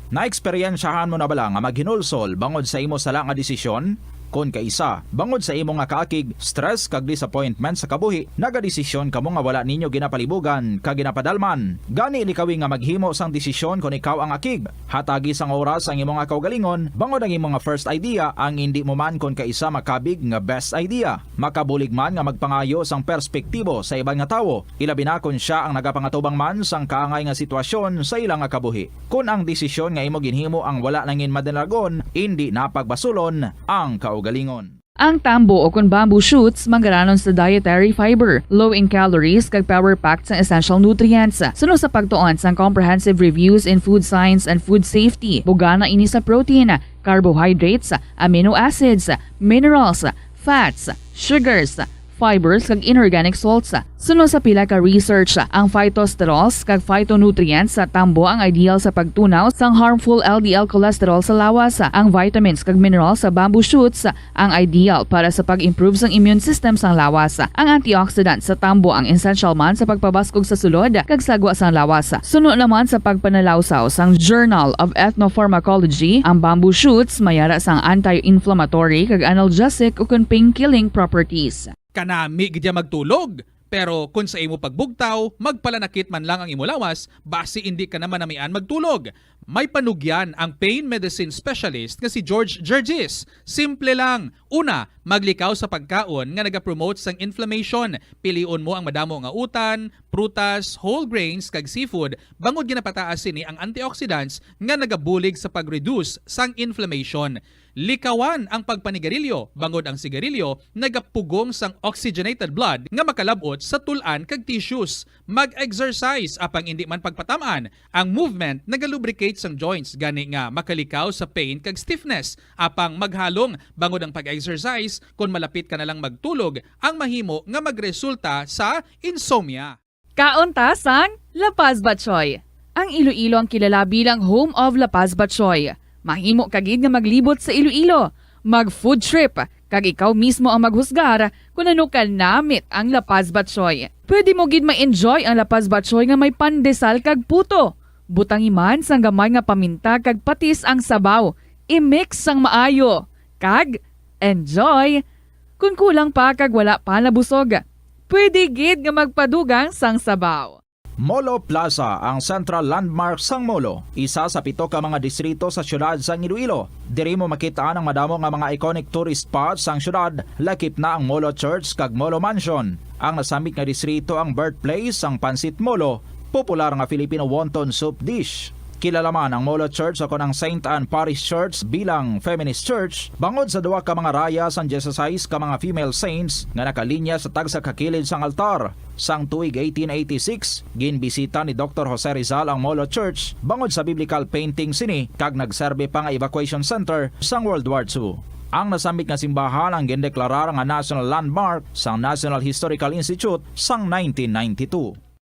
Naeksperyensyahan mo na bala nga maghinulsol bangod sa imo sala nga desisyon? Kon kaisa, bangod sa imo nga kaakig, stress kag disappointment sa kabuhi, nagadesisyon kamo nga wala ninyo ginapalibugan kag ginapadalman. Gani, likawi nga maghimo sang desisyon kon ikaw ang akig. Hatagi sang oras ang imo nga kaugalingon, bangod ang imo nga first idea ang indi mo man kon kaisa makabig nga best idea. Makabulig man nga magpangayo sang perspektibo sa iban nga tawo, ilabi na kon sia ang nagapangatubang man sang kaangay nga sitwasyon sa ila nga kabuhi. Kon ang desisyon nga imo ginhimo ang wala nangin madalagon, indi na pagbasulon ang kaugalingon. Ang tambo o kon bamboo shoots manggaranon sa dietary fiber, low in calories, kag power-packed sang essential nutrients. Suno sa pagtuon sang comprehensive reviews in food science and food safety, bugana ini sa protein, carbohydrates, amino acids, minerals, fats, sugars, fibers, kag inorganic salts. Suno sa pila ka research, ang phytosterols kag phytonutrients sa tambo ang ideal sa pagtunaw sang harmful L D L cholesterol sa lawas. Ang vitamins kag minerals sa bamboo shoots ang ideal para sa pag-improve sang immune system sang lawas. Ang antioxidant sa tambo ang essential man sa pagpabaskog sa sulod kag sagwa sang lawas. Suno naman sa pagpanalawsaw sang Journal of Ethnopharmacology, ang bamboo shoots may ara sang anti-inflammatory kag analgesic ukon pain-killing properties. Kanami gid ya magtulog, pero kon sa imo pagbugtaw, magpalanakit man lang ang imo lawas, basi indi ka na manamian magtulog. May panugyan ang pain medicine specialist nga si George Gergis. Simple lang. Una, maglikaw sa pagkaon nga nagapromote sang inflammation. Pilion mo ang madamo nga utan, prutas, whole grains, kag seafood, bangod ginapataas sini ang antioxidants nga nagabulig sa pag-reduce sang inflammation. Likawan ang pagpanigarilyo, bangod ang sigarilyo nagapugong sang oxygenated blood nga makalab-ot sa tul-an kag tissues. Mag-exercise, apang indi man pagpatam-an. Ang movement nagalubricate sang joints, gani nga makalikaw sa pain kag stiffness. Apang maghalong, bangod ang pag-exercise, kon malapit ka na lang magtulog, ang mahimo nga magresulta sa insomnia. Kaon ta sang La Paz Batchoy. Ang Iloilo ang kilala bilang home of La Paz Batchoy. Mahimo ka gid nga maglibot sa Iloilo, mag-food trip, kag ikaw mismo ang maghusgar kon ano kanamit ang La Paz Batchoy. Pwede mo gid ma-enjoy ang La Paz Batchoy nga may pandesal kag puto. Butangi man sang gamay nga paminta kag patis ang sabaw. I-mix sang maayo. Kag enjoy! Kon kulang pa kag wala pa nabusog, pwede gid nga magpadugang sang sabaw. Molo Plaza, ang central landmark sang Molo, isa sa pito ka mga distrito sa siyudad sang Iloilo. Diri mo makit-an ang madamo nga mga iconic tourist spots sang siyudad, lakip na ang Molo Church kag Molo Mansion. Ang nasambit nga distrito ang birthplace sang Pancit Molo, popular nga Filipino wonton soup dish. Kilala man ang Molo Church o kon ang Saint Anne Parish Church bilang feminist church bangod sa duha ka mga raya sang dieciséis ka mga female saints nga nakalinya sa tagsa ka kilid sang altar. Sang tuig eighteen eighty-six, ginbisita ni Doktor Jose Rizal ang Molo Church bangod sa biblical painting sini kag nagserbi pa nga evacuation center sang World War Two. Ang nasambit nga simbahan ang gindeklarar nga national landmark sang National Historical Institute sang nineteen ninety-two.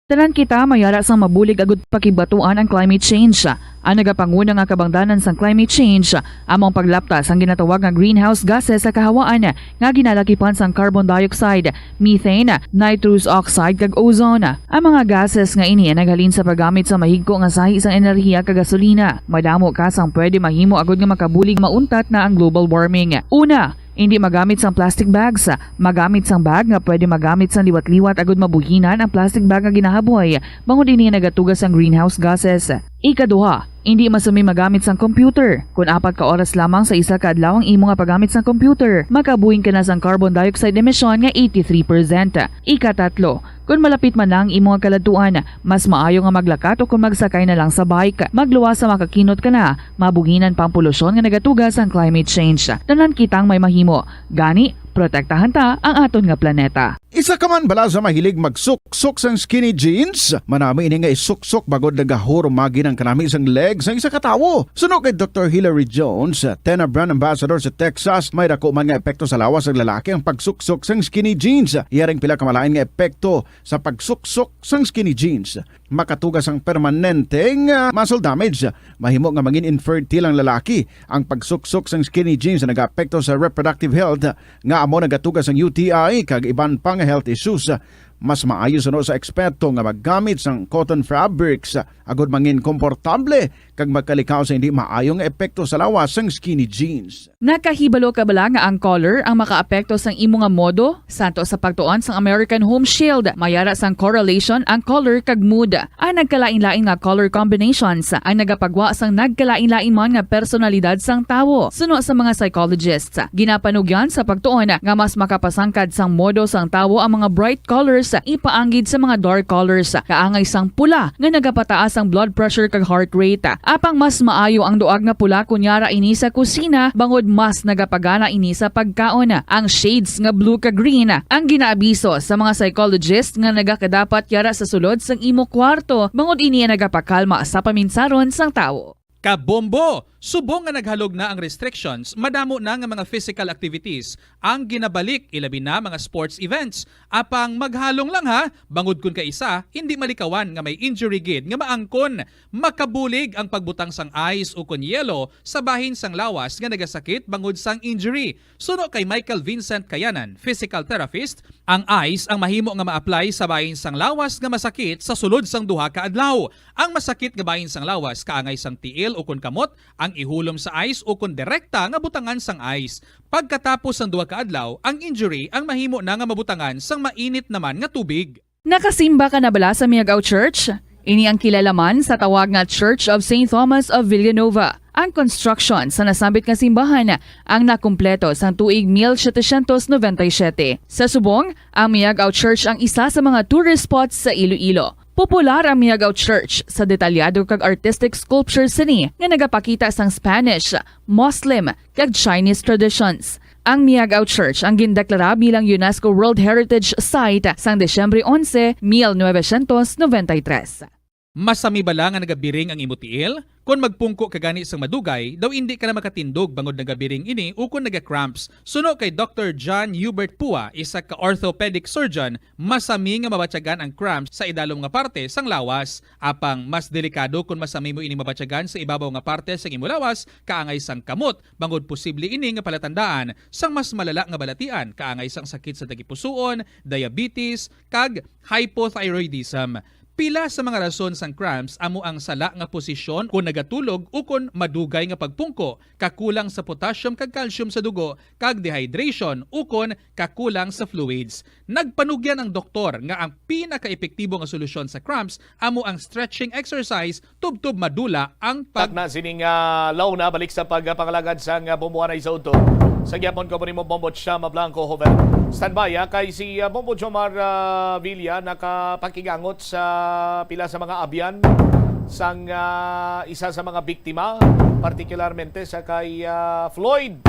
Tanan kita may ara sang mabulig agud pakibatuan ang climate change. Ang nagapanguna nga kabangdanan sang climate change amo ang paglapta sang ginatawag nga greenhouse gases sa kahawaan nga ginalakipan sang carbon dioxide, methane, nitrous oxide, kag ozone. Ang mga gases nga ini ang naghalin sa paggamit sa mahigko nga sahi sang enerhiya kag gasolina. Madamo ka sang pwede mahimo agud nga makabulig mauntat na ang global warming. Una, indi magamit sang plastic bags. Magamit sang bag nga pwede magamit sang liwat-liwat agud mabuhinan ang plastic bag nga ginahaboy, bangod ini nagatuga sang greenhouse gases. Ikaduha, indi masumi magamit sang computer. Kon apat ka oras lamang sa isa ka adlaw ang imo nga paggamit sang computer, makabuhin ka na sang carbon dioxide emission nga eighty-three percent. Ikatatlo, kon malapit man na ang imo nga kaladtuan, mas maayo nga maglakat o kon magsakay na lang sa bike. Magluwas sa makakinot ka na, mabuhinan pa ang polusyon nga nagatuga sang climate change. Tanan kitang may mahimo. Gani, protektahan ta ang aton nga planeta. Isa ka man bala sa mahilig magsuksok sang skinny jeans? Manami ini nga isuksok bangod nagahurumagi ang kanami sang leg sang isa ka tawo. Suno kay Doktor Hilary Jones, Tena brand ambassador sa Texas, may dako man nga epekto sa lawas sang lalaki ang pagsuksok sang skinny jeans. Iya ring pila ka malain nga epekto sa pagsuksok sang skinny jeans. Makatuga sang permanente nga muscle damage. Mahimo nga mangin infertile ang lalaki. Ang pagsuksok sang skinny jeans nagaapekto sa reproductive health, nga amo nagatuga sang U T I kag iban pa nga health issues. Mas maayo suno sa eksperto nga maggamit sang cotton fabrics agod mangin komportable kag makalikaw sa hindi maayo nga epekto sa lawas sang skinny jeans. Nakahibalo ka bala nga ang color ang makaapekto sang imo nga modo? Santo sa pagtuon sang American Home Shield, may ara sang correlation ang color kag mood. Ang nagkalain-lain nga color combinations ang nagapagwa sang nagkalain-lain man nga personalidad sang tawo. Suno sa mga psychologists, ginapanugyan sa pagtuon nga mas makapasangkad sang modo sang tawo ang mga bright colors ipaanggid sa mga dark colors, kaangay sang pula nga nagapataas ang blood pressure kag heart rate. Apang mas maayo ang duag nga pula kon yara ini sa kusina, bangod mas nagapagana ini sa pagkaon. Ang shades nga blue kag green ang ginaabiso sa mga psychologist nga nagakadapat yara sa sulod sang imo kwarto, bangod ini ang nagapakalma sa paminsaron sang tawo. Kabombo! Subong nga naghalog na ang restrictions, madamo na nga mga physical activities ang ginabalik, ilabi na mga sports events. Apang maghalong lang ha, bangod kun kaisa, hindi malikawan nga may injury gid nga maangkon. Makabulig ang pagbutang sang ice ukon yelo sa bahin sang lawas nga nagasakit bangod sang injury. Suno kay Michael Vincent Kayanan, physical therapist, ang ice ang mahimo nga ma-apply sa bahin sang lawas nga masakit sa sulod sang duha ka adlaw. Ang masakit nga bahin sang lawas kaangay sang tiil ukon kamot ang ihulom sa ice ukon direkta nga butangan sang ice. Pagkatapos sang duha ka adlaw, ang injury ang mahimo na nga mabutangan sang mainit naman nga tubig. Nakasimba ka na bala sa Miagao Church? Ini ang kilala man sa tawag nga Church of Saint Thomas of Villanova. Ang construction sa nasambit nga simbahan ang nakumpleto sang tuig mil setecientos noventa y siete. Sa subong, ang Miagao Church ang isa sa mga tourist spots sa Iloilo. Popular ang Miagao Church sa detalyado kag artistic sculptures sini nga nagapakita sang Spanish, Muslim, kag Chinese traditions. Ang Miagao Church ang gindeklara bilang UNESCO World Heritage Site sang Disyembre onse, mil novecientos noventa y tres. Masami bala nga nagabiring ang imo tiil? Kon magpungko ka gani sang madugay, daw indi ka na makatindog bangod nagabiring ini ukon naga-cramps. Suno kay Doktor John Hubert Pua, isa ka orthopedic surgeon, masami nga mabatyagan ang cramps sa idalom nga parte sang lawas. Apang mas delikado kon masami mo ini mabatyagan sa ibabaw nga parte sang imo lawas, kaangay sang kamot, bangod posible ini nga palatandaan sang mas malala nga balatian, kaangay sang sakit sa tagipusoon, diabetes, kag hypothyroidism. Pila sa mga rason sang cramps amo ang sala nga posisyon kon nagatulog ukon madugay nga pagpungko, kakulang sa potassium kag calcium sa dugo, kag dehydration ukon kakulang sa fluids. Nagpanugyan ang doktor nga ang pinakaepektibo nga solusyon sa cramps amo ang stretching exercise tubtob madula ang pag- Takna sining, ah, law na balik sa pagpangalagad sang, ah, Bombo Anay sa udto. Sa gyapon ko nimo, Bombo Chama Blanco Joven. Standby, ah, kay si, ah, Bombo Jomar, ah, Villa nakapakigangot sa pila sa mga abyan sang, ah, isa sa mga biktima, partikularmente sa kay, ah, Floyd.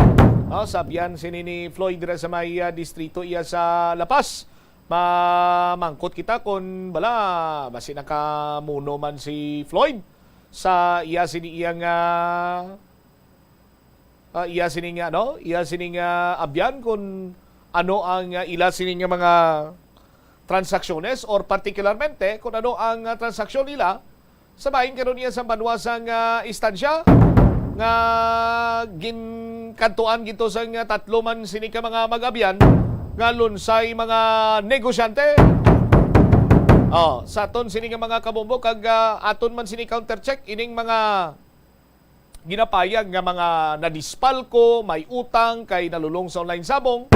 No, sa abyan sini ni Floyd dira sa may, ah, distrito iya sa La Paz. Mamangkot kita kon bala basi nakamuno man si Floyd sa iya sini iya nga, ah, iya sini nga, no? Iya sini nga abyan kon ano ang, ah, ila sini nga mga transaksyones or partikularmente kon ano ang, ah, transaksyon nila sa bahin karon niya sa banwa sang, ah, Estancia nga ginkadtuan gito sang, ah, tatlo man sini ka mga mag-abyan nga lunsay mga negosyante. Oh, sa aton sini nga mga kabombo kag, ah, aton man sini counter check ining mga ginapayag nga mga nadispalko, may utang kay nalulong sa online sabong.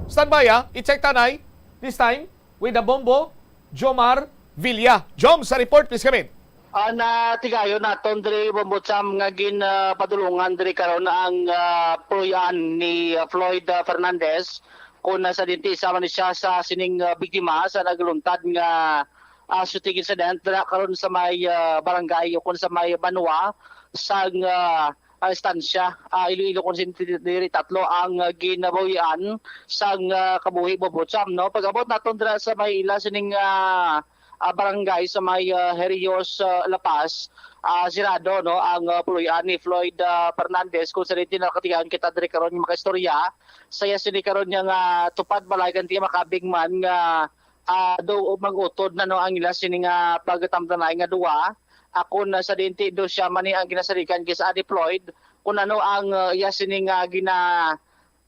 Standby, ah, i-check tanay. This time, with the Bombo, Jomar Villa. Jom, sa report, please come in. Ah, natigayon naton diri, Bombo Cham, nga gin, ah, padulungan diri karon ang, ah, puloy-an ni, ah, Floyd, ah, Fernandez, kung nasa dinti isa man siya sa sining, ah, biktima sa nagluntad nga, ah, shooting incident dira karon sa may, ah, barangay o kung sa may banwa sang, ah, ah, Estancia, ah, Iloilo, kung sin-, diri tatlo ang, ah, ginabawian sang, ah, kabuhi, Bombo Cham, no? Pag-abot naton dira sa may ila sining, ah, ah, barangay sa may, ah, Herios, ah, La Paz, ah, sirado, no, ang, ah, puloy-an ni Floyd, ah, Fernandez, kung sa dinti nakatigayon kita diri karon nga makaistorya. Saya sini karon nga, ah, tupad balay kanti makabig man nga, ah, do mag-utod na, no, ang ila sini nga pagtamtanay nga duwa. Ako na sa dinti do siya man ni ang ginasaligan kay sa ni Floyd kung ano ang, ah, iya sini nga gina-,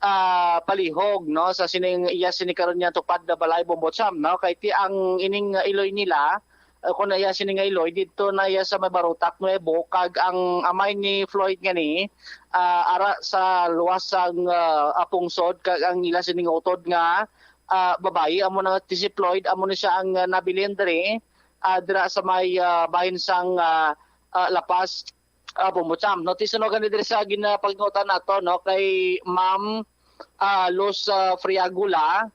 ah, palihog, no, sa sining iya sini karon nga tupad na balay, Bombo Cham, no, kay ti ang ining, ah, iloy nila, ah, kung iya sini nga iloy dito na iya sa may Barotac Nuevo, kag ang amay ni Floyd nga ni, ah, ara sa luwas sang, ah, ah, pungsod, kag ang ila sining utod nga, ah, babayi amo na nga ti si Floyd, amo ni siya ang, ah, nabilin diri, ah, dira sa may, ah, bahin sang, ah, ah, La Paz, ah, Bombo Cham. No, ti suno gani diri sa ginapagnutan nato, no, kay Ma'am, ah, Luz, ah, Friagula,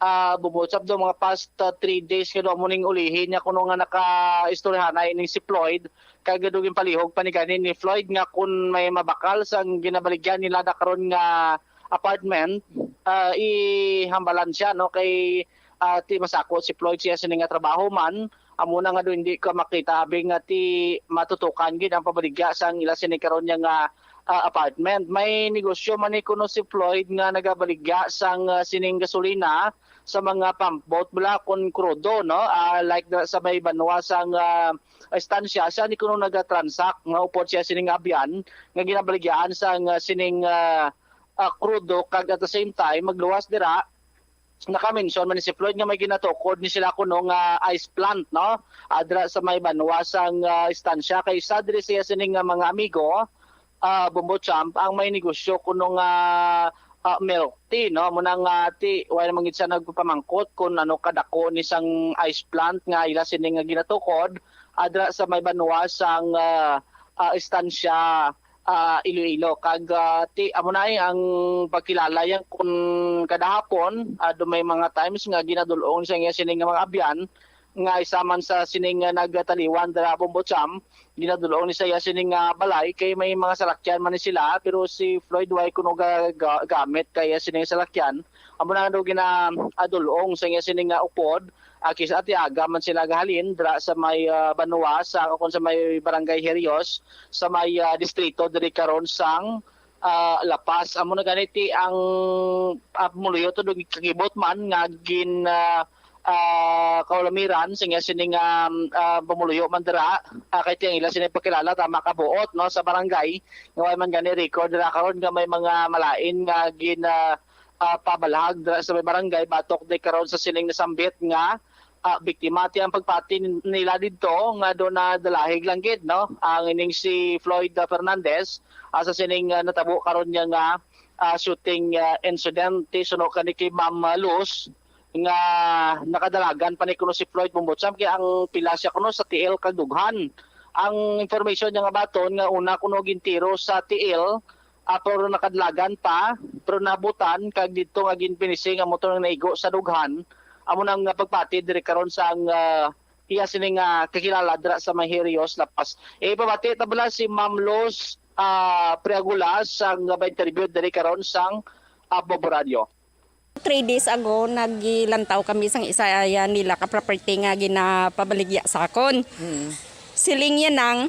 ah, Bombo Cham, do mga past, ah, three days kay do amo ning ulihi niya kuno nga nakaistoryahanay ining si Floyd, kay gado ginpalihog pa ni gani ni Floyd nga kun may mabakal sang ginabaligyan nila na karon nga apartment, ah, ihambalan siya, no, kay, ah, ti masako si Floyd siya sini nga trabaho man, amo na nga do hindi ka makita abi nga ti matutukan gid ang pabaligya sang ila sini karon niya nga, ah, apartment. May negosyo man ni kuno si Floyd nga nagabaligya sang, ah, sining gasolina sa mga pump boat bala kon krudo, no? Ah, like na sa may banwa sang, ah, estansya, siya ni kuno nagatransact nga upod siya sining abyan nga ginabaligyaan sang, ah, sining, ah, ah, krudo, kag at the same time magluwas dira naka-mention man ni si Floyd nga may ginatukod ni sila kuno nga ice plant, no? Adra sa may banwa sang, ah, estansya kay isa diri siya sining nga mga amigo, ah, Bombo Champ, ang may negosyo kuno nga, ah, milk tea, no? Muna nga ti, wala naman gid siya nagpamangkot kung ano kadako ni sang ice plant nga ila sini nga ginatukod adra sa may banwa sang, ah, ah, estansya, ah, Iloilo. Kag, ah, ti, amo na ay ang pagkilala yan kun kada hapon, ah, do may mga times nga ginadulong sa iya sini nga mga abyan nga isa man sa sining nga nagtaliwan dira Bombo Cham, ginadulong ni sa iya sining nga balay kay may mga salakyan man ni sila, pero si Floyd way kuno ga, ga, gamit kay iya sining salakyan. Amo na daw gina, ah, dulong sa iya sining nga upod, ah, kis-a ti aga man sila gahalin dira sa may, ah, banwa sa, kung sa may barangay Herios, sa may, ah, distrito diri karon sang, ah, La Paz. Amo na gani ti ang, ah, pumuluyo to dong kagibot man nga gin, ah, ah, kaulamiran sa iya sining, ah, ah, pumuluyo man dira, ah, kay ti ang ila sini pakilala tama kabuot, no, sa barangay nga way man gani record dira karon nga may mga malain nga gin, ah, ah, pabalhag dira sa may barangay batok di karon sa sining nasambit nga, ah, biktima. Ti ang pagpati nila didto nga do na dalahig lang gid, no? Ang ining si Floyd, ah, Fernandez, ah, sa sining, ah, natabo karon niya nga, ah, shooting, ah, incident, ti suno kani kay Ma'am, ah, Luz, nga nakadalagan pa ni kuno si Floyd Bumbutsam kay ang pila siya kuno sa tiil kag dughan. Ang information niya nga baton nga una kuno gintiro sa tiil, ah, pero nakadlagan pa, pero nabutan kag didto nga ginpinising ang motor nga naigo sa dughan. Amo na nga pagpati diri karon sa ang, ah, iya sini nga kakilala dira sa may Herios, La Paz. Eh, pabati ta bala si Ma'am Luz, ah, Priagulas ang ba-interview diri karon sang, ah, Bombo Radio. Three days ago, nagilantaw kami sang isa, ah, nila ka property nga ginapabaligya sa akon. Mm. Siling niya nang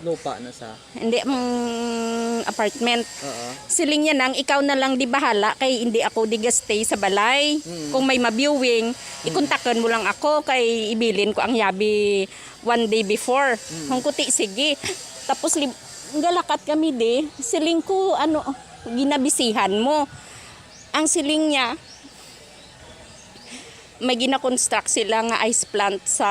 Lupa na sa hindi, mm, apartment. Oo. Siling niya nang, "Ikaw na lang di bahala kay hindi ako di gastay sa balay. Mm. Kung may ma-viewing, ikontakan mo lang ako kay ibilin ko ang yabi one day before." Mm. Hong kuti, sige. Tapos lib-, galakat kami di. Siling ko, ano, ginabisihan mo. Ang siling niya, may gina-construct sila nga ice plant sa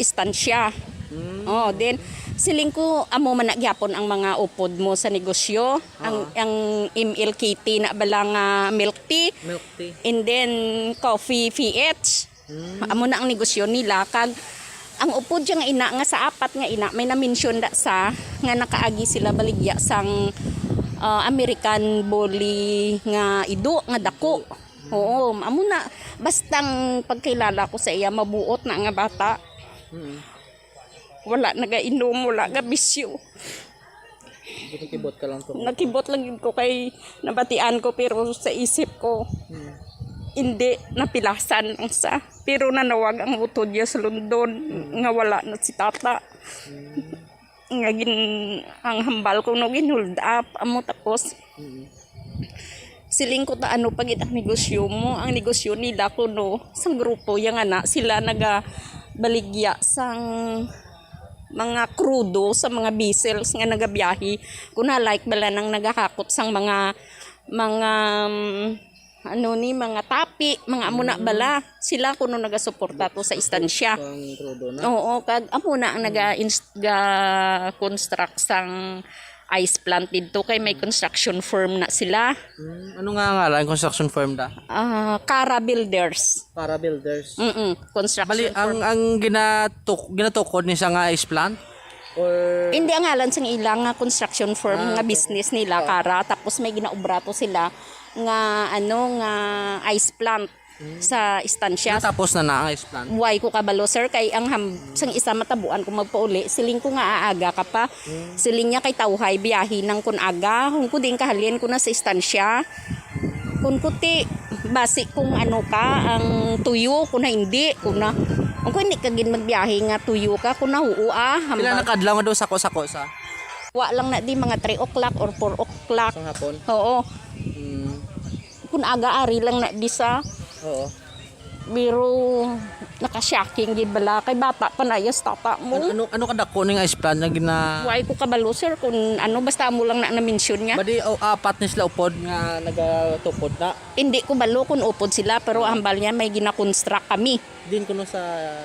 estansya. Mm. Oh, then, siling ko, amo man na gyapon ang mga upod mo sa negosyo. Ang, Ah. ang M L K T na bala nga milk tea. Milk tea. And then, coffee P H. Mm. Amo na ang negosyo nila. Kag, ang upod siya nga ina, nga sa apat nga ina, may na-mention da sa, nga nakaagi sila baligya sang, ah, American bully nga ido, nga dako. Oo, amo na. Basta ang pagkilala ko sa iya, mabuot na nga bata. Mm. Wala nagainom, wala nga bisyo. Nakibot ka lang to. Nakibot lang yun ko kay nabatian ko, pero sa isip ko, Hmm. hindi, napilasan lang sa. Pero nanawag ang utod niya sa London, Hmm. nga wala na si tata. Hmm. Nga gin-, ang hambal ko, no, gin-hold up. Amo tapos, Hmm. siling ko, "Ta, ano pa gid ang negosyo mo?" Ang negosyo nila ko, no, sang grupo, yang ana, sila nagabaligya sang mga krudo sa mga vessels nga nagabiyahe. Kuna, like, bala nang nagahakot sang mga mga, um, ano ni, mga tapi, mga amo na Mm. bala. Sila kuno nagasuporta to sa istansya. Ang krudo na. Oo, kag amo na ang Mm. naga ins-, ga construct sang ice plant didto kay may Mm. construction firm na sila. Mm, ano nga ngalan ang construction firm da? Ah, Cara Builders. Para builders. Mm, construction Bali, ang, firm. ang ginatuk-, ginatukod ni sa nga ice plant? Or Hindi ang ngalan sang ila nga construction firm Ah, nga okay. business nila, Ah. Cara. Tapos may ginaobra to sila nga, ano, nga ice plant Mm. sa istansya. Natapos na na ang ice plant? Why ko kabalo, sir? Kay ang ham-, sang isa matabuan ko magpauli, siling ko nga aaga ka pa. Mm. Siling niya kay tawhay, biyahe nang kun aga. Hungko diin kahalin ko na sa istansya. Kun kuti, basi kung ano ka, ang tuyo, kung na hindi, kung na, kung hindi ka gid magbiyahe nga tuyo ka, kung na huo, ah, Pila hambal. na kadlaw nga daw sako-sako sa? Wa lang na di mga three o'clock or four o'clock. Sa hapon? Oo. Mm. Kung aga, ari lang na di sa. Oo. Pero nakashocking gid bala kay bata pa na yas tata mo. Ano, ano, ano kadako ning ice plant na gina- Why ko kabalo, sir, kung ano, basta amo lang na na-mention niya. Badi, oh, apat ni sila upod nga nagatukod na. Hindi ko balo kung upod sila, pero Ah. hambal niya may gina-construct kami. Din kuno sa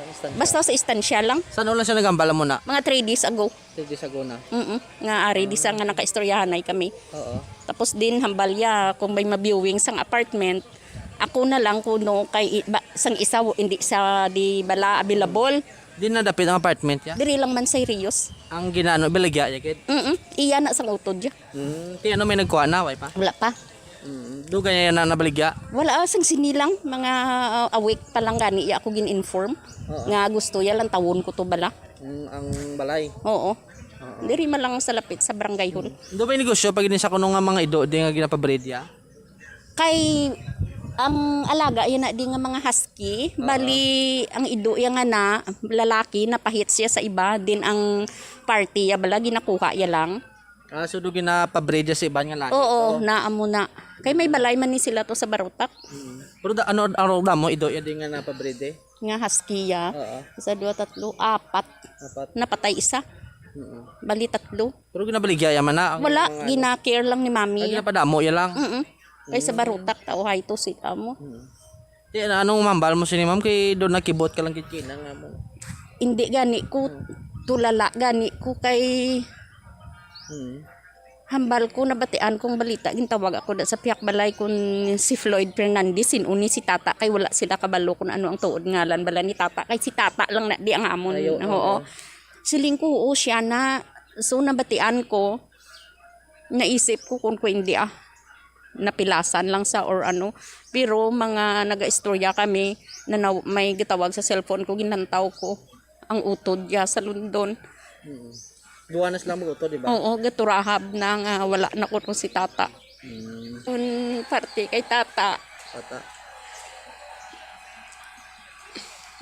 istansya? Basta sa istansya lang. Saan lang siya nagambal mo na? Mga three days ago. Three days ago na. Mm-mm. Nga ari di sa Ah. nga nakaistoryahanay kami. Oo. Tapos din hambal ya kung may ma-viewing sang apartment, ako na lang kuno kay i-, ba, sang isa w-, hindi sa di bala available. Di na dapit ang apartment ya? Diri lang man sa Rios. Ang ginaano, baligya ya gid? Mm-mm. Iya na sang utod ya. Mm, ti ano may nagkuha na, way pa? Wala pa. Mm, dugay na yan na nabaligya? Wala, ah, sang sini lang, mga, ah, a week pa lang gani ya ako gin-inform Oo. nga gusto ya lang tawon ko to bala. Mm, ang balay? Oo. Oo. Diri man lang sa lapit sa barangay hall. Ando may negosyo pag ini sa kuno nga mga ido di nga ginapabreed ya? Kay ang alaga yan na di nga mga husky, Oo. bali ang ido ya nga na lalaki, napahit siya sa iba, din ang party ya bala ginakuha ya lang. Ah, so do ginapabreed ya sa iban nga laki Oo, to? na amo na. Kay may balay man ni sila to sa Barutak. Mm. Pero da, ano, ano da mo, ido ya di nga napabreed eh? Nga husky ya. Oo. Isa, dua, tatlo, apat. Apat. Napatay isa. Mm. Bali tatlo. Pero ginabaligya ya man na ang Wala, mga ano? gina-care lang ni mami. Ah, ginapadamo ya lang? Mm-mm. Kay sa Mm. Barutak, tao hay to si amo. Mm. Di, ano, anong mambal mo sini, ma'am? Kay doon nakibot ka lang gid kina nga mo. Hindi gani ko, Hmm. tulala gani ko kay Hmm. hambal ko, nabatian kong balita, gintawag ako da sa pihak balay kun si Floyd Fernandez, sin-o ni si tata, kay wala sila kabalo kung ano ang tuod ngalan bala ni tata, kay si tata lang na di ang amon. Ayo, Oo. oo. Siling ko, oo, siya na. So, nabatian ko, naisip ko kung ko hindi, ah, napilasan lang sa or ano. Pero mga nagaistorya kami, na naw-, may gitawag sa cellphone ko, ginlantaw ko ang utod ya sa London. Mm. Duwa na sila mag-utod, di ba? Oo, gaturahab na nga wala na kuno si tata. Mm. Kun parte kay tata. Tata.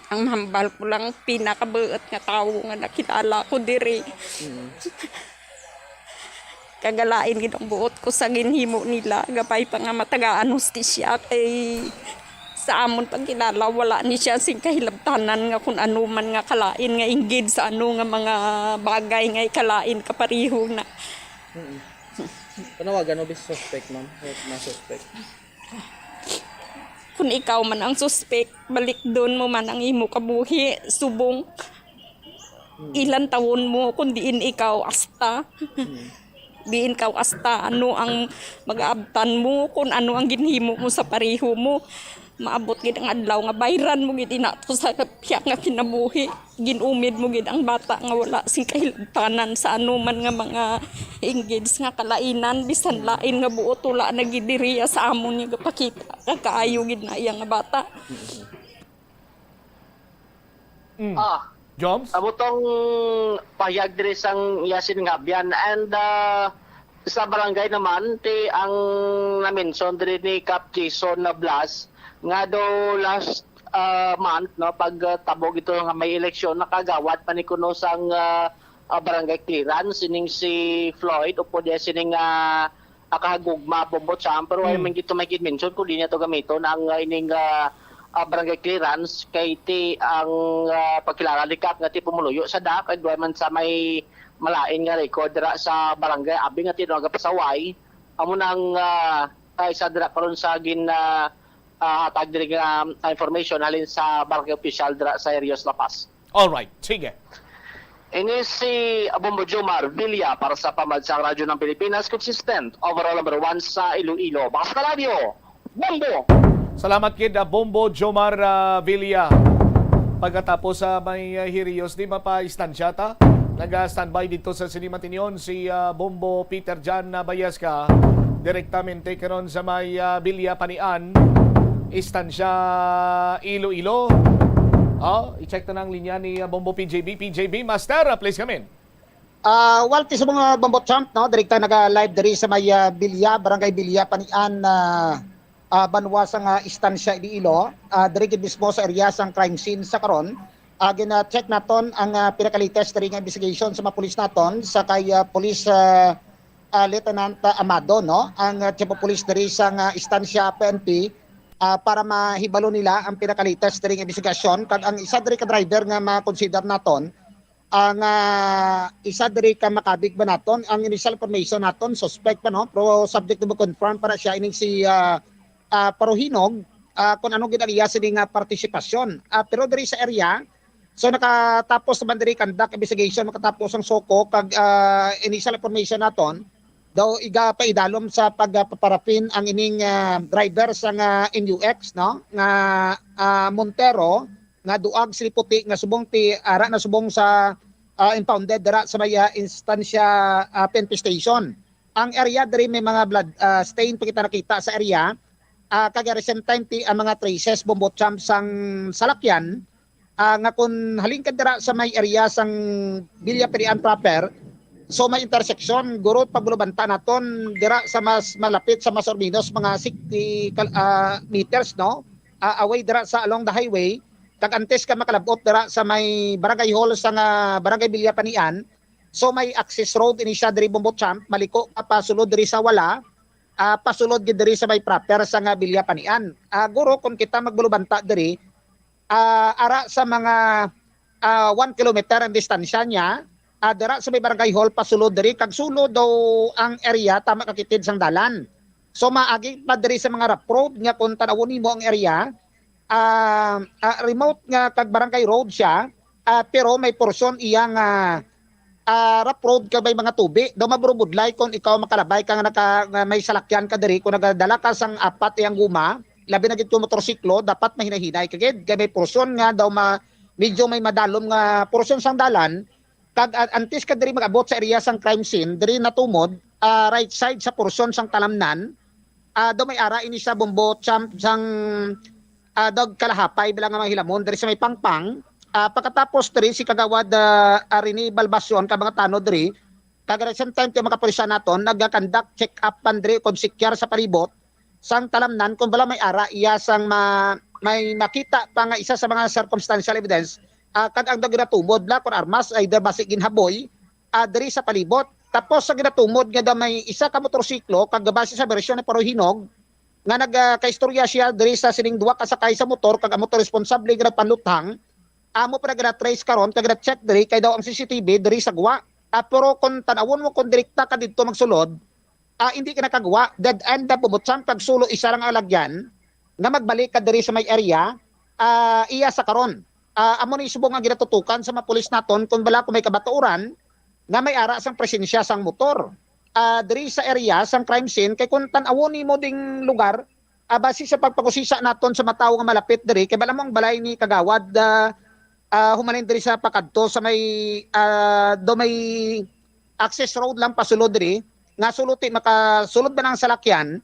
Ang mahambal ko lang, pinakabuot nga tawo nga nakilala ko diri. Mm. Kagalain gid ang buot ko sa ginhimo nila. Gabay pa nga matagaan hustisya kay sa amon pagkilala, wala ni siya sing kahilabtanan nga kun ano man nga kalain nga inggid sa ano nga mga bagay nga ikalain kapareho na. Mm. Panawagan mo bis suspect, ma'am? Mga suspect. Kung ikaw man ang suspect, balikdon mo man ang imo kabuhi, subong Hmm. ilan taon mo, kung diin ikaw asta. Hmm. Diin ikaw asta, ano ang mag-aabtan mo, kung ano ang ginhimo mo sa pareho mo. Maabot gid ang adlaw nga bayran mo gid inato sa piyak nga kinabuhi. Gin-umid mo gid ang bata nga wala sing kahilabtanan sa ano man nga mga inggid nga kalainan, bisan lain nga buot wala na gid diriya sa amon nga gapakita. Kag kaayo gid na iya nga bata. Mm. Ah, Joms? Amo tong pahayag diri sang iya siningabyan. And, ah, sa barangay naman, ti ang na-mention diri ni Kap Jason na Blas, nga daw last, ah, month, no, pag, ah, tabo gito nga may eleksyon, nakagawad pa ni kuno sang, ah, ah, barangay clearance, sining si Floyd, upod diya sining, ah, ah, kahagugma, Bombo Champ, pero ay Hmm. man gito may mention kung di niya to gamiton ang, ah, ining, ah, ah, barangay clearance kay ti ang, ah, pagkilala ni Kap nga ti pumuluyo sa dak, ay duwa man sa may malain nga record dira sa barangay, abi nga ti nagapasaway, amo nang, ah, Kay sa dira karon sa gin ah, ah, hatag diri nga, ah, information halin sa barangay official dira sa Herios, La Paz. Alright, sige. Ini si Bombo Jomar Villa para sa Pamansang Radyo ng Pilipinas, consistent, overall number one sa Iloilo. Baka sa Kalabyo, Bombo! Salamat kid, ah, Bombo Jomar, ah, Villa. Pagkatapos sa may ah, Herios, di mapaistansya ta. Naga-standby dito sa Sinimatinyon si ah, Bombo Peter John Bayasca. Direktamente karon sa may ah, Villa Panian, Istansya Iloilo. Oh, i-check na ang linya ni ah, Bombo P J B. P J B, Master, ah, please come in. Ah, well, ti sa mga Bombo Champ, no, direkta naga-live diri sa may ah, Bilya, Barangay Bilya, Panian, ah, ah, banwa sa nga istansya Iloilo, ah, diri gid mismo sa area sang crime scene sa karon. Ah, gina-check naton ang ah, pinaka-latest diri nga investigation sa mga pulis naton sa kay ah, Police ah, ah, Lieutenant ah, Amado, no, ang ah, Chief of Police diri sa nga istansya P N P, ah, para mahibalo nila ang pinaka-latest diri nga investigasyon kag ang isa diri ka driver nga ma-consider naton ang ah, isa diri ka makabig ba naton ang initial information naton suspect pa, no, pero subject to be confirmed para siya ining si ah, ah, Paruhinog, ah, kung ano gid ang iya sini nga partisipasyon. Ah, pero diri sa area, so nakatapos naman diri conduct investigation, makatapos ang SOCO kag ah, initial information naton daw iga paidalom sa pagpaparafin ang ining ah, driver sa nga N U X, no, nga ah, Montero, nga duag siliputi nga subong ti ara na subong sa ah, impounded dira sa may ah, instansya ah, P N P station. Ang area diri may mga blood ah, stain pa kita nakita sa area. Ah, kag at the same time ti ang mga traces, Bombo Champ, sang salakyan ah, nga kun halin ka dira sa may area sang Villa Pirian proper, so may intersection, guro, pagbulubanta naton dira sa mas malapit sa mas or menos mga sixty kal- ah, meters, no, ah, away dira sa along the highway, kag antes ka makalabot dira sa may barangay hall sa nga barangay Villa Panian, so may access road ini siya diri, Bombo Champ, maliko ka pasulod diri sa wala, ah, pasulod gid diri sa may proper sa nga Villa Panian. Ah, guro, kung kita magbulubanta diri, ah, ara sa mga ah, one kilometer ang distansya niya, ah, dira sa may barangay hall pasulod diri kag sulod daw ang area tama kakitid sang dalan. So maagi pa diri sa mga rough road nga kung tanawon nimo ang area, ah, ah, remote nga kag barangay road siya, ah, pero may porsyon iya nga ah, rough road kag may mga tubi. Daw maburubudlay kung ikaw makalabay ka nga naka, nga may salakyan ka diri, kung nagadala ka sang apat iyang guma, labi na gid kung motorsiklo, dapat mahinahinay ka gid. Kay may porsyon nga daw ma, medyo may madalom nga porsyon sang dalan, kag ah, antes ka diri mag-abot sa area sang crime scene, diri natumod, ah, right side sa porsyon sang talamnan, ah, daw may ara ini sa Bombo Champ sang ah, daw kalahapay bala nga mga hilamon diri sa may Pangpang. Ah, pagkatapos diri si Kagawad ah, ah, Rene Balbacion kag mga tanod diri, kag at the same time ti mga kapulisan naton nagakandak check up man diri kon sikyar sa palibot sang talamnan kung bala may ara iya sang ma, may makita pa nga isa sa mga circumstantial evidence, ah, kag ang daw ginatumod bala kon armas, either basi ginhaboy ah, diri sa palibot. Tapos sa ginatumod nga daw may isa ka motorsiklo kag base sa bersyon ni Paruhinog nga nagakaistorya siya diri sa sining duha ka sakay sa motor kag amo to responsable nga nagpanluthang, amo pa nagna-trace karon kag na-check diri kay daw ang C C T V diri sa guwa. Ah, pero kung tanawon mo kung direkta ka didto magsulod, ah, hindi ka nakagwa, dead end na bumutsang kag sulo isa lang ang lagyan nga magbalik ka diri sa may area, ah, iya sa karon. Ah, amo ni subong ang ginatutukan sa mga pulis naton kung bala kung may kabaturan nga may ara sang presensya sang motor ah, diri sa area sang crime scene kay kung tan-awon nimo ding lugar, ah, base sa pagpangusisa naton sa mga tawo nga malapit diri kay bala mo ang balay ni Kagawad ah, ah, humalin diri sa pakadto sa may ah, do may access road lang pasulod diri nga suluti makasulod ba ng salakyan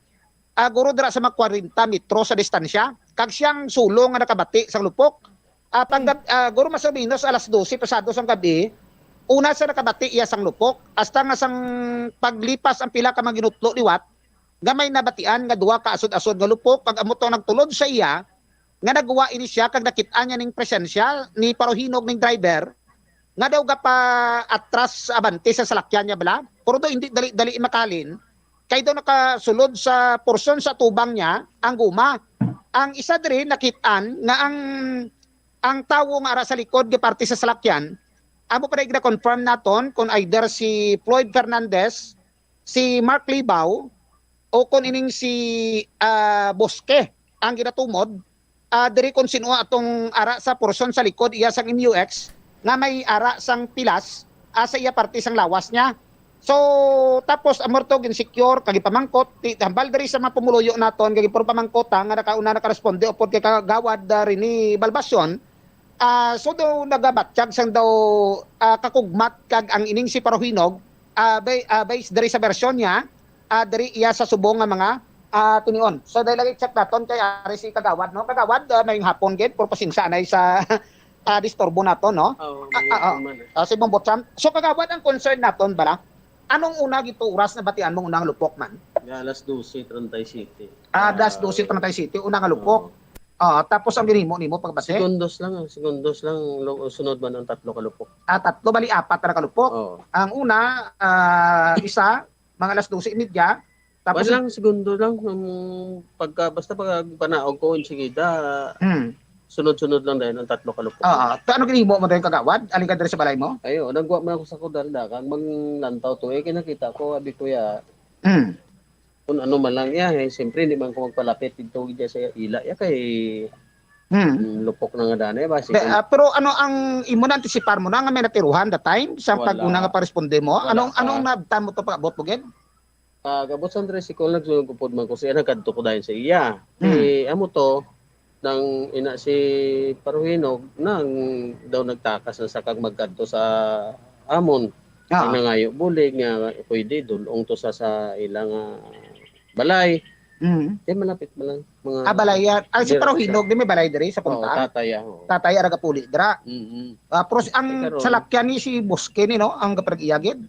ah, guro dira sa mga kwarenta metro sa distansya kag siyang sulo nga nakabati sang lupok. Ah, pagkat ah, guro mas o menos alas dose pasado sang gabi, una sa nakabati iya sang lupok hasta nga sang paglipas ang pila ka mga ginutlo liwat nga may nabatian nga duha ka asod-asod nga lupok kag amo to nagtulod sa iya nga nagwa ini siya kag nakit-an niya ning presensya ni Paruhinog ning driver nga daw gapa atras abante sa salakyan niya bala. Pero daw hindi dali-dali makalin kay daw nakasulod sa porsyon sa tubang niya ang guma. Ang isa diri nakit-an nga ang ang tawo nga ara sa likod nga parte sa salakyan, amo pa na confirm naton kung either si Floyd Fernandez, si Mark Libao, o kon ining si, ah, Bosque ang ginatumod, ah, diri kon sino atong ara sa portion sa likod iya sang M U X nga may ara sang pilas, ah, sa iya parte sang lawas niya. So, tapos amo to gin-secure kag ipamangkot ti hambal diri sa mga pumuluyo naton kag puro pamangkota nga nakauna nakaresponde upod kay Kagawad, ah, Rene Balbacion. Ah, so daw nagabatyag sang daw, ah, kakugmat kag ang ining si Paruhinog, ah, bay-, ah, based diri sa bersyon niya, ah, diri iya sa subong nga mga, ah, tinion. So dahil lagi check naton kay ari si Kagawad, no? Kagawad, ah, may hapon gid, pero pasensya anay sa, ah, disturbo nato, no? Oo, Ah, may ah, ah. hapon man, eh. Ah, si Bombot Sam. So Kagawad, ang concern naton bala, anong una gito oras na batian mo unang lupok man? Nga alas dose treinta y siete. Ah, alas Ah, dose treinta y siete, una nga lupok. Oo. Ah, tapos ang ginhimo nimo pagbati? Segundos lang, ah, segundos lang, lo-, sunod man ang tatlo ka lupok. Ah, tatlo, bali apat na ka lupok. Oo. Ang una, ah, isa, mga alas dose y media. Tapos Wala lang, segundo lang. Ang pagka, basta pag panaog ko, insigida, Hmm. sunod-sunod lang dahil ang tatlo ka lupok. Ah, ta-, ano ginhimo mo dahil, Kagawad? Alin ka diri sa balay mo? Ayo, nagwa man ako sa kudal, dagang manglantaw to. Eh, kinakita ko, abi ko ya, Hmm. kung ano man lang iya, eh, siyempre, hindi man ko magpalapit dito, diya sa ila, ya, kay, Hmm. mm, lupok na nga daan, eh, basi Be, kung ah, pero ano ang imo na antisipar mo na nga may natiruhan that time sa Wala. pag-una nga paresponde mo? Wala Anong, pa. anong nabtan mo to pag-abot mo, gid? Ah, gabot sa tricycle, nagsulod ko pod man ko siya, nagkadto ko dayon sa iya. Hmm. Eh, amo to, nang ina si Paruhinog, nang daw nagtakas na sa kag magkadto sa amon. Ah. Ang nangayo bulig nga pwede dulong to sa, sa ilang, ah, balay. Mm. Di malapit man lang. Mga Ah, balay yan. Ah, si Dira- Paruhinog, di may balay diri sa Oo, punta? tatay, ah, oo. Tatay, aragapuli, dira. Mm-mm. Ah, pero si-, ang Eh, karon salakyan ni si Bosque ni, no? Ang kaparag-iyagid?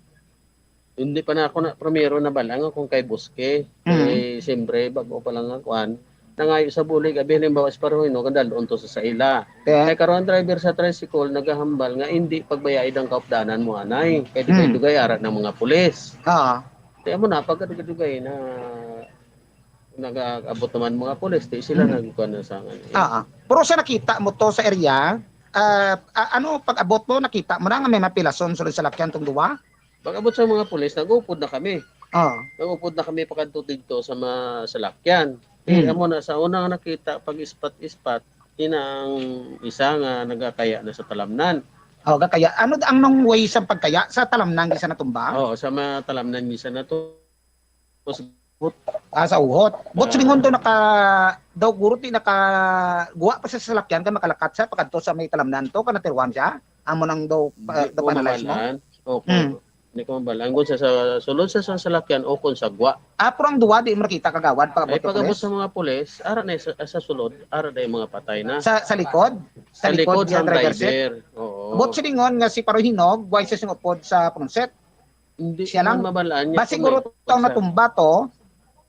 Hindi pa na ako na, primero na balang kung kay Bosque. Mm. Eh, siyempre, bago pa lang ang kuan. Nangayo sa bulig, abi, halimbawa, si Paruhinog, ang dalon to sa, sa ila. Te. Kay karon ang driver sa tricycle, nagahambal nga hindi pagbayai ang kaupdanan mo, anay. Kay dugay-dugay, Hmm. ara ng mga pulis. Ah. Kaya mo na, pagkadugay-dugay na nag-abot naman mga pulis, di sila Hmm. nagkuhan na sa akin. Ah, ah. Pero sa nakita mo to sa area, ah, ah, ano, pag-abot mo, nakita mo na nga may mapilason sulod sa lakyan tong duwa? Pag-abot sa mga pulis, nag-upod na kami. Ah. Nag-upod na kami pakadto dito sa mga salakyan. Eh, Hmm. amo na, sa una nga nakita, pag ispat-ispat, ina ang isa nga nagakaya na sa talamnan. Oh, gakaya. Ano ang nung way sa pagkaya? Sa talamnan, gisa natumba? Oo, sa mga talamnan, gisa na to. Tapos, But, ah, sa uhot. But Ah. silingon daw naka, daw guro ti naka, guwa pa sa salakyan kay makalakat siya, pakadto sa may talamnan to, ka natiruan siya? Amo nang daw, pa, Di daw ko pa-analyze mo? mabalaan. Okay. Hmm. Di ko mabalaan kung sa, sa sulod sa, sa salakyan o kung sa guwa. Ah, pero ang duwa, di mo nakita, Kagawad, pag-abot Ay, ka pag-abot pulis? sa mga pulis, ara na sa, sa sulod, ara na yung mga patay na. Sa, sa likod? Sa Sa likod likod sa ang driver seat? driver. Oo. But silingon nga si Paruhinog, why siya sing upod sa front seat? Hindi Siya lang. man mabalaan niya Basi kung guro may tong pagsa- natumba to,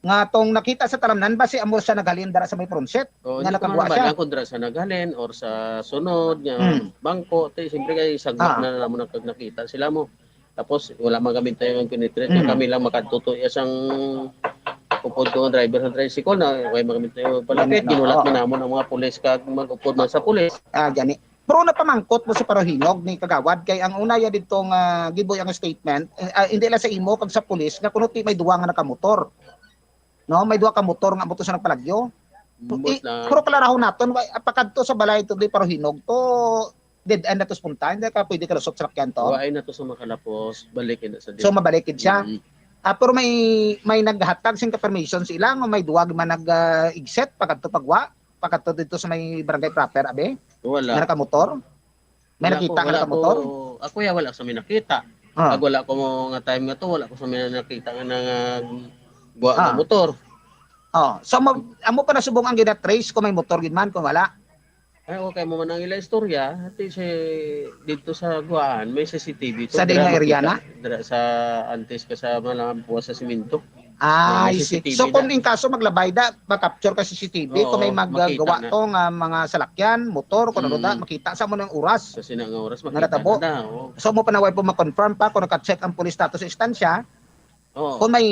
nga tong nakita sa talamnan, basi amo siya naghalin dara sa may front seat, Oo, nga hindi ko nakaguwa man siya. mabalaan kung dara sa naghalin or sa sunod nga Hmm. bangko. Te, siyempre kay sagwa Ah. na naman ang nakita sila mo. Tapos wala man kami tayo ang penetrate nga Hmm. kami lang makatuto iya sang upod ko ang driver sa tricycle na way man kami tayo palapit, Gani, no? ginulat Oo. man namon ang mga pulis kag mag-upod man sa pulis. Ah, gani. Pero napamangkot mo sa Paruhinog ni Kagawad, kay ang una ya didto nga gibuy ang statement, eh, ah, hindi lang sa imo kag sa pulis nga kuno ti may duwa nga nakamotor. No, may duwa ka motor nga motor sa nagpalagyo. Ambot I-, lang. Pero klarahon naton, wa-, pakadto sa balay to di Paruhinog to, dead end na to sa punta, hindi ka pwede kalusot sa lakyan to. Waay na to sa makalapos, balik na sa So, dead. mabalik gid siya. Mm. Ah, pero may, may naghatag sing confirmation sila nga may duwa man nag, ah, exit pakadto pagwa, pakadto dito sa may barangay proper, abi? Wala. Nga nakamotor? May Wala nakita ko, nga wala nakamotor? ko, ako ya, wala sa may nakita. Ah. Pag wala ko mo nga time nga to, wala ko sa may nakita nga nang, ah, guwa nga Ah. motor. Oh, so mo, amo pa na subong ang gina-trace kung may motor gid man, kung wala. Ay, okay mo man ang ila istorya, ati si dito sa Guaan, may C C T V to. Sa di Dira nga area makita, na? dira sa antes ka sa mga buwas sa simento. Ah, May I see. C C T V So, kung na. in kaso maglabay da, ma-capture ka C C T V, Oo, kung may magagawa makita na. to nga mga salakyan, motor, kung ano da, Mm. makita sa mo ng oras. Sa sina nga oras, Nga makita natabo. na da, oo. So, mo pa na way po ma-confirm pa kung naka-check ang police status sa istansya, Oo. kung may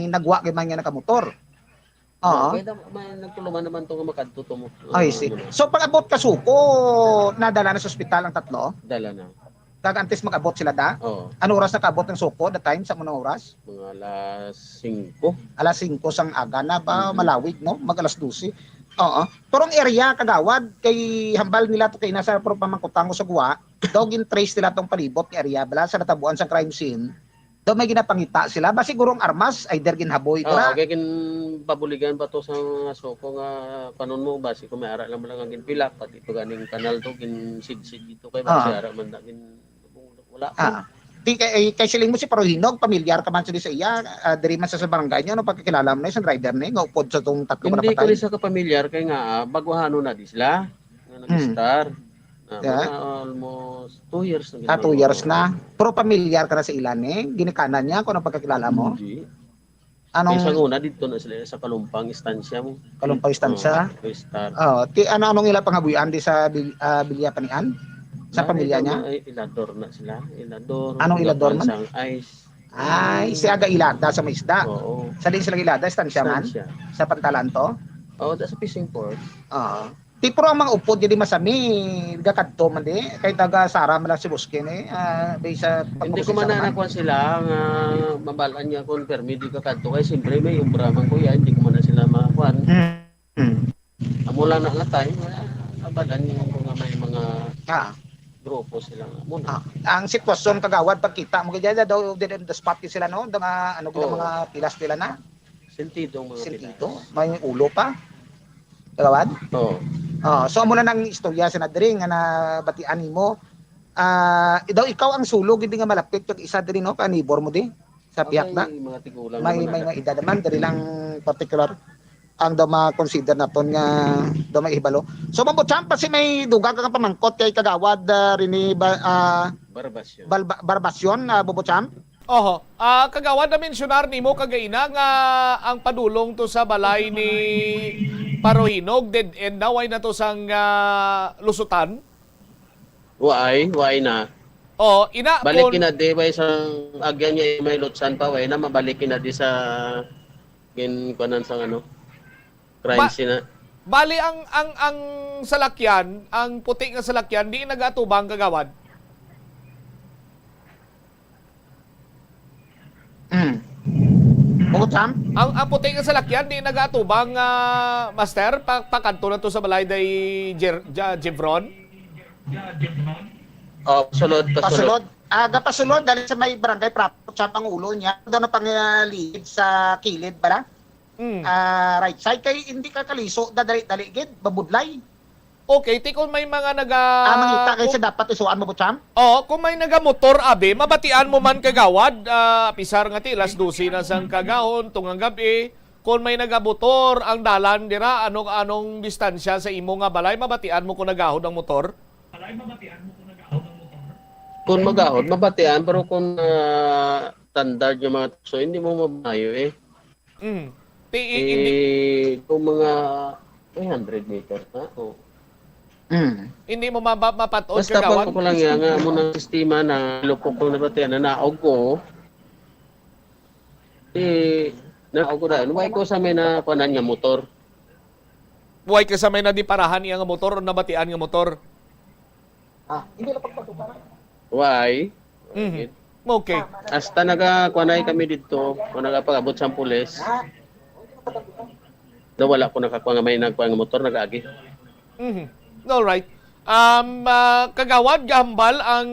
nagwa gid man nga nakamotor. Oo. Oo. May, may nagtulungan naman to nga makadto to mo. I Oo, see. ano na. So, pag-abot ka suko, nadala na sa ospital ang tatlo? Dala na. Kag antes mag-abot sila da? Oo. Ano oras nakaabot ang suko that time, sa amo nga oras? Mga alas singko. Alas singko sang aga na ba, Mhm. malawig, no? Mag alas dose. Oo. Pero ang area, kagawad, kay hambal nila to kay nasa pro pamangkutang ko sa guwa, daw gin-trace nila tong palibot nga area, bala sa natabuan sa crime scene. Daw may ginapangita sila. Ba siguro ang armas, either ginhaboy Oo, dira. Kay ginpabuligan pa to sa mga suko nga kanon mo, basi kung may ara lang lang ang ginpilak, pati to ganing kanal to, ginsidsid dito kay Ah. basi ara man na gin-, wala ko. Ah. Di kay, eh, kay siling mo si Paro Hinog, pamilyar ka man sa, sa iya, ah, diri man sa, sa barangay niyo, ano pagkakilala mo na isang driver ni, nga upod sa tong tatlo ka Hindi ko napatay? Rin sa kapamilyar kay nga, ah, baguhano na di sila, nga Hmm. nag-star. Ah, Yeah. Mga almost two years na Ah, two ginawa. Years na. Pero pamilyar ka na sa ila ni? Ginikanan niya kung ano pagkakilala mo? Hindi. Anong Kay sa una, dito na sila sa Kalumpang Estancia mo. Kalumpang Estancia? Oo, Star. Oh, ti-, ano, anong ila pangabuhian di sa bil-, ah, Bilya Panian? Sa Ah, pamilya niya? Ay, Ilador na sila. Ilador, Anong Ilador man? Gapan sang Ice. Ay, si Aga Ilada sa may isda. Oo. Sa din sila Ilada, estansya man? Estancia. Sa pantalan to? Oo, da sa fishing port. Oo. Ti, pero ang mga upod diri masami, gakadto man di, kay taga Sara man lang si Buskin eh, ah, based sa Hindi ko pagkabusisa man na naman. Nakuha sila nga mabalaan niya kung permi di ka kadto. Kay siyempre may umbra man ko yan, hindi ko man na sila makuha. Hmm. Hmm. Amo lang na nga time, wala, mabalaan niya ko nga may mga Ah. Grupo sila nga muna. Ah, ang sitwasyon, kagawad, pagkita mo kaya daw, did on the spot sila, no? Daw nga, ano, gid ang Oo. Mga pilas nila na? Sentido ang mga Sentido? Pilas. May ulo pa? Kagawad? Oo. Oh, so, amo na nang istorya sa nadiri nga nabatian nimo. Ah, daw ikaw ang sulog, hindi nga malapit kag isa diri, no? Ka neighbor mo di? Sa Ah, pihak may na? Mga tigulang May, naman may na. Nga edad naman, diri lang particular ang daw ma-consider naton nga daw may hibalo. So, Bobo Champ, kasi may dugang ka nga pamangkot kay Kagawad, ah, Rene Ba-, ah, Barbasyon. Balba-, Barbasyon, ah, Bobo Champ? Oho. Ah, Kagawad, na-mensionar nimo kagaina nga ang padulong to sa balay ni Parohinog, dead end na, way na to sang, ah, lusutan? Waay, waay na. Oh, ina, Balik kun- kina di, way sang agyan niya may lutsan pa, way na, mabalik kina di sa gin-, kuanan sang ano, crime Ba-, scene na. Bali ang, ang, ang salakyan, ang puti nga salakyan, di nagaatubang, Kagawad? Mm. Bukod, Sam? Ang, ang puti nga salakyan, di nagaatubang, ah, Master, pa, pakadto na to sa balay day Jer-, Ja-, Jevron? Oh, pasulod, pasulod. Pasulod. Ah, gapasulod, dali sa may barangay proper, Sam, ang ulo niya. Doon ang pangalihid sa kilid, bala? Mm. Ah, right side. Kay hindi ka kaliso, dadali-dali gid, babudlay. Okay, ti kung may mga naga-, Ah, mangita kay kung sa dapat isuan mo, Butcham? Oo, kung may nagamotor, abi, mabatian mo man, Kagawad, ah, pisar nga ti, alas dose na sang kagahon, tungang gab-i, kung may nagamotor, ang dalan dira, anong, anong distansya sa imo nga balay, mabatian mo kung nagahod ang motor? Kung magahod, mabatian, pero kung, ah, standard yung mga tukso, hindi mo mabayo eh. Mm. Ti-, i-, hindi Eh, kung mga three hundred meter na, o. Mm. Hindi mo ma-, ma-, mapat-on, Basta Kagawad? Pag ako lang yan, nga mo ng sistema na lupok ko na pati, na naog ko, eh, naog ko na, why ko sa may na, kuanan nga motor? Why ka sa may nadiparahan iya nga motor o nabatian nga motor? Ah, hindi lang pagpatuparan. Why? Mhm. Okay. Hasta naga-, kuanay kami dito, kung nagapag-abot sa pulis, na wala ko nakakuha nga may nagkuha nga motor, nag-agi. Mhm. All right. Um, ah, Kagawad, gahambal ang,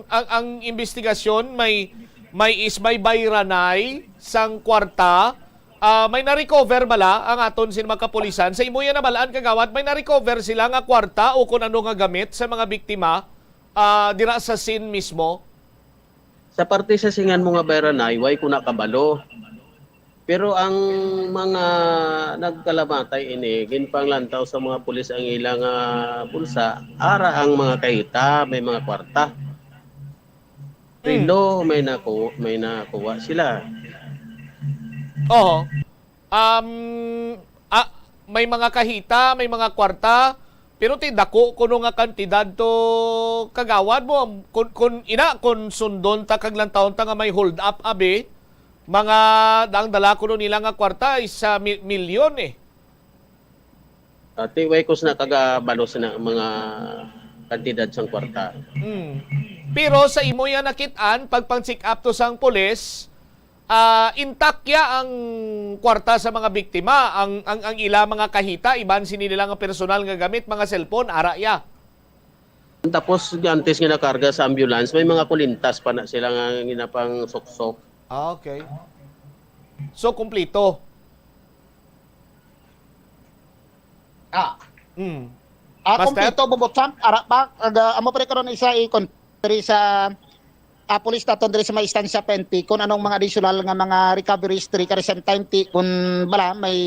ang, ang investigasyon, may, may is, may bayranay sang kwarta. Ah, may na-recover bala ang aton sin mga kapulisan? Sa imo yan nabalaan, Kagawad, may na-recover sila nga kwarta o kung ano nga gamit sa mga biktima, ah, dira sa scene mismo? Sa parte sa singan mo nga bayranay, way ko nakabalo. Pero ang mga nagkalamatay ini, ginpanglantaw sa mga pulis ang ilang, ah, bulsa, ara ang mga kahita, may mga kwarta. Mm. Relo, may naku-, may nakuha sila. Oho. Um, ah, may mga kahita, may mga kwarta, pero ti dako kuno nga kantidad to, Kagawad mo. Kun, kun ina, kun sundon ta kag lantawon ta nga may hold up, abi, mga dang dala kuno nila nga kwarta is, ah, mi-, milyon eh. Ati, way ko sina kagabalo sina mga kantidad sang kwarta. Mm. Pero sa imo ya nakit-an, pagpang-check up to sang pulis, ah, intact ya ang kwarta sa mga biktima, ang, ang, ang ila mga kahita, iban sini nila nga personal nga gamit, mga cellphone, ara ya. Tapos, antes nga nakarga sa ambulance, may mga kulintas pa na sila nga ginapang suksok. Ah, okay. So, kumplito. Ah, Mm. ah Master? Kumpleto, Bombo Champ, ara pa, aga, amo pa rin karon isa i-, kon-, diri sa ah, pulis naton diri sa may istansya P N P kung anong mga additional nga mga recoveries diri, kay same time ti kung bala may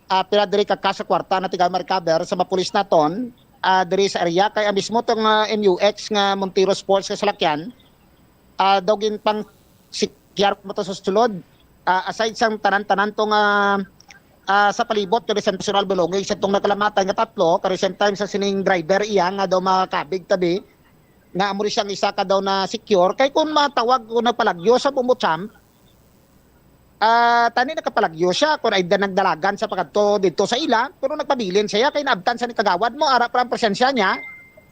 ah, pila diri ka cash sa kwarta na tiga ma-recover sa mga pulis naton ah, diri sa area, kay ang mismo tong ah, M U X nga Montero Sports nga salakyan ah, daw ginpang sikyar mo to sa sulod. Ah, aside sang tanan-tanan tong ah, ah, sa palibot kay sa personal belongings sa tong nagkalamatay nga tatlo, kay same time sa sining driver iya nga daw makakabig tabi, nga amo rin siyang isa ka daw na secure, kay kung matawag ko nagpalagyo sa Bombo Champ, ah, tani nakapalagyo siya kung ay da nagdalagan sa pagkadto dito sa ila, pero nagpabilin siya kay naabtan sa ni kagawad mo, ara pa ang presensya niya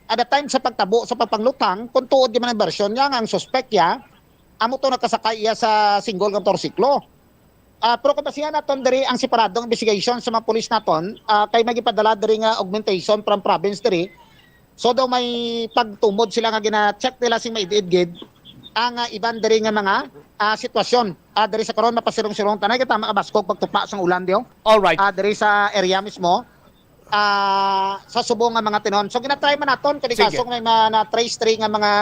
at the time sa pagtabo sa pagpangluthang, kung tuod di man ang version niya nga ang suspect ya, amo to nakasakay iya sa single nga motorsiklo. Ah, pero kung basihan naton diri ang separadong investigation sa mga pulis naton, ah, kay may gipadala diri nga augmentation from province diri. So daw may pagtumod sila nga gina-check nila sing maid-id gid ang ah, iban diri nga mga ah, sitwasyon. Ah, diri sa karon mapasirong-sirong tanay kita makabaskog pagtupa sang ulan diyo. All right. Ah, diri sa area mismo. Ah, sa subong nga mga tinon. So ginatry man naton kani Sige. Kaso may mga na-trace diri nga mga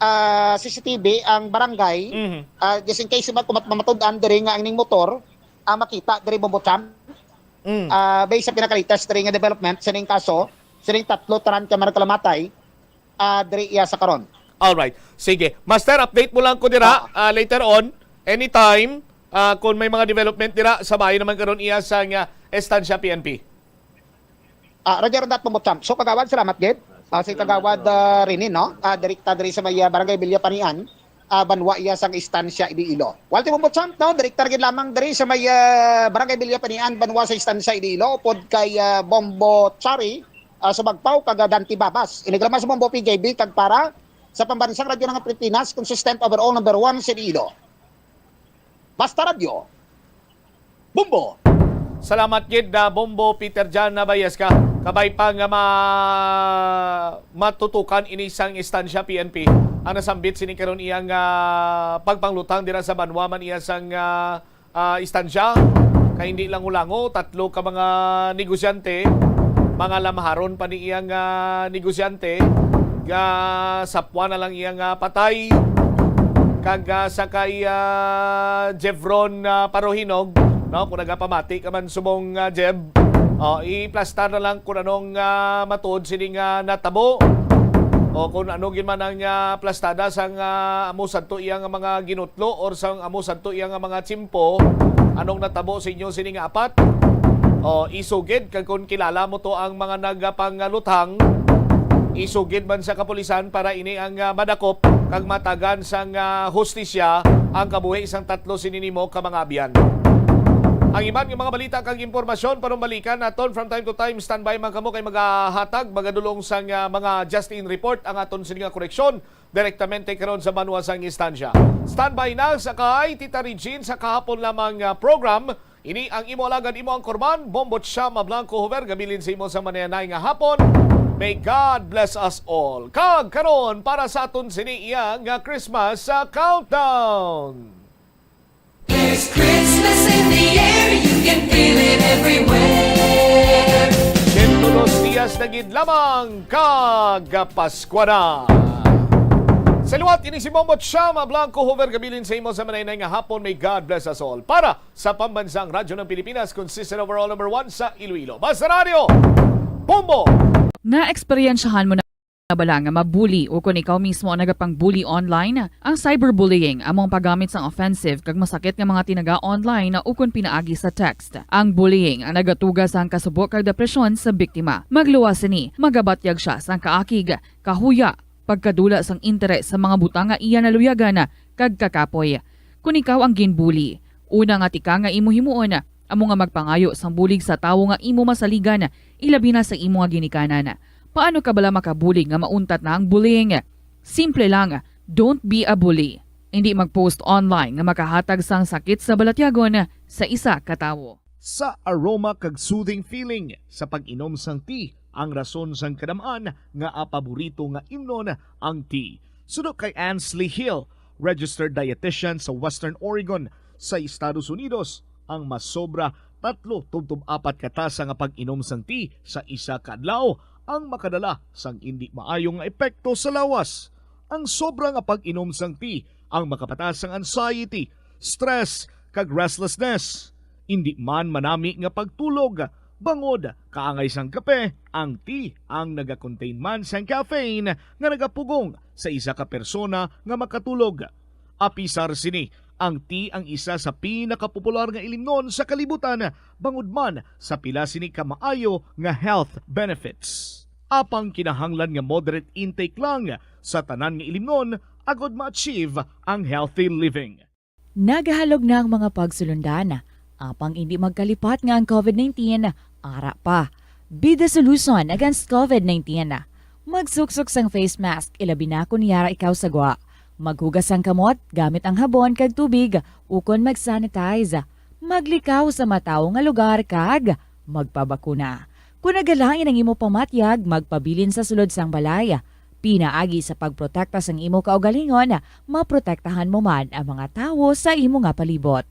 ah, C C T V ang barangay. Mhm. Ah, just in case man kung mat- mamatud-an diri nga ang ning motor, ah, makita diri Bombo Champ. Mm. Ah, based sa pinaka-latest diri nga development sining kaso, sining tatlo tanan ka mga nagkalamatay ah, diri iya sa karon. All right. Sige. Master, update mo lang ko dira Ah. ah, later on. Anytime, ah, kung may mga development dira, sa bayo naman karon iya sa nga estansya P N P. Ah, Roger, that mo, Champ. So, Kagawad, salamat gid. Ah, si Kagawad ah, Rene, no? Ah, direkta diri sa may ah, Barangay Villa Panian, ah, banwa iya sang Estancia Iloilo. Walter Bombo Champ, no? Direkta gid lamang diri sa may ah, Barangay Villa Panian, banwa sa Estancia Iloilo, upod kay ah, Bombo Chari, ah, Sumagpaw, kag ah, Dante Babas. Inigrama sa Bombo P J B, kag para sa Pambansang Radyo ng Pilipinas, consistent overall number one sa Iloilo. Basta Radyo, Bombo! Salamat gid, ah, Bombo Peter Jan Nabayes ka. Kabay pa nga ma matutukan ini sang estansya P N P ang nasambit sini karon iyang ah, pagpanglutang dira sa banwa man iya sang ah, ah, estansya. Kay hindi lango-lango, tatlo ka mga negosyante, mga lamharon pa ni iyang ah, negosyante, ga sapwa na lang iyang ah, patay. Kag ah, sa kay ah, Jevron ah, Parohinog, no, kung nagapamati ka man subong ah, Jev, oh, iplastar na lang kung anong ah, matuod sini nga natabo. O kung ano gid man ang ah, plastada sang ah, amo sadto iya nga mga ginutlo or sang amo sadto iya nga mga tsimpo, anong natabo sa inyo sini nga apat? O isugid kag kung kilala mo to ang mga nagapangaluthang, isugid man sa kapulisan para ini ang ah, madakop kag matagan sang ah, hustisya ang kabuhi sang tatlo sini nimo ka mga abyan. Ang iban nga mga balita kag impormasyon panumbalikan naton from time to time. Standby man kamo kay magahatag, magadulong sang ah, mga Justin Report ang aton sini nga koreksyon direktamente karon sa banwa sang estansya. Standby na sa kay Tita Regine sa kahapon lamang ah, program. Ini ang imo alagad, imo ang kurman, Bombo Chama Blanco Hover, gabilin sa imo sa manayanay nga hapon. May God bless us all. Kag karon para sa aton sini iya nga Christmas ah, countdown. There's Christmas in the air, you can feel it everywhere. Siyento dos dias na gid lamang kag Paskwa na. Sa liwat, ini si Bombo Chama Blanco Hover, gabilin sa imo sa manayanay nga hapon. May God bless us all. Para sa Pambansang Radyo ng Pilipinas, consistent overall number one sa Iloilo. Basta Radio, Bombo! Naeksperyensyahan mo na bala nga mabuli o kon ikaw mismo ang nagapang-bully online? Ang cyberbullying amo ang paggamit sang offensive kag masakit nga mga tinaga online o kon pinaagi sa text. Ang bullying ang nagatuga sang kasubo kag depresyon sa biktima. Magluwas sini, magabatyag sia sang kaakig, kahuya, pagkadula sang interes sa mga butang nga iya naluyagan kag kakapoy. Kon ikaw ang ginbully, una nga tikang nga imo himuon amo nga magpangayo sang bulig sa tawo nga imo masaligan, ilabi na sa imo nga ginikanan. Paano ka bala makabulig nga mauntat na ang bullying? Simple lang, don't be a bully. Hindi mag-post online nga makahatag sang sakit sa balatyagon sa isa ka tawo. Sa aroma kag soothing feeling sa pag-inom sang tea ang rason sang kadam-an nga paborito nga imnon ang tea. Suno kay Ansley Hill, registered dietitian sa Western Oregon sa Estados Unidos, ang masobra tatlo tubtob apat ka tasa nga pag-inom sang tea sa isa ka adlaw ang makadala sang indi maayo nga epekto sa lawas. Ang sobra nga pag-inom sang tea ang makapataas sang anxiety, stress, kag restlessness. Indi man manami nga pagtulog, bangod kaangay sang kape, ang tea ang nagakontain man sang caffeine nga nagapugong sa isa ka persona nga makatulog. Apisar sini, ang tea ang isa sa pinakapopular nga ilimnon sa kalibutan, bangod man sa pila sini ka maayo nga health benefits. Apang kinahanglan nga moderate intake lang sa tanan nga ilimnon agod ma-achieve ang healthy living. Nagahalog na ang mga pagsulundan, apang indi magkalipat nga ang covid nineteen ara pa. Be the solution against covid nineteen. Magsuksok sang face mask, ilabi na kon yara ikaw sa gwa. Maghugas sang kamot gamit ang habon kag tubig, ukon mag-sanitize. Maglikaw sa matawo nga lugar kag magpabakuna. Kon nagalain ang imo pamatyag, magpabilin sa sulod sang balay. Pinaagi sa pagprotekta sang imo kaugalingon, maprotektahan mo man ang mga tawo sa imo nga palibot.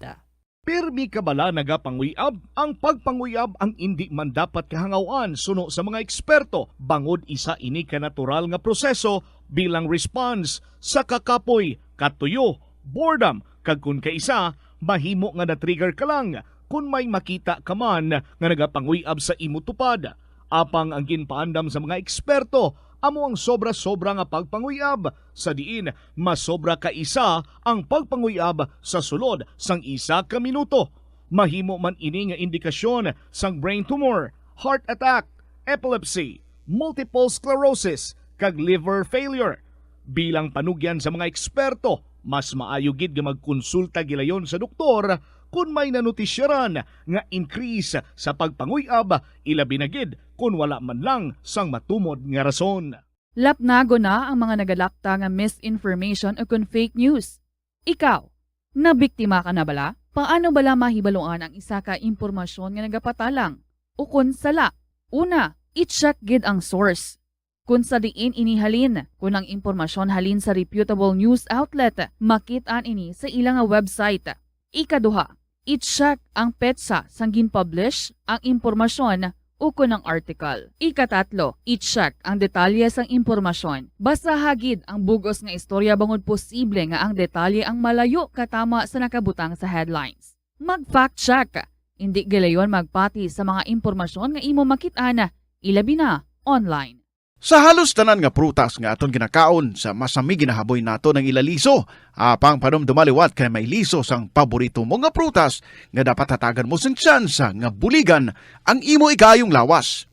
Pirmi ka bala nagapanguy-ab? Ang pagpanguy-ab ang indi man dapat kahangaw-an suno sa mga eksperto, bangod isa ini ka natural nga proseso bilang response sa kakapoy, katuyo, boredom, kag kon kaisa, mahimo nga na-trigger ka lang kon may makita ka man nga nagapanguy-ab sa imo tupad. Apang ang ginpaandam sa mga eksperto amo ang sobra-sobra nga pagpanguy-ab, sa diin masobra ka isa ang pagpanguy-ab sa sulod sang isa ka minuto. Mahimo man ini nga indikasyon sang brain tumor, heart attack, epilepsy, multiple sclerosis, kag liver failure. Bilang panugyan sa mga eksperto, mas maayo gid nga magkonsulta gilayon sa doktor kon may nanutisyaran nga increase sa pagpanguy-ab, ilabi na gid kon wala man lang sang matumod nga rason. Lapnagon na ang mga nagalapta nga misinformation o kon fake news. Ikaw, nabiktima ka na bala? Paano bala mahibaluan ang isa ka impormasyon nga nagapatalang o kon sala? Una, i-check gid ang source. Kon sa diin ini halin, kon ang impormasyon halin sa reputable news outlet, makit-an ini sa ila nga website. Ikaduha, i-check ang petsa sang gin-publish ang impormasyon ukon ang article. Ikatatlo, i-check ang detalye sang impormasyon. Basaha gid ang bug-os nga istorya bangod posible nga ang detalye ang malayo katama sa nakabutang sa headlines. Mag-fact check. Indi gilayon magpati sa mga impormasyon nga imo makit-an, ilabi na online. Sa halos tanan nga prutas nga aton ginakaon, sa masami ginahaboy naton ang ila liso. Apang panumduma liwat kay may liso sang paborito mo nga prutas nga dapat hatagan mo sing tsansa nga buligan ang imo ikaayong lawas.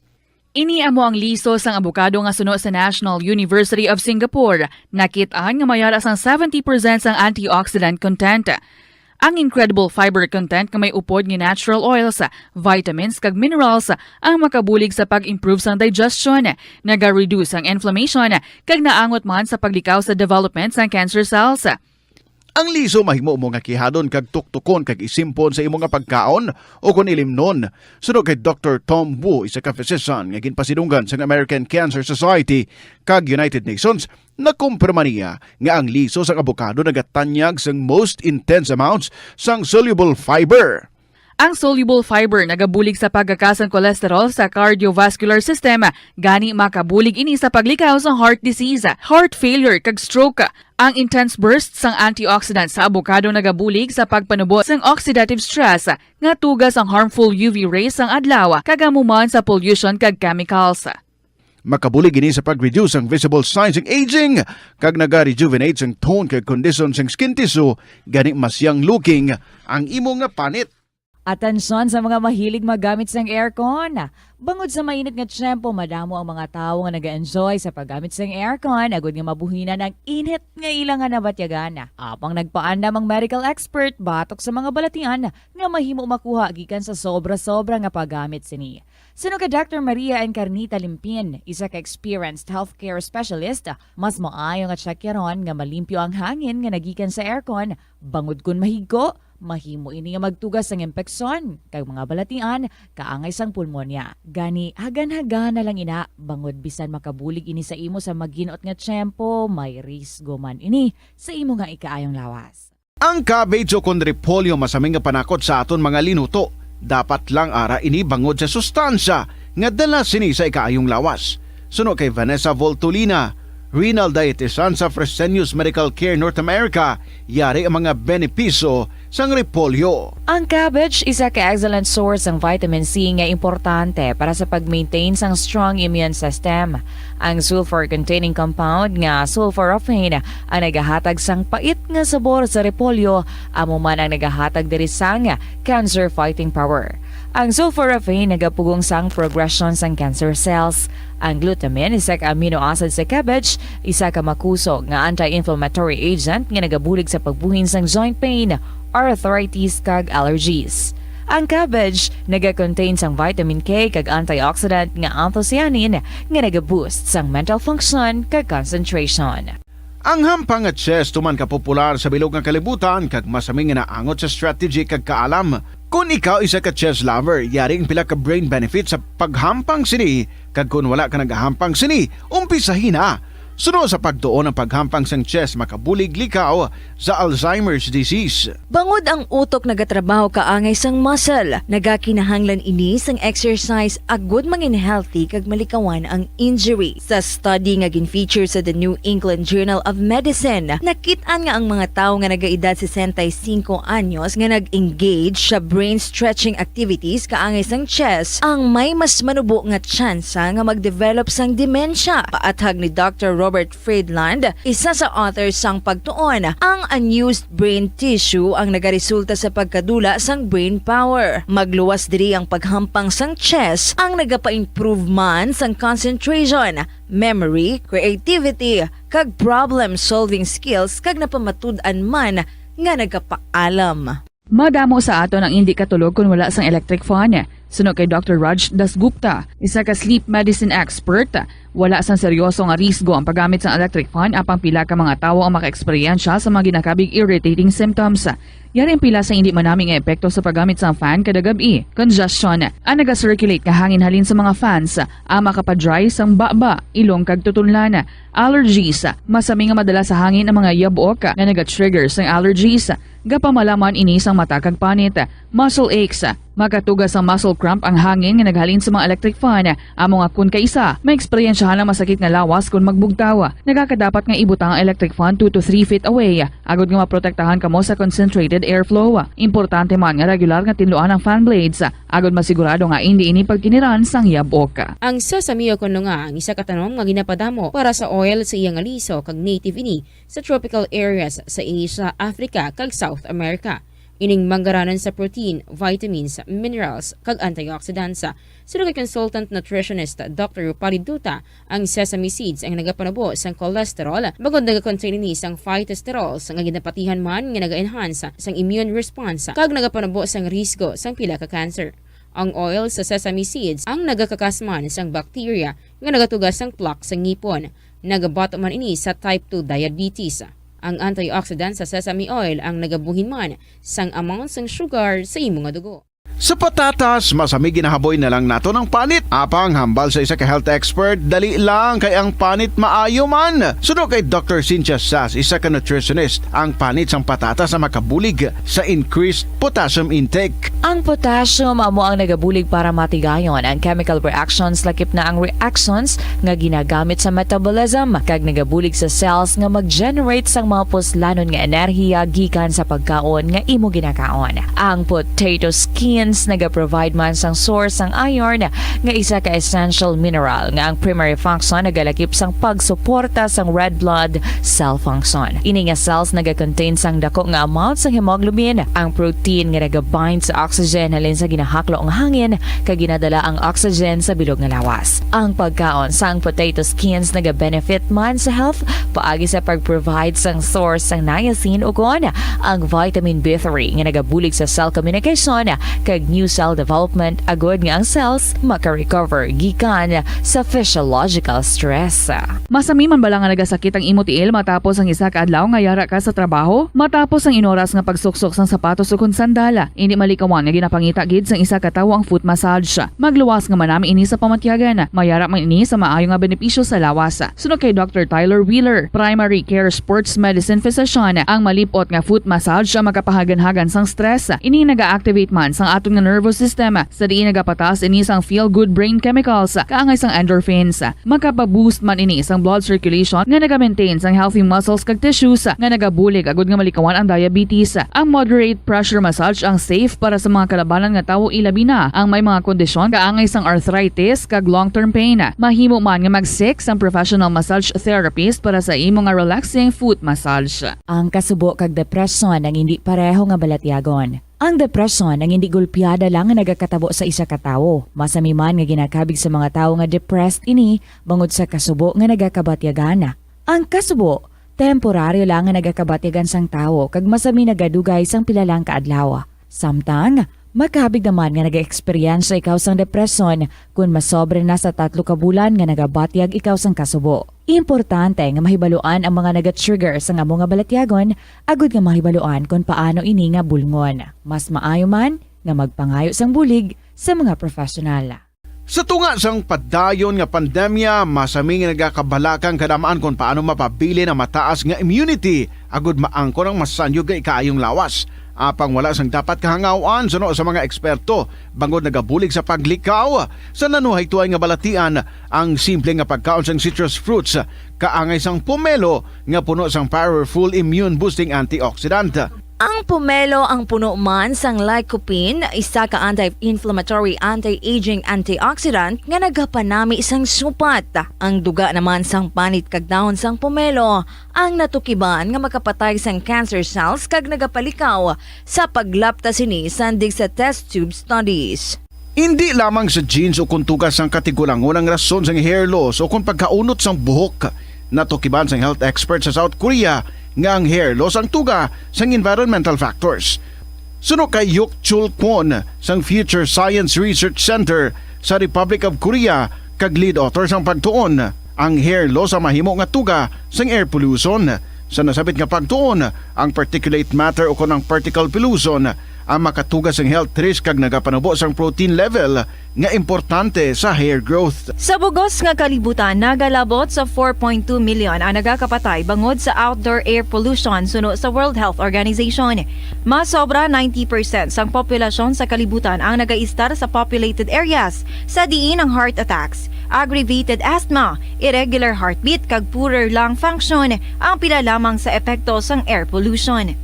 Ini amo ang liso sang abukado nga suno sa National University of Singapore. Nakit-an nga may ara sang seventy percent sang antioxidant content. Ang incredible fiber content nga may upod nga natural oils, vitamins, kag minerals ang makabulig sa pag-improve sang digestion, naga-reduce ang inflammation, kag naangot man sa paglikaw sa development sang cancer cells. Ang liso mahimo mo nga kihadon kag tuktukon kag isimpon sa imo nga pagkaon o kon ilimnon. Suno kay Doktor Tom Wu, isa ka physician nga ginpasidunggan sang American Cancer Society kag United Nations, nakumpirma niya nga ang liso sang abukado nagatanyag sang most intense amounts sang soluble fiber. Ang soluble fiber nagabulig sa pagkakas sang cholesterol sa cardiovascular system, gani makabulig ini sa paglikaw sa heart disease, heart failure, kag stroke. Ang intense burst sang antioxidant sa abukado nagabulig sa pagpanubo sang oxidative stress nga tuga sang harmful U V rays sang adlaw, kag amo man sa pollution kag chemicals. Makabulig ini sa pag-reduce ang visible signs sang aging, kag naga-rejuvenate sang tone kag condition sang skin tissue, gani mas young looking ang imo nga panit. Atensyon sa mga mahilig maggamit sang aircon. Bangod sa mainit nga tiyempo, madamo ang mga tawo nga nag-enjoy sa paggamit sang aircon agud nga mabuhinan ang init nga ila nga nabatyagan. Apang nagpaandam ang medical expert batok sa mga balatian nga mahimo makuha gikan sa sobra-sobra nga paggamit sini. Suno kay Doctor Maria Encarnita Limpin, isa ka experienced healthcare specialist, mas maayo nga tsekyaron nga malimpyo ang hangin nga nagikan sa aircon, bangod kon mahigko, mahimo ini nga magtugas sang impeksyon kag mga balatian kaangay sang pulmonya. Gani, hagan-hagan na lang ina, bangod bisan makabulig ini sa imo sa maginot nga tiyempo, may risgo man ini sa imo nga ikaayong lawas. Ang cabbage o kon repolyo masami nga panakot sa aton mga linuto. Dapat lang ara ini bangod sa sustansya nga dala sini sa ikaayong lawas. Suno kay Vanessa Voltolina, renal dietitian sa Fresenius Medical Care North America, yari ang mga benepisyo sang repolyo. Ang cabbage isa ka excellent source sang vitamin C nga importante para sa pag-maintain sang strong immune system. Ang sulfur-containing compound nga sulforaphane ang nagahatag sang pait nga sabor sa repolyo, amo man ang nagahatag diri sang cancer fighting power. Ang sulforaphane nagapugong sang progression sang cancer cells. Ang glutamine, isa ka amino acid sa cabbage, isa ka makusog nga anti-inflammatory agent nga nagabulig sa pagbuhin sang joint pain, arthritis, kag allergies. Ang cabbage naga-contain sang vitamin K kag antioxidant nga anthocyanin nga naga-boost sang mental function kag concentration. Ang hampang nga chess tuman ka popular sa bilog nga kalibutan kag masami nga naangot sa strategy kag kaalam. Kon ikaw isa ka chess lover, yari ang pila ka brain benefits sa paghampang sini, kag kon wala ka nagahampang sini, umpisahi na. Suno sa pagtuon, ang paghampang sang chess makabulig likaw sa Alzheimer's disease. Bangod ang utok nagatrabaho kaangay sang muscle, nagakinahanglan ini sang exercise agud mangin healthy kag malikawan ang injury. Sa study nga gin-feature sa The New England Journal of Medicine, nakit-an nga ang mga tawo nga nagaedad sesenta y cinco anyos nga nag-engage sa brain stretching activities kaangay sang chess ang may mas manubo nga tsansa nga mag-develop sang demensya. Paathag ni Doctor Robert Friedland, isa sa author sang pagtuon, ang unused brain tissue ang nagaresulta sa pagkadula sang brain power. Magluwas diri ang paghampang sang chess ang nagapa-improve man sang concentration, memory, creativity, kag problem-solving skills, kag napamatud-an man nga nagapaalam. Madamo sa aton ang indi katulog kon wala sang electric fan. Suno kay Doctor Raj Dasgupta, isa ka sleep medicine expert, wala sang seryoso nga risgo ang paggamit sang electric fan, apang pila ka mga tawo ang makaeksperyensya sa mga ginakabig irritating symptoms. Yari ang pila sa indi manami nga epekto sa paggamit sang fan kada gab-i: congestion, ang naga-circulate nga hangin halin sa mga fans, ang makapa-dry sang baba, ilong, kag tutunlan; allergies, masami nga madala sa hangin ang mga yab-ok nga naga-trigger sang allergies; gapamala man ini sang mata kag panit; muscle aches, makatuga sang muscle cramp ang hangin nga naghalin sa mga electric fan, amo nga kon kaisa, maeksperyensyahan ang masakit nga lawas kon magbugtaw. Nagakadapat nga ibutang ang electric fan two to three feet away, agud nga maprotektahan kamo sa concentrated airflow. Importante man nga regular nga tinluan ang fan blades, agud masigurado nga indi ini pagkiniran sang yab-ok. Ang sesame o kon lunga ang isa ka tanom nga ginapadamo para sa oil sa iya nga liso, kag native ini sa tropical areas sa Asia, Africa, kag South America. Ining manggaranon sa protein, vitamins, minerals, kag antioxidants. Suno kay consultant nutritionist Doctor Rupali Duta, ang sesame seeds ang nagapanubo sang cholesterol, bangod nagakontain ini sang phytosterols nga ginapatihan man nga naga-enhance sang immune response kag nagapanubo sang risgo sang pila ka cancer. Ang oil sa sesame seeds ang nagakakas man sang bacteria nga nagatuga sang plaque sa ngipon. Nagabato man ini sa type two diabetes. Ang antioxidant sa sesame oil ang nagabuhin man sang amount sang sugar sa imo nga dugo. Sa patatas, masami ginahaboy na lang naton ang panit. Apang hambal sa isa ka health expert, dali lang kay ang panit maayo man. Suno kay Doctor Cynthia Sass, isa ka nutritionist, ang panit sang patatas ang makabulig sa increased potassium intake. Ang potassium amo ang nagabulig para matigayon ang chemical reactions, lakip na ang reactions nga ginagamit sa metabolism, kag nagabulig sa cells nga mag-generate sang mga puslanon nga enerhiya gikan sa pagkaon nga imo ginakaon. Ang potato skin Nagaprovide man sang source sang iron, nga isa ka essential mineral nga ang primary function nagalakip sang pagsuporta sang red blood cell function. Ini nga cells nagakontain sang dako nga amount sang hemoglobin, ang protein nga nagabind sa oxygen halin sa ginahaklo nga hangin kag ginadala ang oxygen sa bilog nga lawas. Ang pagkaon sang potato skins nagabenefit man sa health paagi sa pag-provide sang source sang niacin ukon ang vitamin B three nga nagabulig sa cell communication kag new cell development agud nga ang cells maka-recover gikan sa physiological stress. Masami man bala nga nagasakit ang imo tiil matapos ang isa ka adlaw nga yara ka sa trabaho? Matapos ang inoras nga pagsuksok sang sapatos ukon sandal, indi malikawan nga ginapangita gid sang isa ka tawo ang foot massage. Magluwas nga manami ini sa pamatyagan. Mayara man ini sa maayo nga benepisyo sa lawas. Suno kay Doctor Tyler Wheeler, primary care sports medicine physician, ang malip-ot nga foot massage ang makapahaganhagan sang stress. Ini naga-activate man sang aton nga nervous system, sa diin nagapataas ini sang feel-good brain chemicals, kaangay sang endorphins. Makapa-boost man ini sang blood circulation nga naga-maintain sang healthy muscles kag tissues nga nagabulig agud nga malikawan ang diabetes. Ang moderate pressure massage ang safe para sa mga kalabanan nga tawo, ilabi na ang may mga kondisyon kaangay sang arthritis kag long-term pain. Mahimo man nga mag-seek sang professional massage therapist para sa imo nga relaxing foot massage. Ang kasubo kag depresyon ang indi pareho nga balatyagon. Ang depresyon ang indi gulpiada lang nga nagakatabo sa isa ka tawo. Masami man nga ginakabig sa mga tawo nga depressed ini bangod sa kasubo nga nagakabatyagan. Ang kasubo, temporaryo lang nga nagakabatyagan sang tawo kag masami nagadugay sang pila lang ka adlaw. Samtang, makabig naman nga nag-eksperyensya ikaw sang depresyon kon masobra na sa tatlo ka bulan nga nagabatyag ikaw sang kasubo. Importante nga mahibaluan ang mga naga-trigger sang amo nga balatyagon agud nga mahibaluan kon paano ini nga bulngon. Mas maayo man nga magpangayo sang bulig sa mga professional. Sa tunga sang padayon nga pandemya, masami nga nagakabalaka ang kadam-an kon paano mapabilin ang mataas nga immunity agud maangkon ang masanyog nga ikaayong lawas. Apang wala sang dapat kahangaw-an suno sa mga eksperto, bangod nagabulig sa paglikaw sa nanuhay tuay nga balatian ang simple nga pagkaon sang citrus fruits, kaangay sang pomelo nga puno sang powerful immune-boosting antioxidant. Ang pomelo ang puno man sang lycopene, isa ka anti-inflammatory, anti-aging antioxidant nga nagapanami sang supat. Ang duga naman sang panit kag dahon sang pomelo ang natukiban nga makapatay sang cancer cells kag nagapalikaw sa paglapta sini sandig sa test tube studies. Indi lamang sa genes o kon tuga sang katigulangon ang rason sang hair loss o kon pagkaunot sang buhok. Natukiban sang health expert sa South Korea nga ang hair loss ang tuga sang environmental factors. Suno kay Hyuk Chul Kwon sang Future Science Research Center sa Republic of Korea kag lead author sang pagtuon, ang hair loss ang mahimo nga tuga sang air pollution. Sa nasabit nga pagtuon, ang particulate matter ukon ang particle pollution ang makatuga sang health risk kag nagapanubo sang protein level nga importante sa hair growth. Sa bug-os nga kalibutan, nagalabot sa four point two million ang nagakapatay bangod sa outdoor air pollution suno sa World Health Organization. Mas sobra ninety percent sang populasyon sa kalibutan ang nagaistar sa populated areas, sa diin ang heart attacks, aggravated asthma, irregular heartbeat kag poorer lung function ang pila lamang sa epekto sang air pollution.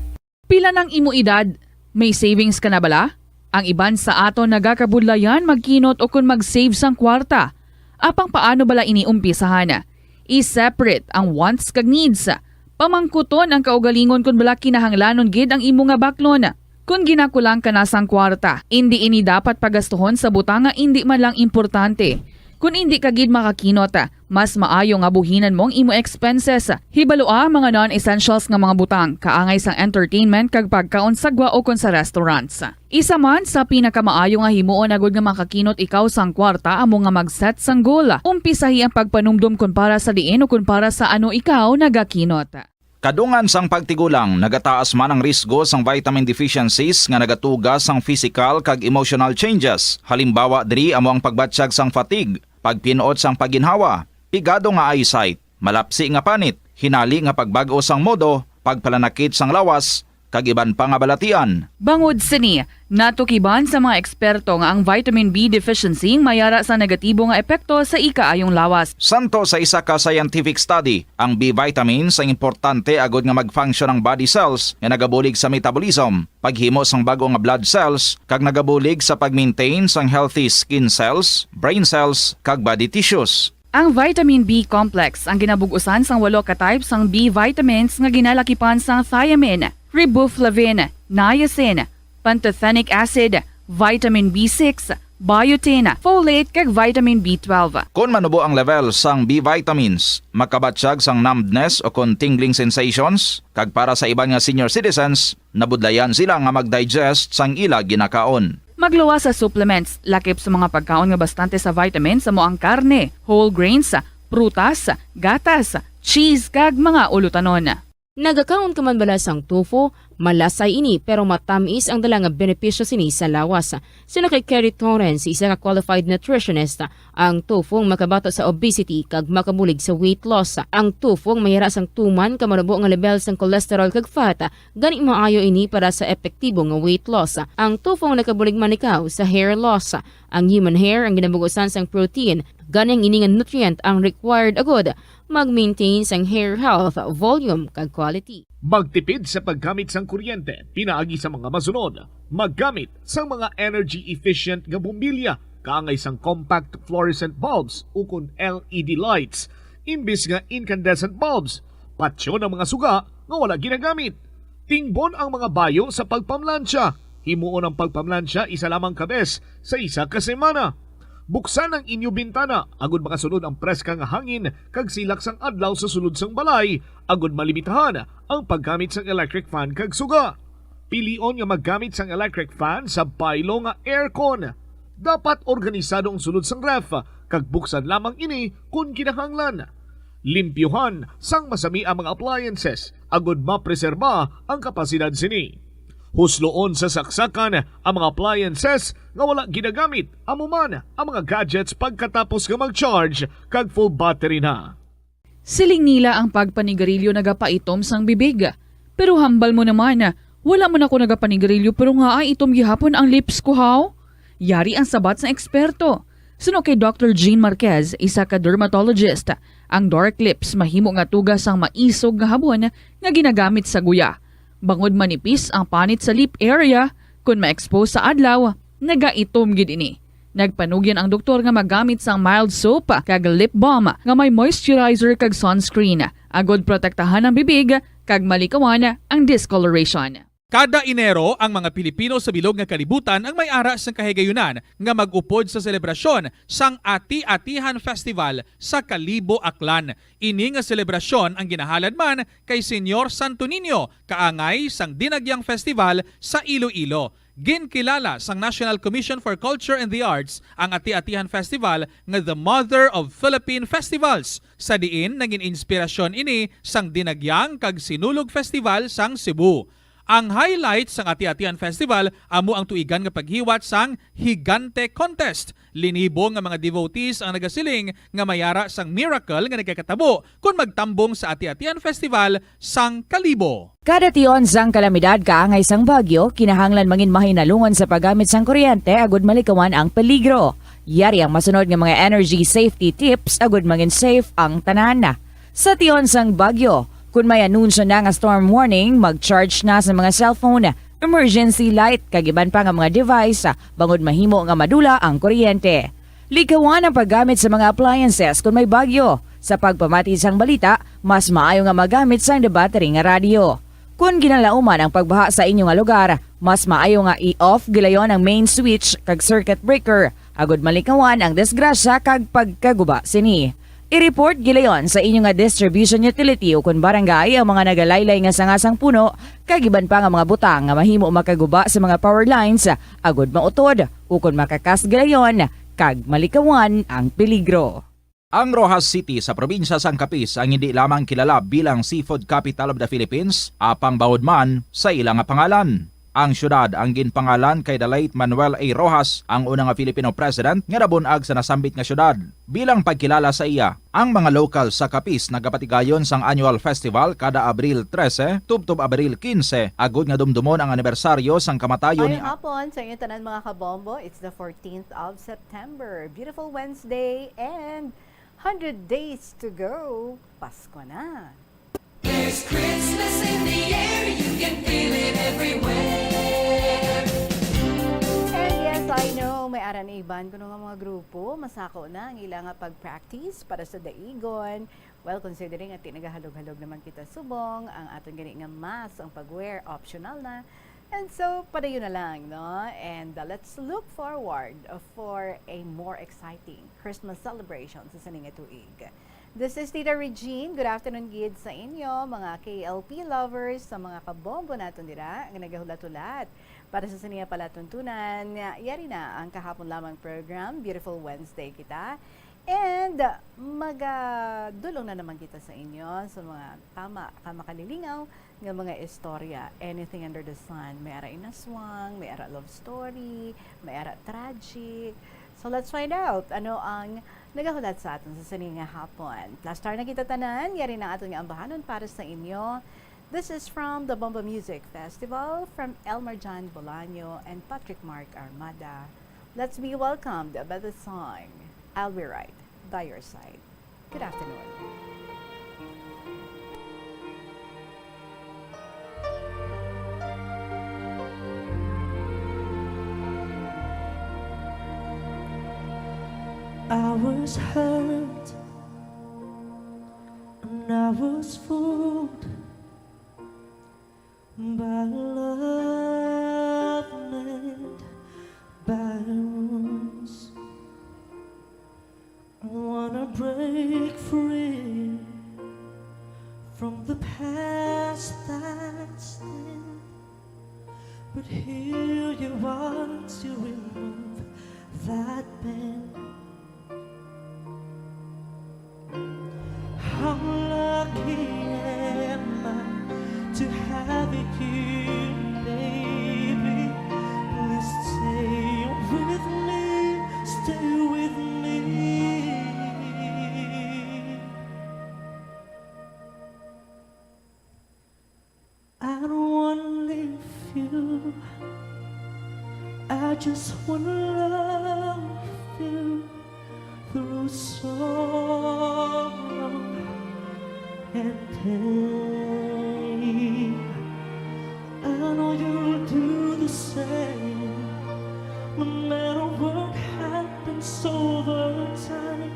Pila nang imo edad? May savings ka na bala? Ang iban sa aton nagakabudlayan magkinot ukon mag-save sang kwarta. Apang paano bala ini umpisahan? I-separate ang wants kag needs. Pamangkuton ang kaugalingon kon bala kinahanglanon gid ang imo nga baklon. Kon ginakulang ka na sang kwarta, indi ini dapat pagastuhon sa butang nga indi man lang importante. Kon indi ka gid makakinot, mas maayo nga buhinan mo ang imo expenses. Hibalua ang mga non-essentials nga mga butang, kaangay sang entertainment kag pagkaon sa gwa ukon sa restaurants. Isa man sa pinakamaayo nga himuon agud nga makakinot ikaw sang kwarta amo nga mag-set sang goal. Umpisahi ang pagpanumdom kon para sa diin ukon para sa ano ikaw nagakinot. Kadungan sang pagtigulang, nagataas man ang risgo sang vitamin deficiencies nga nagatuga sang physical kag emotional changes. Halimbawa diri amo ang pagbatyag sang fatigue, pagpin-ot sang pagginhawa, pigado nga eyesight, malapsi nga panit, hinali nga pagbag-o sang modo, pagpalanakit sang lawas, kag iban pa nga balatian. Bangod sini, natukiban sa mga eksperto nga ang vitamin B deficiency may ara sa negatibo nga epekto sa ikaayong lawas. Santo sa isa ka scientific study, ang B vitamins ang importante agud nga mag-function ang body cells nga nagabulig sa metabolism, paghimo sang bag-o nga blood cells, kag nagabulig sa pag-maintain sang healthy skin cells, brain cells, kag body tissues. Ang vitamin B complex ang ginabug-usan sang walo ka type sang B vitamins nga ginalakipan sang thiamine, riboflavin, niacin, pantothenic acid, vitamin B six, biotin, folate, kag vitamin B twelve. Kon manubo ang level sang B vitamins, makabatyag sang numbness o kon tingling sensations, kag para sa iban nga senior citizens, nabudlayan sila nga mag-digest sang ila ginakaon. Magluwas sa supplements, lakip sa mga pagkaon nga bastante sa vitamins amo ang karne, whole grains, prutas, gatas, cheese, kag mga ulutanon. Nagakaon ka man bala sang tofu? Malasay ini, pero matamis ang dala nga benepisyo sini sa lawas. Suno kay Kerry Torrens, isa ka qualified nutritionist, ang tofu ang makabato sa obesity kag makabulig sa weight loss. Ang tofu ang may ara sang tuman ka manubo nga level sang cholesterol kag fat, gani maayo ini para sa epektibo nga weight loss. Ang tofu ang nakabulig manikaw sa hair loss. Ang human hair ang ginabug-usan sang protein, gani ang ini nga nutrient ang required agud mag-maintain sang hair health, volume, kag quality. Magtipid sa paggamit sang kuryente pinaagi sa mga masunod. Maggamit sang mga energy-efficient nga bombilya kaangay sang compact fluorescent bulbs ukon L E D lights imbis nga incandescent bulbs. Patyon ang mga suga nga wala ginagamit. Tingbon ang mga bayo sa pagpamlansya. Himuon ang pagpamlansya isa lamang ka bes sa isa ka semana. Buksan ang inyo bintana agud makasulod ang preska nga hangin kag silak sang adlaw sa sulod sang balay, agud malimitahan ang paggamit sang electric fan kag suga. Pilion nga maggamit sang electric fan sa baylo nga aircon. Dapat organisado ang sulod sang ref, kag buksan lamang ini kon kinahanglan. Limpyuhan sang masami ang mga appliances agud mapreserba ang kapasidad sini. Husloon sa saksakan ang mga appliances nga wala ginagamit, amo man ang mga gadgets pagkatapos nga mag-charge kag full battery na. Siling nila ang pagpanigarilyo nagapaitom sang bibig. Pero hambal mo naman, wala man ako nagapanigarilyo pero ngaa itom gihapon ang lips ko, haw? Yari ang sabat sang eksperto. Suno kay Doctor Jean Marquez, isa ka dermatologist, ang dark lips mahimo nga tuga sang maisog nga habon nga ginagamit sa guya. Bangod manipis ang panit sa lip area, kon ma-expose sa adlaw, nagaitom gid ini. Nagpanugyan ang doktor nga magamit sang mild soap kag lip balm nga may moisturizer kag sunscreen, agud protektahan ang bibig kag malikawan ang discoloration. Kada Enero, ang mga Pilipino sa bilog nga kalibutan ang may ara sang kahigayunan nga mag-upod sa selebrasyon sang Ati-Atihan Festival sa Kalibo, Aklan. Ini nga selebrasyon ang ginahalad man kay Señor Santo Niño, kaangay sang Dinagyang Festival sa Iloilo. Ginkilala sang National Commission for Culture and the Arts ang Ati-Atihan Festival nga the mother of Philippine festivals, sa diin nagin inspirasyon ini sang Dinagyang kag Sinulog Festival sang Cebu. Ang highlight sang Ati-Atihan Festival amo ang tuigan nga paghiwat sang Higante Contest. Linibo nga mga devotees ang nagasiling nga may ara sang miracle nga nagakatabo kon magtambong sa Ati-Atihan Festival sang Kalibo. Kada tion sang kalamidad kaangay sang bagyo, kinahanglan mangin mahinalungon sa paggamit sang kuryente agud malikawan ang peligro. Yari ang masunod nga mga energy safety tips agud mangin safe ang tanan. Sa tion sang bagyo, kon may anunsyo na nga storm warning, mag-charge na sa mga cellphone, emergency light, kag iban pa nga mga device, bangod mahimo nga madula ang kuryente. Likawan ang paggamit sa mga appliances kon may bagyo. Sa pagpamati sang balita, mas maayo nga magamit sang debattery nga radyo. Kon ginalauman ang pagbaha sa inyo nga lugar, mas maayo nga i-off gilayon ang main switch kag circuit breaker, agud malikawan ang disgrasya kag pagkaguba sini. I-report gilayon sa inyo nga distribution utility ukon barangay ang mga nagalaylay nga sanga sang puno kag iban pa nga mga butang nga mahimo makaguba sa mga power lines, agud mautod ukon makakas gilayon kag malikawan ang peligro. Ang Roxas City sa probinsya sang Capiz ang hindi lamang kilala bilang seafood capital of the Philippines, apang bangod man sa ila nga pangalan. Ang siyudad ang ginpangalan kay the late Manuel A. Roxas, ang una nga Filipino president nga nabun-ag sa nasambit nga siyudad. Bilang pagkilala sa iya, ang mga lokal sa Capiz nagapatigayon sang annual festival kada Abril trese tubtob Abril kinse, agod nga dumdumon ang anibersaryo sang kamatayon ni Maayong hapon sa inyo tanan, mga kabombo. It's the fourteenth of September. Beautiful Wednesday and hundred days to go. Pasko na. There's Christmas in the air, you can feel it everywhere. And yes, I know, may ara na iban kuno nga mga grupo, masako na ang ila nga pag-practice para sa daigon. Well, considering nga nagahalog-halog naman kita subong, ang aton gani nga mask, ang pag-wear, optional na. And so, padayon na lang, no? And, uh, let's look forward, uh, for a more exciting Christmas celebration sa sini nga tuig. This is Tita Regine. Good afternoon gid sa inyo, mga K L P lovers, sa mga kabombo naton dira nga nagahulat-hulat para sa sini nga palatuntunan. Yari na ang kahapon lamang program, Beautiful Wednesday kita. And, uh, magadulong na naman kita sa inyo sa mga tama ka makalilingaw nga mga istorya, anything under the sun. May ara inaswang, may ara love story, may ara tragic. So let's find out ano ang nagahulat sa aton sa sini nga hapon. Plus star na kita tanan, yari na aton nga ambahanon para sa inyo. This is from the Bombo Music Festival, from Elmer John Bolaño and Patrick Mark Armada. Let's be welcomed by the song I'll Be Right by Your Side. Good afternoon. I was hurt and I was fooled by love made by wounds. Wanna break free from the past that's thin, but here you are to remove that pain. How lucky am I to have you, baby? Please stay with me, stay with me. I don't wanna leave you. I just wanna love you through sorrow and pain. I know you'll do the same. No matter what happens over time,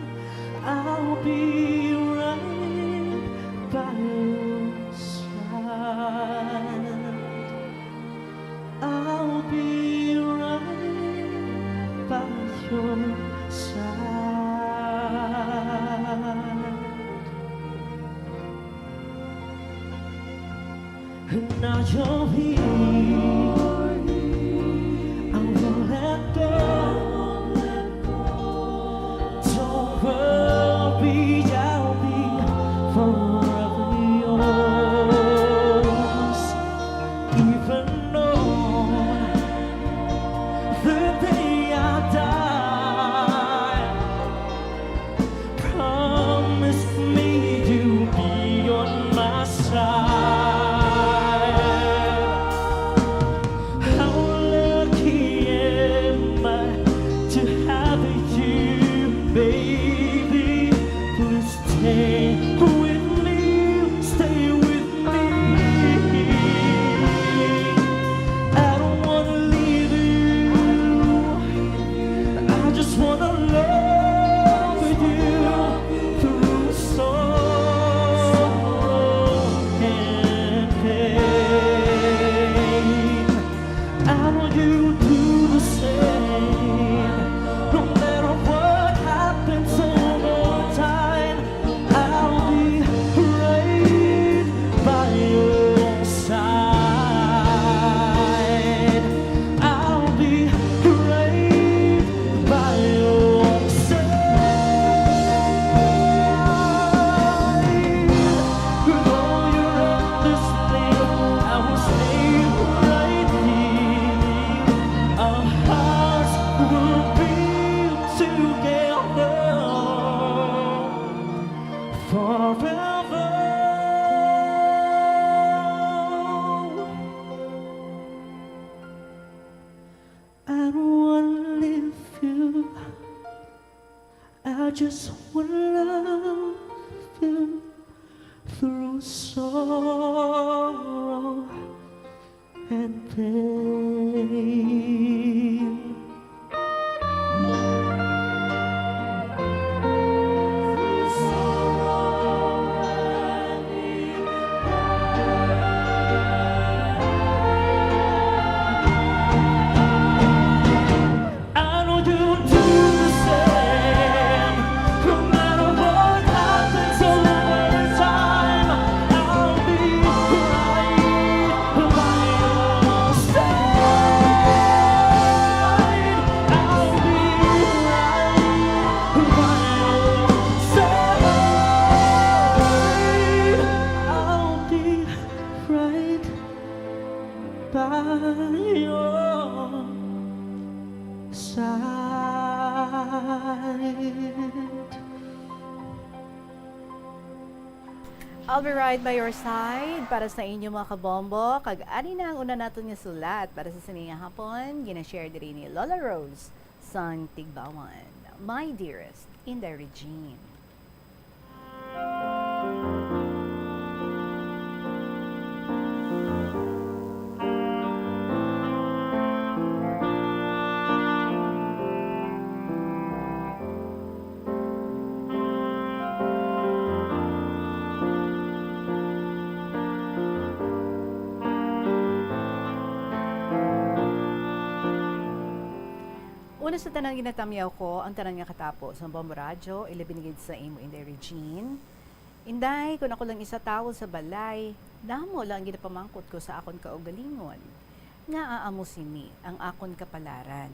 I'll be right by your side. I'll be right by your side. And now you're here. I won't let go. Don't worry, I'll be forever yours. Even on the day I die, promise me you'll be on my side. How lucky am I to have you, baby? Please stay with me, stay with me. I don't wanna leave you. I just wanna love you through sorrow and pain. I know you do the same. No matter what happens over time, I'll be right by your side. I'll be right by your side. Though you're endlessly, I will stay right here. I don't wanna leave you. I just wanna love you through sorrow and pain. I know you do the same. No matter what happens over time, I'll be right by your side. I'll be right by your side. I'll be right by your side. I'll be right by your side para sa inyo, mga kabombo. Kag ari na ang una naton nga sulat para sa sini nga hapon, gina-share diri ni Lola Rose sang Tigbawan. My dearest Inday Regine. Una sa tanan, ginatamyaw ko ang tanan nga katapo sa Bombo Radyo, ilabi na gid sa imo, Inday Regine. Inday, kon ako lang isa tawo sa balay, damo lang ang ginapamangkot ko sa akon kaugalingon. Ngaa amo sini ang akon kapalaran?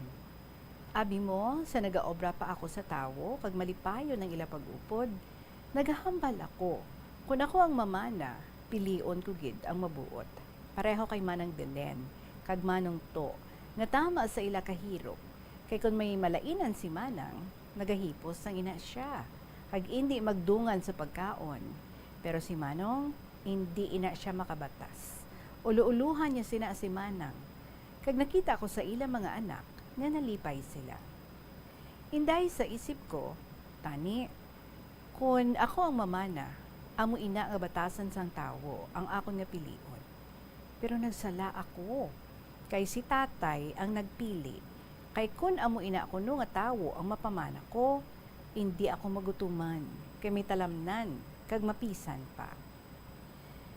Abi mo, sa nagaobra pa ako sa tawo kag malipayon ang ila pag-upod, nagahambal ako, kon ako ang mamana, pilion ko gid ang mabuot, pareho kay Manang Belen kag Manong To, nga tama sa ila kahirop, kay kon may malainan si Manang, nagahipos sang ina sia, kag indi magdungan sa pagkaon. Pero si Manong, indi ina sia makabatas. Ulo-ulohan niya sina si Manang, kag nakita ko sa ila mga anak nga nalipay sila. Inday, sa isip ko, tani, kon ako ang mamana, amo ina nga batasan sang tawo ang akon nga pilion. Pero nagsala ako, kay si tatay ang nagpili, kay kon amo ina kuno nga tawo ang mapamana ko, indi ako magutuman, kay may talamnan kag mapisan pa.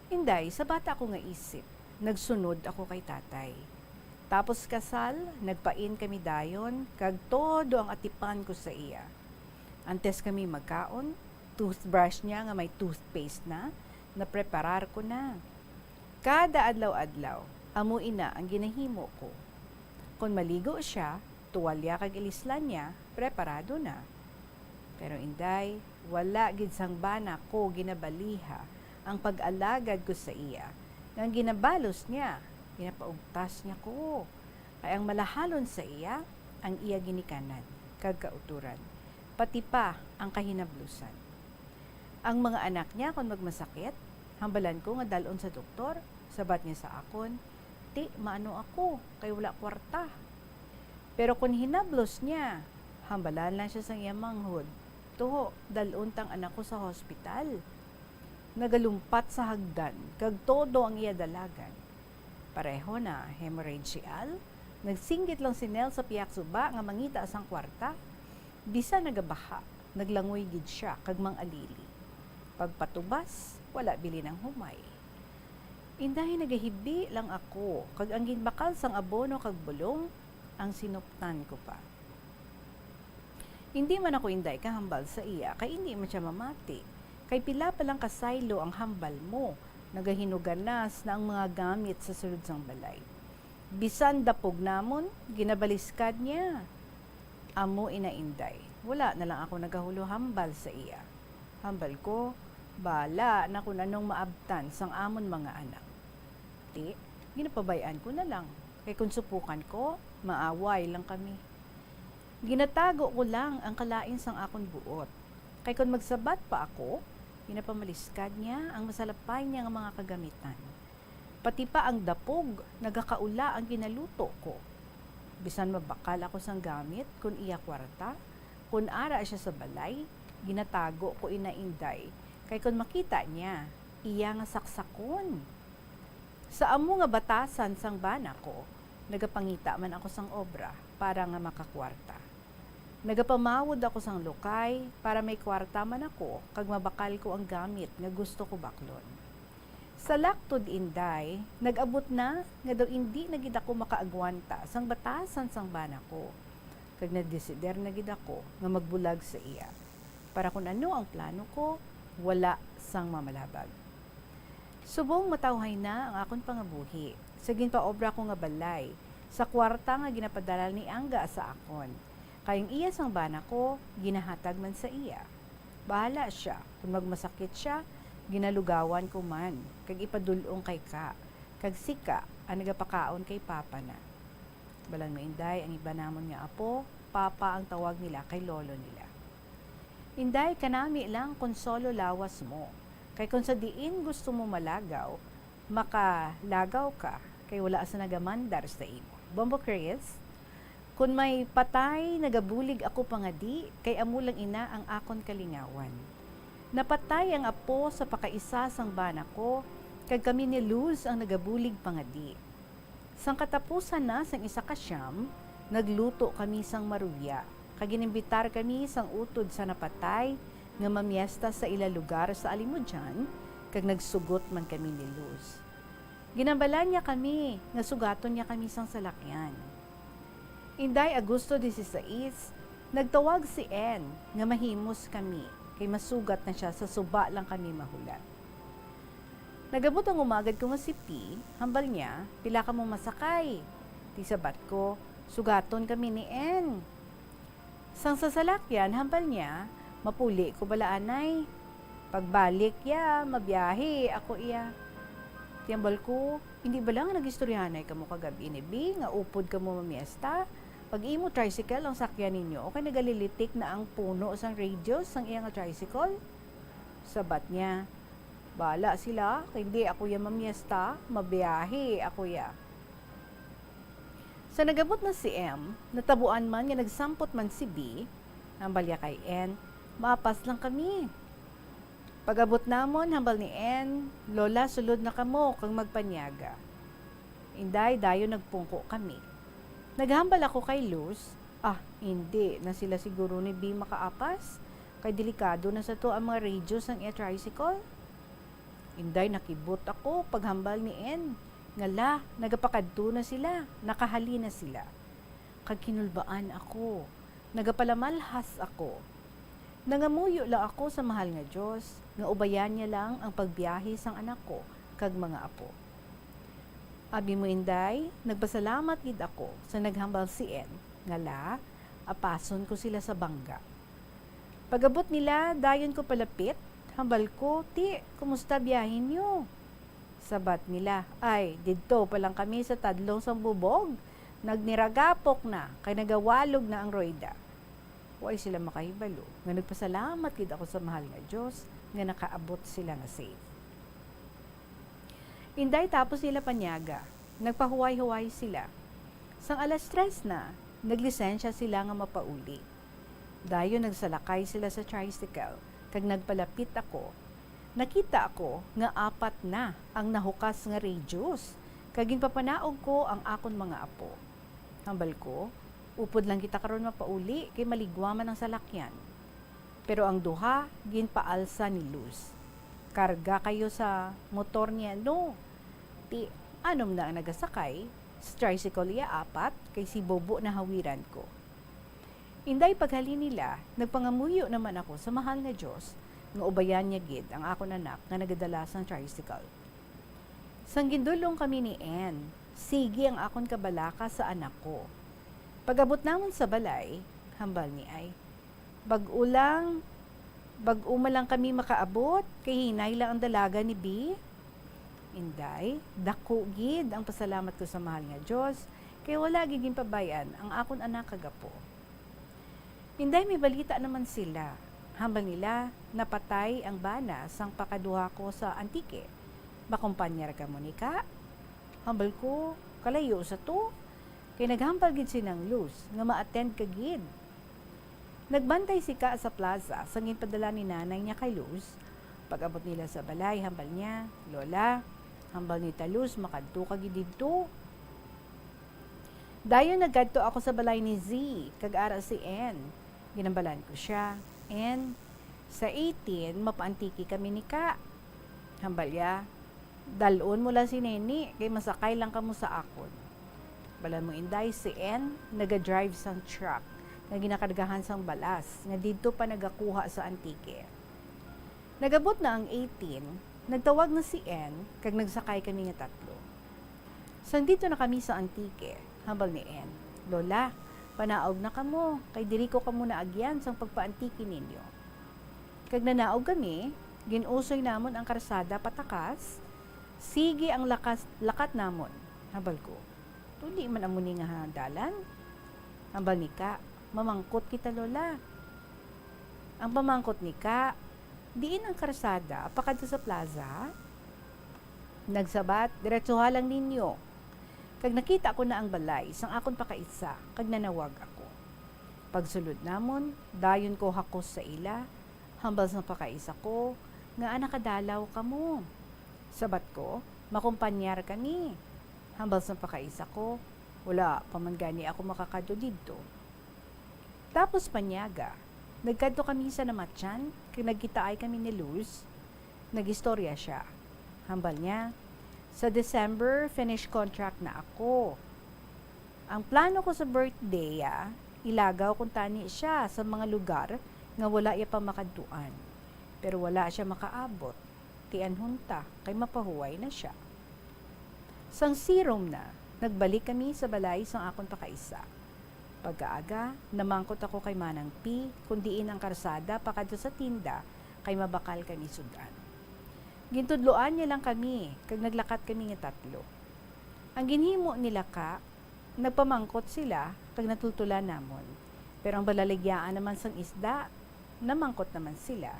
Inday, sa bata ko nga isip, nagsunod ako kay tatay. Tapos kasal, nagpain kami dayon, kag todo ang atipan ko sa iya. Antes kami magkaon, toothbrush niya nga may toothpaste na, napreparar ko na. Kada adlaw-adlaw, amo ina ang ginahimo ko. Kon maligo sia, tuwalya kag ilislan niya, preparado na. Pero Inday, wala gid sang bana ko ginabaliha ang pag-alagad ko sa iya, nga ang ginabalos niya, ginapaugtas niya ko. Kay ang malahalon sa iya, ang iya ginikanan kag kauturan, pati pa ang kahinablusan. Ang mga anak niya kon magmasakit, hambalan ko nga dal-on sa doktor, sabat niya sa akon, "Ti, maano ako, kay wala kwarta." Pero kon hinablos niya, hambalan lang sia sang iya manghod, "Tuho, dal-on tang anak ko sa hospital. Nagalumpat sa hagdan, kag todo ang iya dalagan." Pareho na hemorrhagial, nagsinggit lang si Nel sa pihak suba nga mangita sang kwarta. Bisan nagabaha, naglangoy gid sia kag mang-alili. Pagpatubas, wala bili nang humay. Inday, nagahibi lang ako, kag ang ginbakal sang abono kag bulong, ang sinuptan ko pa. Indi man ako, Inday, kahambal sa iya, kay indi man sia mamati. Kay pila pa lang ka saylo ang hambal mo, nagahinuganas na ang mga gamit sa sulod sang balay. Bisan dapog namon, ginabaliskad niya. Amo ina, Inday, wala na lang ako nagahulo hambal sa iya. Hambal ko, bala na kun anong maabtan sang amon mga anak. Ti, ginapabay-an ko na lang, kay kon supukan ko, maaway lang kami. Ginatago ko lang ang kalain sang akon buot, kay kon magsabat pa ako, ginapamaliskad niya ang masalapay niya nga mga kagamitan. Pati pa ang dapog nagakaula ang ginaluto ko. Bisan mabakal ako sang gamit kon iya kwarta, kon ara sia sa balay, ginatago ko ina, Inday, kay kon makita niya, iya nga saksakon. Sa amo nga batasan sang bana ko, nagapangita man ako sang obra para nga makakwarta. Nagapamawod ako sang lukay para may kwarta man ako kag mabakal ko ang gamit nga gusto ko baklon. Sa laktod, Inday, nag-abot na nga daw indi na gid ako makaagwanta sang batasan sang bana ko, kag nadesider na gid ako nga magbulag sa iya, para kon ano ang plano ko, wala sang mamalabag. Subong matawhay na ang akon pangabuhi sa ginpaobra ko nga balay, sa kwarta nga ginapadala ni Angga sa akon, kay ang iya sang bana ko ginahatag man sa iya. Bahala sia, kon magmasakit sia, ginalugawan ko man, kag ipadul-ong kay Ka, kag si Ka ang nagapakaon kay Papa na. Balan mo, Inday, ang iba namon nga apo, Papa ang tawag nila kay lolo nila. Inday, kanami lang kon solo lawas mo, kay kon sa diin gusto mo malagaw, makalagaw ka, kay wala sa nagamandar sa imo. Bombo Chris, kon may patay, nagabulig ako pangadi, kay amo lang ina ang akon kalingawan. Napatay ang apo sa pakaisa sang bana ko, kag kami ni Luz ang nagabulig pangadi. Sang katapusan na sang isa ka siyam, nagluto kami sang maruya, kag ginimbitar kami sang utod sa napatay nga mamiesta sa ila lugar sa Alimodian, kag nagsugot man kami ni Luz. Ginhambalan niya kami nga sugaton niya kami sang salakyan. Inday, Agosto dieciséis, nagtawag si Ann nga mahimos kami, kay masugat na sia sa suba lang kami mahulat. Nag-abot ang umagad ko nga si P, hambal niya, "Pila kamo masakay?" Ti sabat ko, "Sugaton kami ni Ann." Sang sa salakyan, hambal niya, "Mapuli ko bala anay? Pagbalik ya, mabiyahe ako iya." Ti hambal ko, "Indi bala nga nag-istoryahanay kamo kagab-i ni Bi nga upod kamo mamiesta? Pag imo tricycle ang sakyan ninyo, kay nagalilitik na ang puno sang radio sang iya nga tricycle." Sabat niya, "Bala sila, kay indi ako ya mamiesta, mabiyahe ako ya." Sa nag-abot na si M, natabuan man nga nagsampot man si B, hambal ya kay N, "Maapas lang kami." Pag-abot namon, hambal ni N, "Lola, sulod na kamo kag magpanyaga." Inday, dayon nagpungko kami. Naghambal ako kay Luz, "Ah, indi na sila siguro ni B makaapas, kay delikado na sa to ang mga radio sang iya tricycle." Inday, nakibot ako paghambal ni N, nga la, nagapakadto na sila, nakahali na sila. Kag kinulbaan ako, nagapalamalhas ako. Nangamuyo lang ako sa mahal nga Dios, nga ubayan niya lang ang pagbiyahe sang anak ko kag mga apo. Abi mo, Inday, nagpasalamat gid ako sa naghambal si N, nga la, apason ko sila sa bangga. Pag-abot nila, dayon ko palapit, hambal ko, "Ti, kumusta biyahe niyo?" Sabat nila, "Ay, didto pa lang kami sa tadlong sang bubog, nagniragapok na, kay nagawalog na ang rueda." Way sila makahibalo nga nagpasalamat gid ako sa mahal nga Dios nga nakaabot sila nga safe. Inday, tapos nila panyaga, nagpahuway-huway sila. Sang alas tres na, naglisensya sila nga mapauli. Dayon nagsalakay sila sa tricycle, kag nagpalapit ako. Nakita ako nga apat na ang nahukas nga radios, kag ginpapanaog ko ang akon mga apo. Hambal ko, "Upod lang kita karon mapauli, kay maligwa man ang salakyan." Pero ang duha ginpaalsa ni Luz. "Karga kayo sa motor niya, no? Ti, anom na ang nagasakay, sa tricycle iya apat, kay si Bobo nahawiran ko." Inday, paghalin nila, nagpangamuyo naman ako sa mahal nga Dios nga ubayan niya gid ang akon anak nga nagadala sang tricycle. Sang gindul-ong kami ni Ann, sige ang akon kabalaka sa anak ko. Pag-abot namon sa balay, hambal ni Ay, "Bag-o lang, bag-o man lang kami makaabot, kay hinay lang ang dalaga ni Bi." Inday, dako gid ang pasalamat ko sa mahal nga Dios, kay wala gid ginpabay-an ang akon anak kag apo. Inday, may balita naman sila. Hambal nila, napatay ang bana sang pakaduha ko sa Antique. Makumpanya ra kamo ni Ka? Hambal ko, kalayo sa to. Kay naghambal gid si Nang Luz nga ma-attend ka gid. Nagbantay si Ka sa plaza sang ginpadala ni nanay niya kay Luz. Pag-abot nila sa balay, hambal niya, "Lola, hambal ni ta Luz, makadto ka gid didto." Dayon nagkadto ako sa balay ni Z, kag ara si N. Ginambalan ko sia, "N, sa eighteen, mapaantiki kami ni Ka." Hambal niya, "Dal-on mo lang si Neni, kay masakay lang kamo sa akon." Balan mo, Inday, si N naga-drive sang truck nga ginakargahan sang balas nga didto pa nagakuha sa Antique. Nag-abot na ang eighteen, nagtawag na si N kag nagsakay kami nga tatlo. Sang didto na kami sa Antique, hambal ni N, "Lola, panaog na kamo, kay diri ko kamo naagyan sang pagpaantiki ninyo." Kag nanaog kami, gin-usoy namon ang karsada patakas, sige ang lakas, lakat namon, hambal ko. "Tuli man amo ni nga dalan?" Hambal ni Ka, "Mamangkot kita, Lola." Ang pamangkot ni Ka, "Diin ang karsada pakadto sa plaza?" Nagsabat, "Diretsoha lang ninyo." Kag nakita ko na ang balay sang akon pakaisa, kag nanawag ako. Pagsulod namon, dayon ko hakos sa ila, hambal sang pakaisa ko, "Ngaa nakadalaw kamo?" Sabat ko, "Makumpanyar kami." Hambal sang pakaisa ko, "Wala pa man gani ako makakadto didto." Tapos panyaga, nagkadto kami sa namatyan, kag nagkitaay kami ni Luz. Nag-istorya sia. Hambal niya, "Sa December, finish contract na ako. Ang plano ko sa birthday, ah, ilagaw kuntani sia sa mga lugar nga wala iya pa makadtuan. Pero wala sia makaabot. Tianhon ta, kay mapahuway na sia." Sang sirom na, nagbalik kami sa balay sang akon pakaisa. Pagkaaga, namangkot ako kay Manang P kon diin ang karsada pakadto sa tinda, kay mabakal kami sud-an. Gintudloan niya lang kami, kag naglakat kami nga tatlo. Ang ginhimo nila Ka, nagpamangkot sila, kag natultulan namon. Pero ang balaligyaan naman sang isda, namangkot naman sila.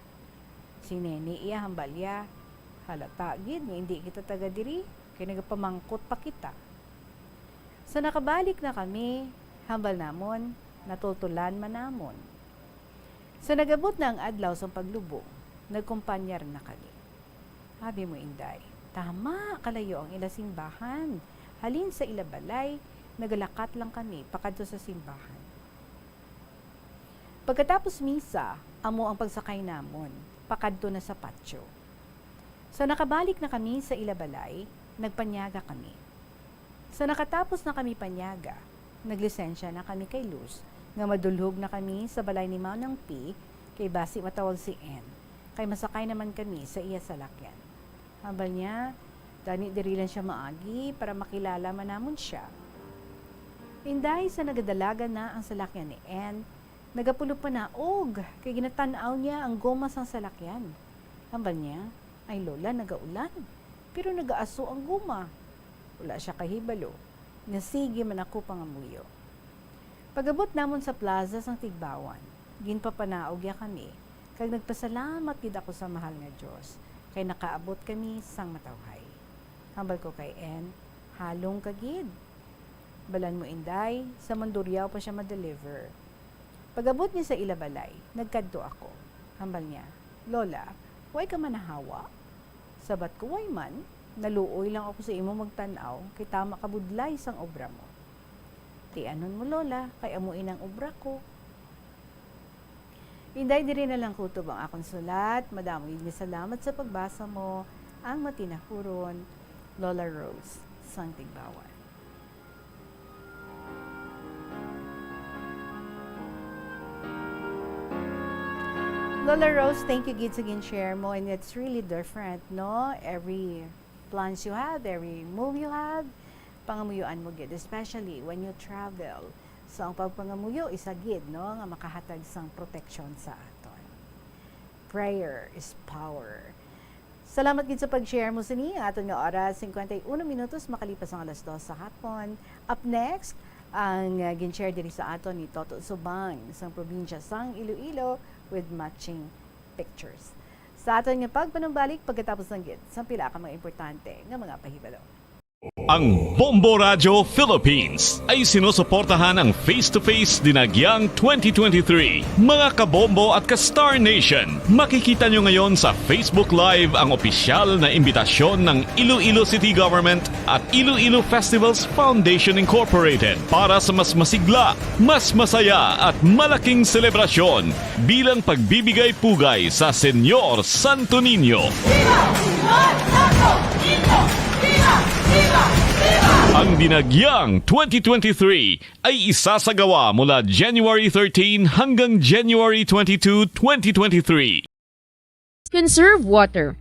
Si Neni iya hambal niya, "Halata gid nga indi kita taga diri, kay nagapamangkot pa kita." Sa nakabalik na kami, hambal namon, natultulan man namon. Sa nag-abot na ang adlaw sang paglubong, nagkumpanyar na kami. Abi mo, Inday, tama kalayo ang ila simbahan. Halin sa ila balay, nagalakat lang kami pakadto sa simbahan. Pagkatapos misa, amo ang pagsakay namon pakadto na sa patio. Sa nakabalik na kami sa ila balay, nagpanyaga kami. Sa nakatapos na kami panyaga, naglisensya na kami kay Luz nga madulhog na kami sa balay ni Manang P, kay basi matawag si N, kay masakay naman kami sa iya salakyan. Hambal niya, "Gani diri lang sia maagi para makilala man namon sia." Inday, sa nagadalagan na ang salakyan ni N, nagapulop panaog kay ginatan-aw niya ang goma sang salakyan. Hambal niya, "Ay, Lola, nagaulan, pero nagaaso ang goma." Wala sia kahibalo nga sige man ako pangamuyo. Pag-abot namon sa plaza sang Tigbawan, ginpapanaog niya kami, kag nagpasalamat gid ako sa mahal nga Dios kay nakaabot kami sang matawhay. Hambal ko kay N, "Halong ka gid." Balan mo, Inday, sa Mandurriao pa sia ma-deliver. Pag-abot niya sa ila balay, nagkadto ako. Hambal niya, "Lola, way ka man nahawa?" Sabat ko, "Way man, naluoy lang ako sa imo magtan-aw, kay tama ka budlay sang obra mo." "Tianon mo, Lola, kay amo inang obra ko." Inday, diri na lang kutob ang akon sulat. Madamo gid nga salamat sa pagbasa mo, ang matinahuron, Lola Rose sang Tigbawan. Lola Rose, thank you gid sa gin-share mo, and it's really different, no? Every plans you have, every move you have, pangamuyoan mo gid, especially when you travel. So, ang pagpangamuyo, isa gid, no, nga makahatag sang proteksyon sa aton. Prayer is power. Salamat gid sa pag-share mo sini. Ang aton nga oras, cincuenta y uno minutos makalipas ang alas dos sa hapon. Up next, ang, uh, gin-share diri sa aton ni Toto Subang sang probinsya sang Iloilo with matching pictures. Sa aton nga pagpanumbalik pagkatapos lang gid sang pila ka mga importante nga mga pahibalo. Ang Bombo Radyo Philippines ay sinusuportahan ng Face to Face Dinagyang twenty twenty-three. Mga kabombo at ka-Star Nation, makikita nyo ngayon sa Facebook Live ang opisyal na imbitasyon ng Iloilo City Government at Iloilo Festivals Foundation Incorporated para sa mas masigla, mas masaya at malaking selebrasyon bilang pagbibigay pugay sa Señor Santo Niño. Viva! Viva! Santo Niño! Viva! Viva! Viva! Ang Dinagyang twenty twenty-three ay isasagawa mula January thirteen hanggang January twenty-two, twenty twenty-three. Conserve water.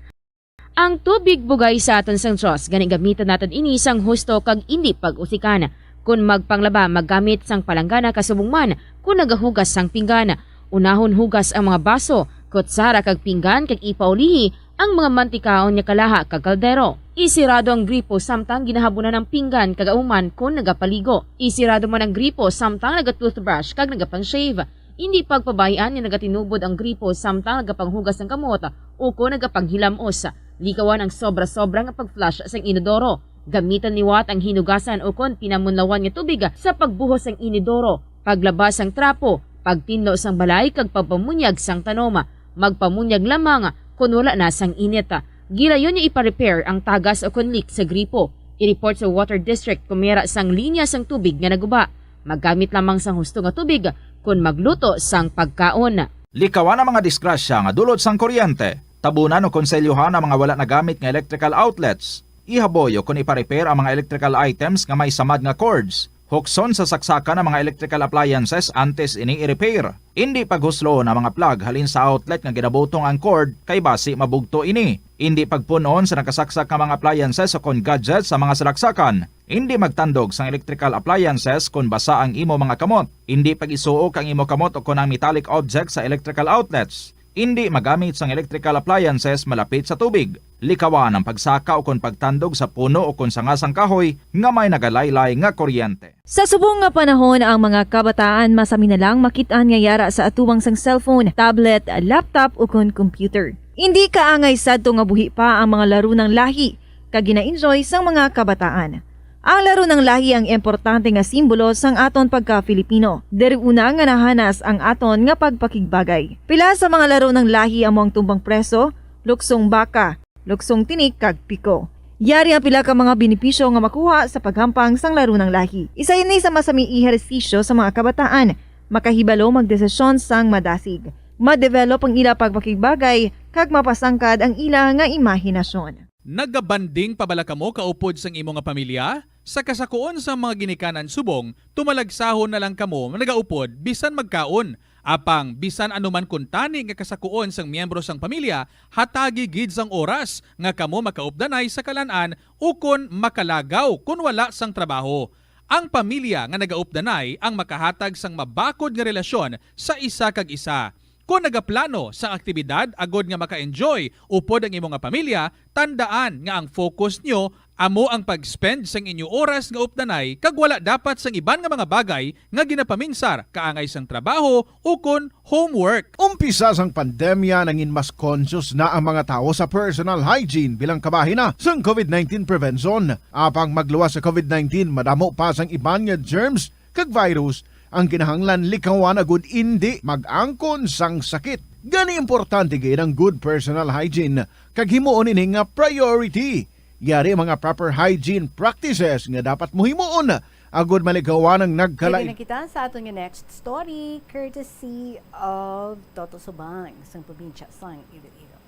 Ang tubig bugay sa aton sang Dios, gani gamiton naton ini sang husto kag indi pag-usikan. Kon magpanglaba, maggamit sang palanggana kasubong man kon nagahugas sang pinggan. Unahon hugas ang mga baso, kutsara kag pinggan kag ipaulihi ang mga mantikaon nga kalaha kag kaldero. Isirado ang gripo samtang ginahabunan ang pinggan kag human kon nagapaligo. Isirado man ang gripo samtang naga-toothbrush kag nagapang-shave. Indi pagpabay-an nga nagatinubod ang gripo samtang nagapanghugas sang kamot ukon nagapanghilamos. Likawan ang sobra-sobra nga pag-flush sang inodoro. Gamitan liwat ang hinugasan ukon pinamunlawan nga tubig sa pagbuhos sang inodoro, paglaba sang trapo, pagtinlo sang balay kag pagpamunyag sang tanom. Magpamunyag lamang kon wala na sang init. Gilayon nga ipa-repair ang tagas ukon leak sa gripo. I-report sa Water District kon may ara sang linya sang tubig nga naguba. Maggamit lamang sang husto nga tubig kon magluto sang pagkaon. Likawan ang mga disgrasya nga dulot sang kuryente. Tabunan o konselyuhan ang mga wala nagamit nga electrical outlets. Ihaboy o kon ipa-repair ang mga electrical items nga may samad nga cords. Hukson sa saksakan ang mga electrical appliances antes ini i-repair. Indi paghusloon ang mga plug halin sa outlet nga ginabutong ang cord, kay basi mabugto ini. Indi pagpun-on sa nakasaksak nga mga appliances o kon gadgets sa mga salaksakan. Indi magtandog sang electrical appliances kon basa ang imo mga kamot. Indi pag-isuok ang imo kamot o kon ang metallic object sa electrical outlets. Indi magamit sang electrical appliances malapit sa tubig. Likawan ang pagsaka o kon pagtandog sa puno o kon sanga sang kahoy nga may nagalaylay nga kuryente. Sa subong nga panahon, ang mga kabataan masami na lang makit-an nga yara sa atubangan sang cellphone, tablet, laptop, ukon computer. Indi kaangay sadto nga buhi pa ang mga laro sang lahi kag gina-enjoy sang mga kabataan. Ang laro sang lahi ang importante nga simbolo sang aton pagka-Filipino. Diri una nga nahanas ang aton nga pagpakigbagay. Pila sa mga laro sang lahi amo ang tumbang preso, luksong baka, luksong tinik kag piko. Yari ang pila ka mga benepisyo nga makuha sa paghampang sang laro sang lahi. Isa ini sa masami ehersisyo sa mga kabataan, makahibalo magdesisyon sang madasig, ma-develop ang ila pagpakigbagay, kag mapasangkad ang ila nga imahinasyon. Nagabanding pa bala kamo kaupod sang imo nga pamilya? Sa kasakuon sang mga ginikanan subong, tumalagsahon na lang kamo nagaupod bisan magkaon. Apang bisan ano man kuntani nga kasakuon sang miyembro sang pamilya, hatagi gid sang oras nga kamo makaupdanay sa kalan-an ukon makalagaw kon wala sang trabaho. Ang pamilya nga nagaupdanay ang makahatag sang mabakod nga relasyon sa isa kag isa. Kon nagaplano sang aktibidad agod nga maka-enjoy upod ang imo nga pamilya, tandaan nga ang focus nyo amo ang pag-spend sang inyo oras nga updanay kag wala dapat sang iban nga mga bagay nga ginapaminsar kaangay sang trabaho ukon homework. Umpisa sang pandemya, nangin mas conscious na ang mga tawo sa personal hygiene bilang kabahin na sang covid nineteen prevention. Apang magluwas sa covid nineteen, madamo pa sang iban nga germs kag virus ang kinahanglan likawan agud indi mag-angkon sang sakit. Gani, importante gid ang good personal hygiene kag himuon ini nga priority. Yari ang mga proper hygiene practices nga dapat mo himuon agud malikawan ang nagkalain. Diri na kita sa aton nga next story, courtesy of Toto Subang sang probinsya sang Iloilo.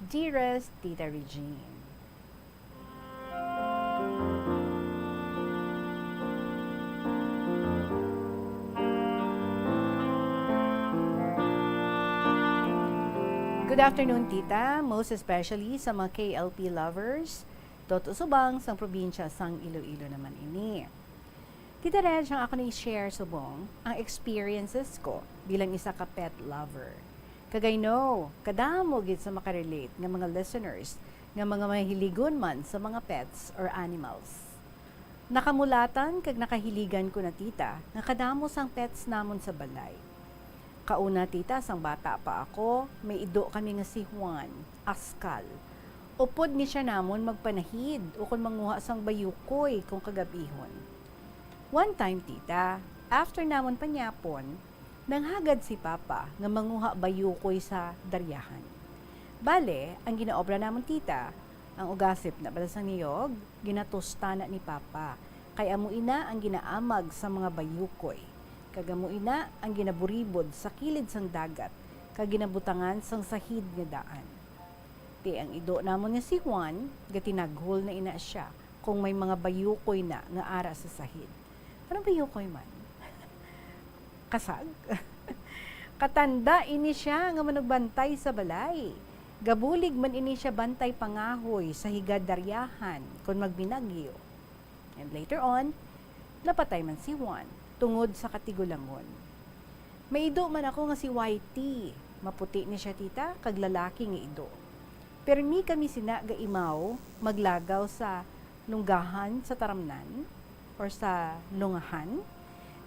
Dearest Tita Regine. Good afternoon, Tita. Most especially sa mga K L P lovers. Toto Subang sang probinsya sang Iloilo naman ini. Tita Reg, ang ako na i-share subong ang experiences ko bilang isa ka pet lover. Kag I know, kadamo gid sa makarelate nga mga listeners nga mga mahiligon man sa mga pets or animals. Nakamulatan kag nakahiligan ko na, Tita, nga kadamo sang pets namon sa balay. Kauna, Tita, sang bata pa ako, may ido kami nga si Juan, askal. Upod ni siya namon magpanahid ukon manguha sang bayukoy kon kagab-ihon. One time, tita, after namon panyapon, nanghagad si Papa nga manguha bayukoy sa daryahan. Bale, ang ginaobra namon, tita, ang ugasip na bala sang niyog, ginatusta na ni Papa, kay amo ina ang ginaamag sa mga bayukoy, kag amo ina ang ginaburibod sa kilid sang dagat, kag ginabutangan sang sahid nga daan. Ti ang ido namon nga si Juan, gatinaghol na ina sia kung may mga bayukoy na nga ara sa sahid. Ano bayukoy man? Kasag? Katanda ini sia nga manugbantay sa balay. Gabulig man ini sia bantay pangahoy sa higad daryahan kon magbinagyo. And later on, napatay man si Juan tungod sa katigulangon. May ido man ako nga si Y T. Maputi ni sia, tita, kag lalaki nga ido. Pirmi kami sina gaimaw maglagaw sa lunggahan sa taramnan or sa lungahan.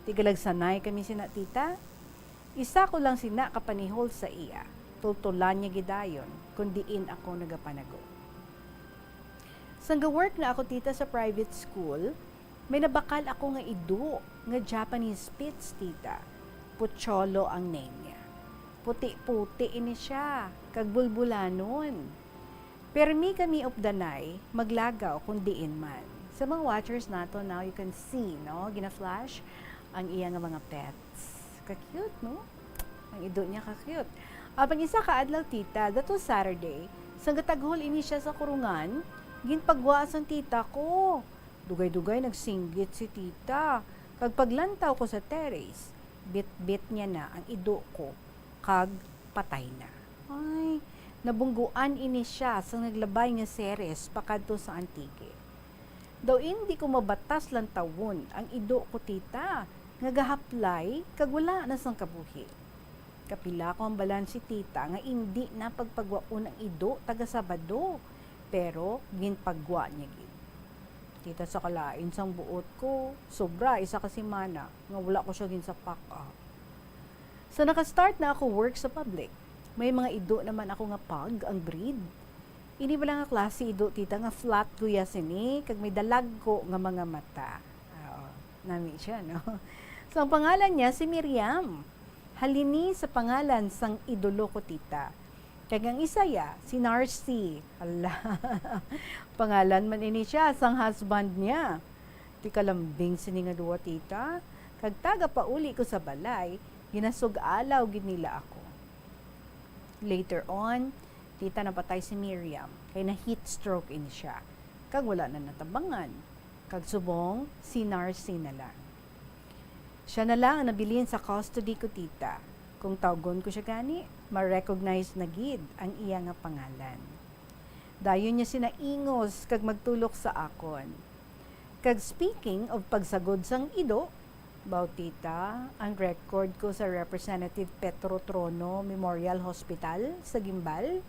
Tigalagsanay kami sina, tita. Isa ko lang sina kapanihol sa iya. Tultulan niya gidayon kon diin ako nagapanago. Sang ga-work na ako, tita, sa private school, may nabakal ako nga ido nga Japanese Spitz, tita. Pocholo ang name niya. Puti-puti ini sia, kag bulbulanon. Pirmi kami updanay maglagaw kon diin man. Sa mga watchers nato now, you can see, no, gina-flash ang iya nga mga pets. Ka-cute, no? Ang ido niya ka-cute. Apan isa ka adlaw, tita, that was Saturday, sang gataghol ini sia sa kurungan, ginpagwa sang tita ko. Dugay-dugay nagsinggit si tita, kag paglantaw ko sa terrace, bitbit niya na ang ido ko, kag patay na. Ay, nabungguan ini sia sang naglabay nga seres pakadto sa Antique. Daw indi ko mabatas lantawon ang ido ko, tita, nga gahaplay kag wala na sang kabuhi. Kapila ko hambalan si tita nga indi na pagpagwaon ang ido taga Sabado, pero ginpagwa niya gid. Tita, sa kalain sang buot ko, sobra isa ka semana nga wala ko sia ginsapak-a. So, naka-start na ako work sa public. May mga ido naman ako nga pug ang breed. Ini bala nga klase ido, tita, nga flat guya sini, kag may dalagko nga mga mata. Oo, nami siya, no? So, ang pangalan niya si Miriam. Halini sa pangalan sang idolo ko, tita. Kag ang isa ya, si Narcy. Hala. Pangalan man ini siya sang husband niya. Ti kalambing sini nga duwa, tita. Kag taga pauli ko sa balay, ginasug-alaw gid nila ako. Later on, tita, napatay si Miriam kay na heat stroke ini siya, kag wala na natabangan, kag subong si Narcy na lang. Siya na lang ang nabilin sa custody ko, tita. Kung tawgon ko siya gani, ma-recognize na gid ang iya nga pangalan. Dayon niya sina ingos kag magtulok sa akon. Kag speaking of pagsagod sang ido, baw, tita, ang record ko sa Representative Petro Trono Memorial Hospital sa Guimbal,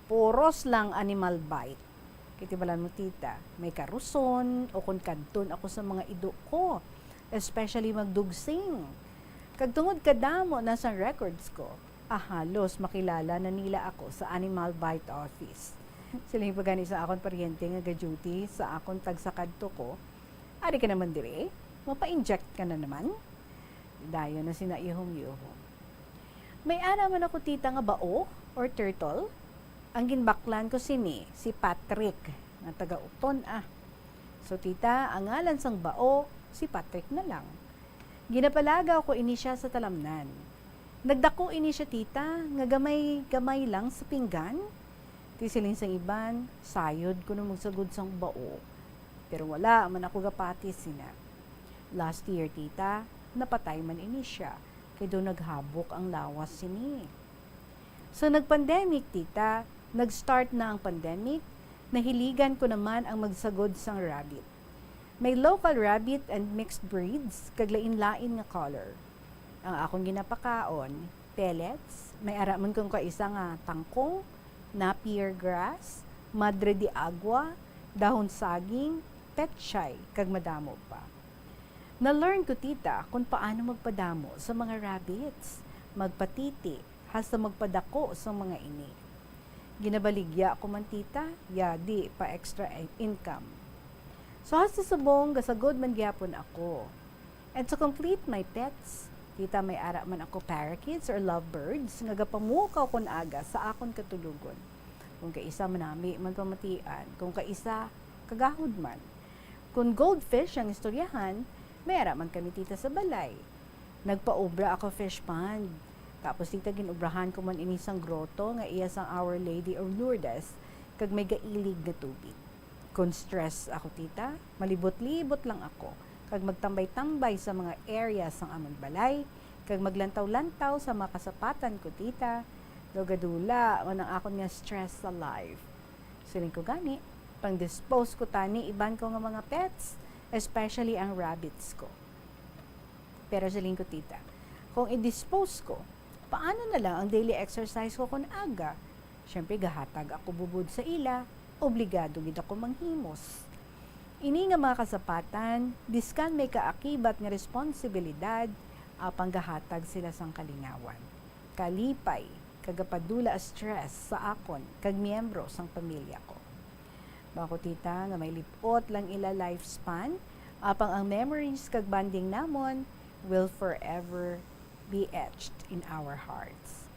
puros lang animal bite. Kay ti balan mo, tita, may karuson o kon kadton ako sa mga ido ko, especially magdugsing. Kag tungod kadamo na sang records ko, ah, halos makilala na nila ako sa animal bite office. Siling pa gani sa akon paryente nga ga-duty sa akon tagsa kadto ko, "Ari ka naman diri? Mapa-inject ka na naman?" Dayon na sina ihom-ihom. May ara man ako, tita, nga bao or turtle. Ang ginbaklan ko sini si Patrick, nga taga Uton, ah. So, tita, ang ngalan sang bao, si Patrick na lang. Ginapalagaw ko ini sia sa talamnan. Nagdako ini sia, tita, nga gamay-gamay lang sa pinggan. Ti siling sang iban, sayod kuno magsagod sang bao. Pero wala man ako gapati sina. Last year, tita, napatay man ini sia, kay daw naghabok ang lawas sini. Sa nag-pandemic, tita, nag-start na ang pandemic, nahiligan ko naman ang magsagod sang rabbit. May local rabbit and mixed breeds, kag lain-lain nga color. Ang akon ginapakaon, pellets, may ara man kung kaisa nga tangkong, Napier grass, madre de agua, dahon saging, petchay, kag madamo pa. Na-learn ko, tita, kung paano magpadamo sa mga rabbits, magpatiti, hasta magpadako sa mga ini. Ginabaligya ako man, tita, yadi pa extra in-, income. So, hasta subong, gasagod man gyapon ako. And to complete my pets, tita, may ara man ako parakeets or lovebirds nga gapamukaw kon aga sa akon katulogon. Kung kaisa manami man pamatian, kung kaisa kagahod man. Kung goldfish ang istoryahan, may ara man kami, tita, sa balay. Nagpaubra ako fish pond. Tapos, tita, gin-ubrahan ko man ini sang grotto nga iya sang Our Lady of Lourdes, kag may gailig nga tubig. Kon stress ako, tita, malibot-libot lang ako, kag magtambay-tambay sa mga area sang amon balay, kag maglantaw-lantaw sa mga kasapatan ko, tita. Daw gadula man ang akon nga stress sa life. Siling ko gani, pang-dispose ko tani iban ko nga mga pets, especially ang rabbits ko. Pero siling ko, tita, kung i-dispose ko, paano na lang ang daily exercise ko kon aga? Siyempre, gahatag ako bubod sa ila, obligado gid ako manghimos. Ini nga mga kasapatan, diskan may kaakibat nga responsibilidad, apang gahatag sila sang kalingawan, kalipay, kag gapadula stress sa akon kag miyembro sang pamilya ko. Bako, tita, nga may lip-ot lang ila lifespan, apang ang memories kag bonding namon will forever be etched in our hearts.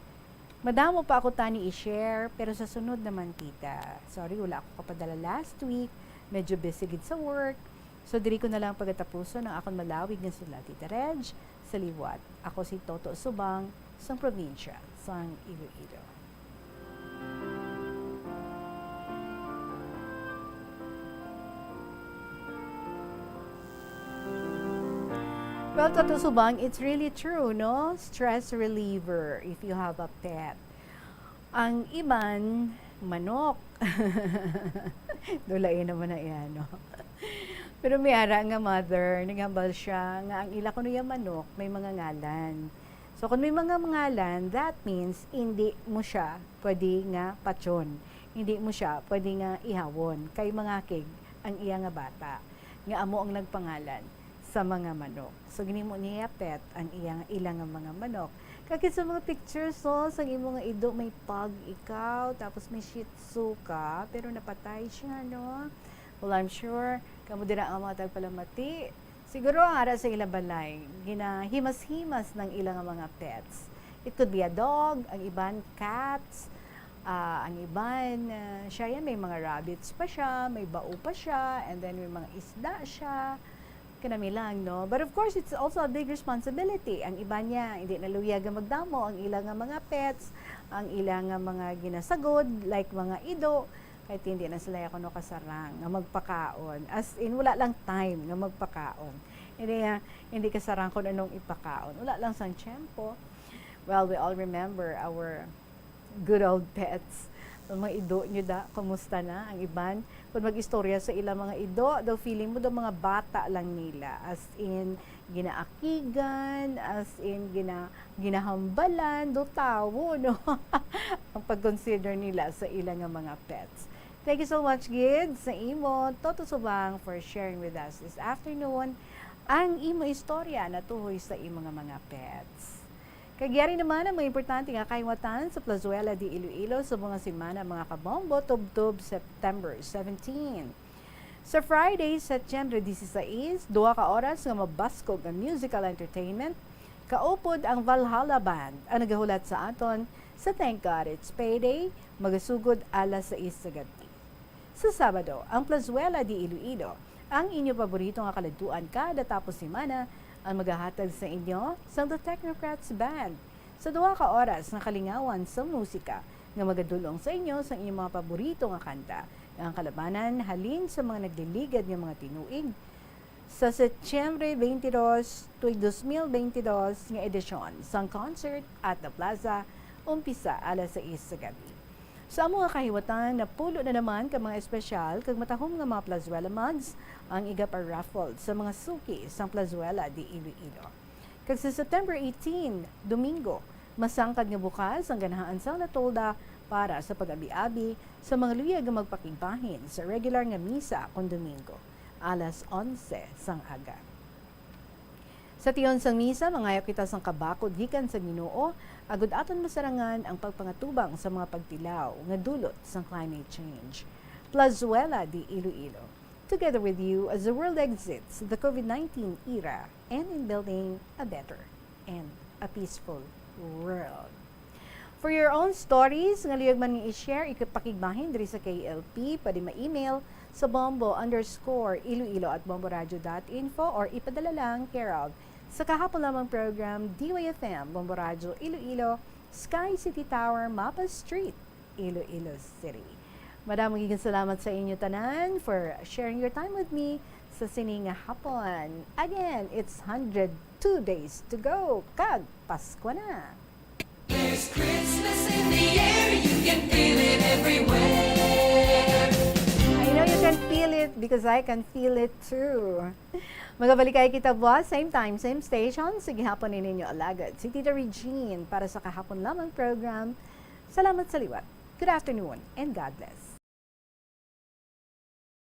Madamo pa ako tani i-share, pero sa sunod naman, tita. Sorry, wala ako kapadala last week. Medyo busy gid sa work. So, diri ko na lang pagatapuson ang akon malawig nga sula, Tita Reg. Sa liwat, ako si Toto Subang, sang probinsya sang Iloilo. Well, Toto Subang, it's really true, no? Stress reliever if you have a pet. Ang iban, manok. Dulai naman na iya, no? Pero may ara nga mother, naghambal siya nga ang ila kuno iya manok may mga ngalan. So, kung may mga ngalan, that means hindi mo siya pwede nga patyon. Hindi mo siya pwede nga ihawon kay mangakig ang iya nga bata nga amo ang nagpangalan sa mga manok. So, ginimo niya pet ang iya, ila nga mga manok. Kag sa mga pictures, so, sa imo nga ido, may pug ikaw, tapos may Shih Tzu ka, pero napatay siya, no? Well, I'm sure, kamo dira ang mga tagpalamati, siguro ang ara sa ila balay, ginahimas-himas ng ila nga mga pets. It could be a dog, ang iban, cats, ah, ang iban, ah, siya yan, may mga rabbits pa siya, may bao pa siya, and then may mga isda siya. Kanami lang, no? But of course, it's also a big responsibility. Ang iban niya, hindi na luyag nga magdamo ang ila nga mga pets, ang ila nga mga ginasagod, like mga ido, kahit hindi na sila kuno kasarang nga magpakaon. As in, wala lang time nga magpakaon. Hindi, ah, hindi kasarang kung anong ipakaon. Wala lang sang tiyempo. Well, we all remember our good old pets. Ang mga ido nyo da, kumusta na? Ang iban, kung mag-istorya sa ilang mga ido, daw feeling mo daw mga bata lang nila. As in, ginaakigan, as in, gina-, ginahambalan, daw tawo, no? Ang pag-consider nila sa ila nga mga pets. Thank you so much, gid, sa imo, Toto Subang, for sharing with us this afternoon ang imo istorya natuhoy sa imo nga mga pets. Kag yari naman ang mga importante nga kahiwatan sa Plazuela de Iloilo sa mga semana, mga kabombo, tubtob September seventeen. Sa Friday, September dieciséis, duha ka oras nga mabaskog nga musical entertainment, kaupod ang Valhalla Band, ang nagahulat sa aton sa Thank God It's Payday, magasugod alas sais sa gabi. Sa Sabado, ang Plazuela de Iloilo, ang inyo paborito nga kaladtuan kada tapos semana, ang magahatag sa inyo sang The Technocrats Band sa duha ka oras nga kalingawan sa musika nga magadul-ong sa inyo sang inyong mga paborito nga kanta nga ang kalabanan halin sa mga nagliligad nga mga tinuig sa Setyembre twenty-two, tuig dos mil bentidós nga edisyon sang Concert at the Plaza, umpisa alas sais sa gabi. Sa amo nga kahiwatan, napulo na naman ka mga espesyal kag matahom nga mga Plazuela mugs ang iga-raffle sa mga suki sang Plazuela de Iloilo. Kag sa September eighteen, Domingo, masangkad nga bukas ang ganahan sang Latolda para sa pag-abi-abi sa mga luyag nga magpakigbahin sa regular nga misa kon Domingo, alas onse sang aga. Sa tion sang misa, mangayo kita sang kabakod gikan sa Ginoo, agud aton masarangan ang pagpangatubang sa mga pagtilaw nga dulot sang climate change. Plazuela de Iloilo, together with you as the world exits the COVID nineteen era and in building a better and a peaceful world. For your own stories nga luyag man nga i-share, ikapakigbahin diri sa K L P, pwede ma-email sa bombo underscore iloilo at bomboradio dot info or ipadala lang care of sa kahapon lamang program, D Y F M, Bombo Radyo Iloilo, Sky City Tower, Mapa Street, Iloilo City. Madamo nga salamat sa inyo tanan for sharing your time with me sa sini nga hapon. Again, it's hundred two days to go, kag Pasko na. There's Christmas in the air, you can feel it everywhere. I know you can feel it because I can feel it too. Magabalik kay kita buwas, same time, same station. Sige hapon ni ninyo alagad si Tita Regine para sa kahapon lamang program. Salamat sa liwat. Good afternoon and God bless.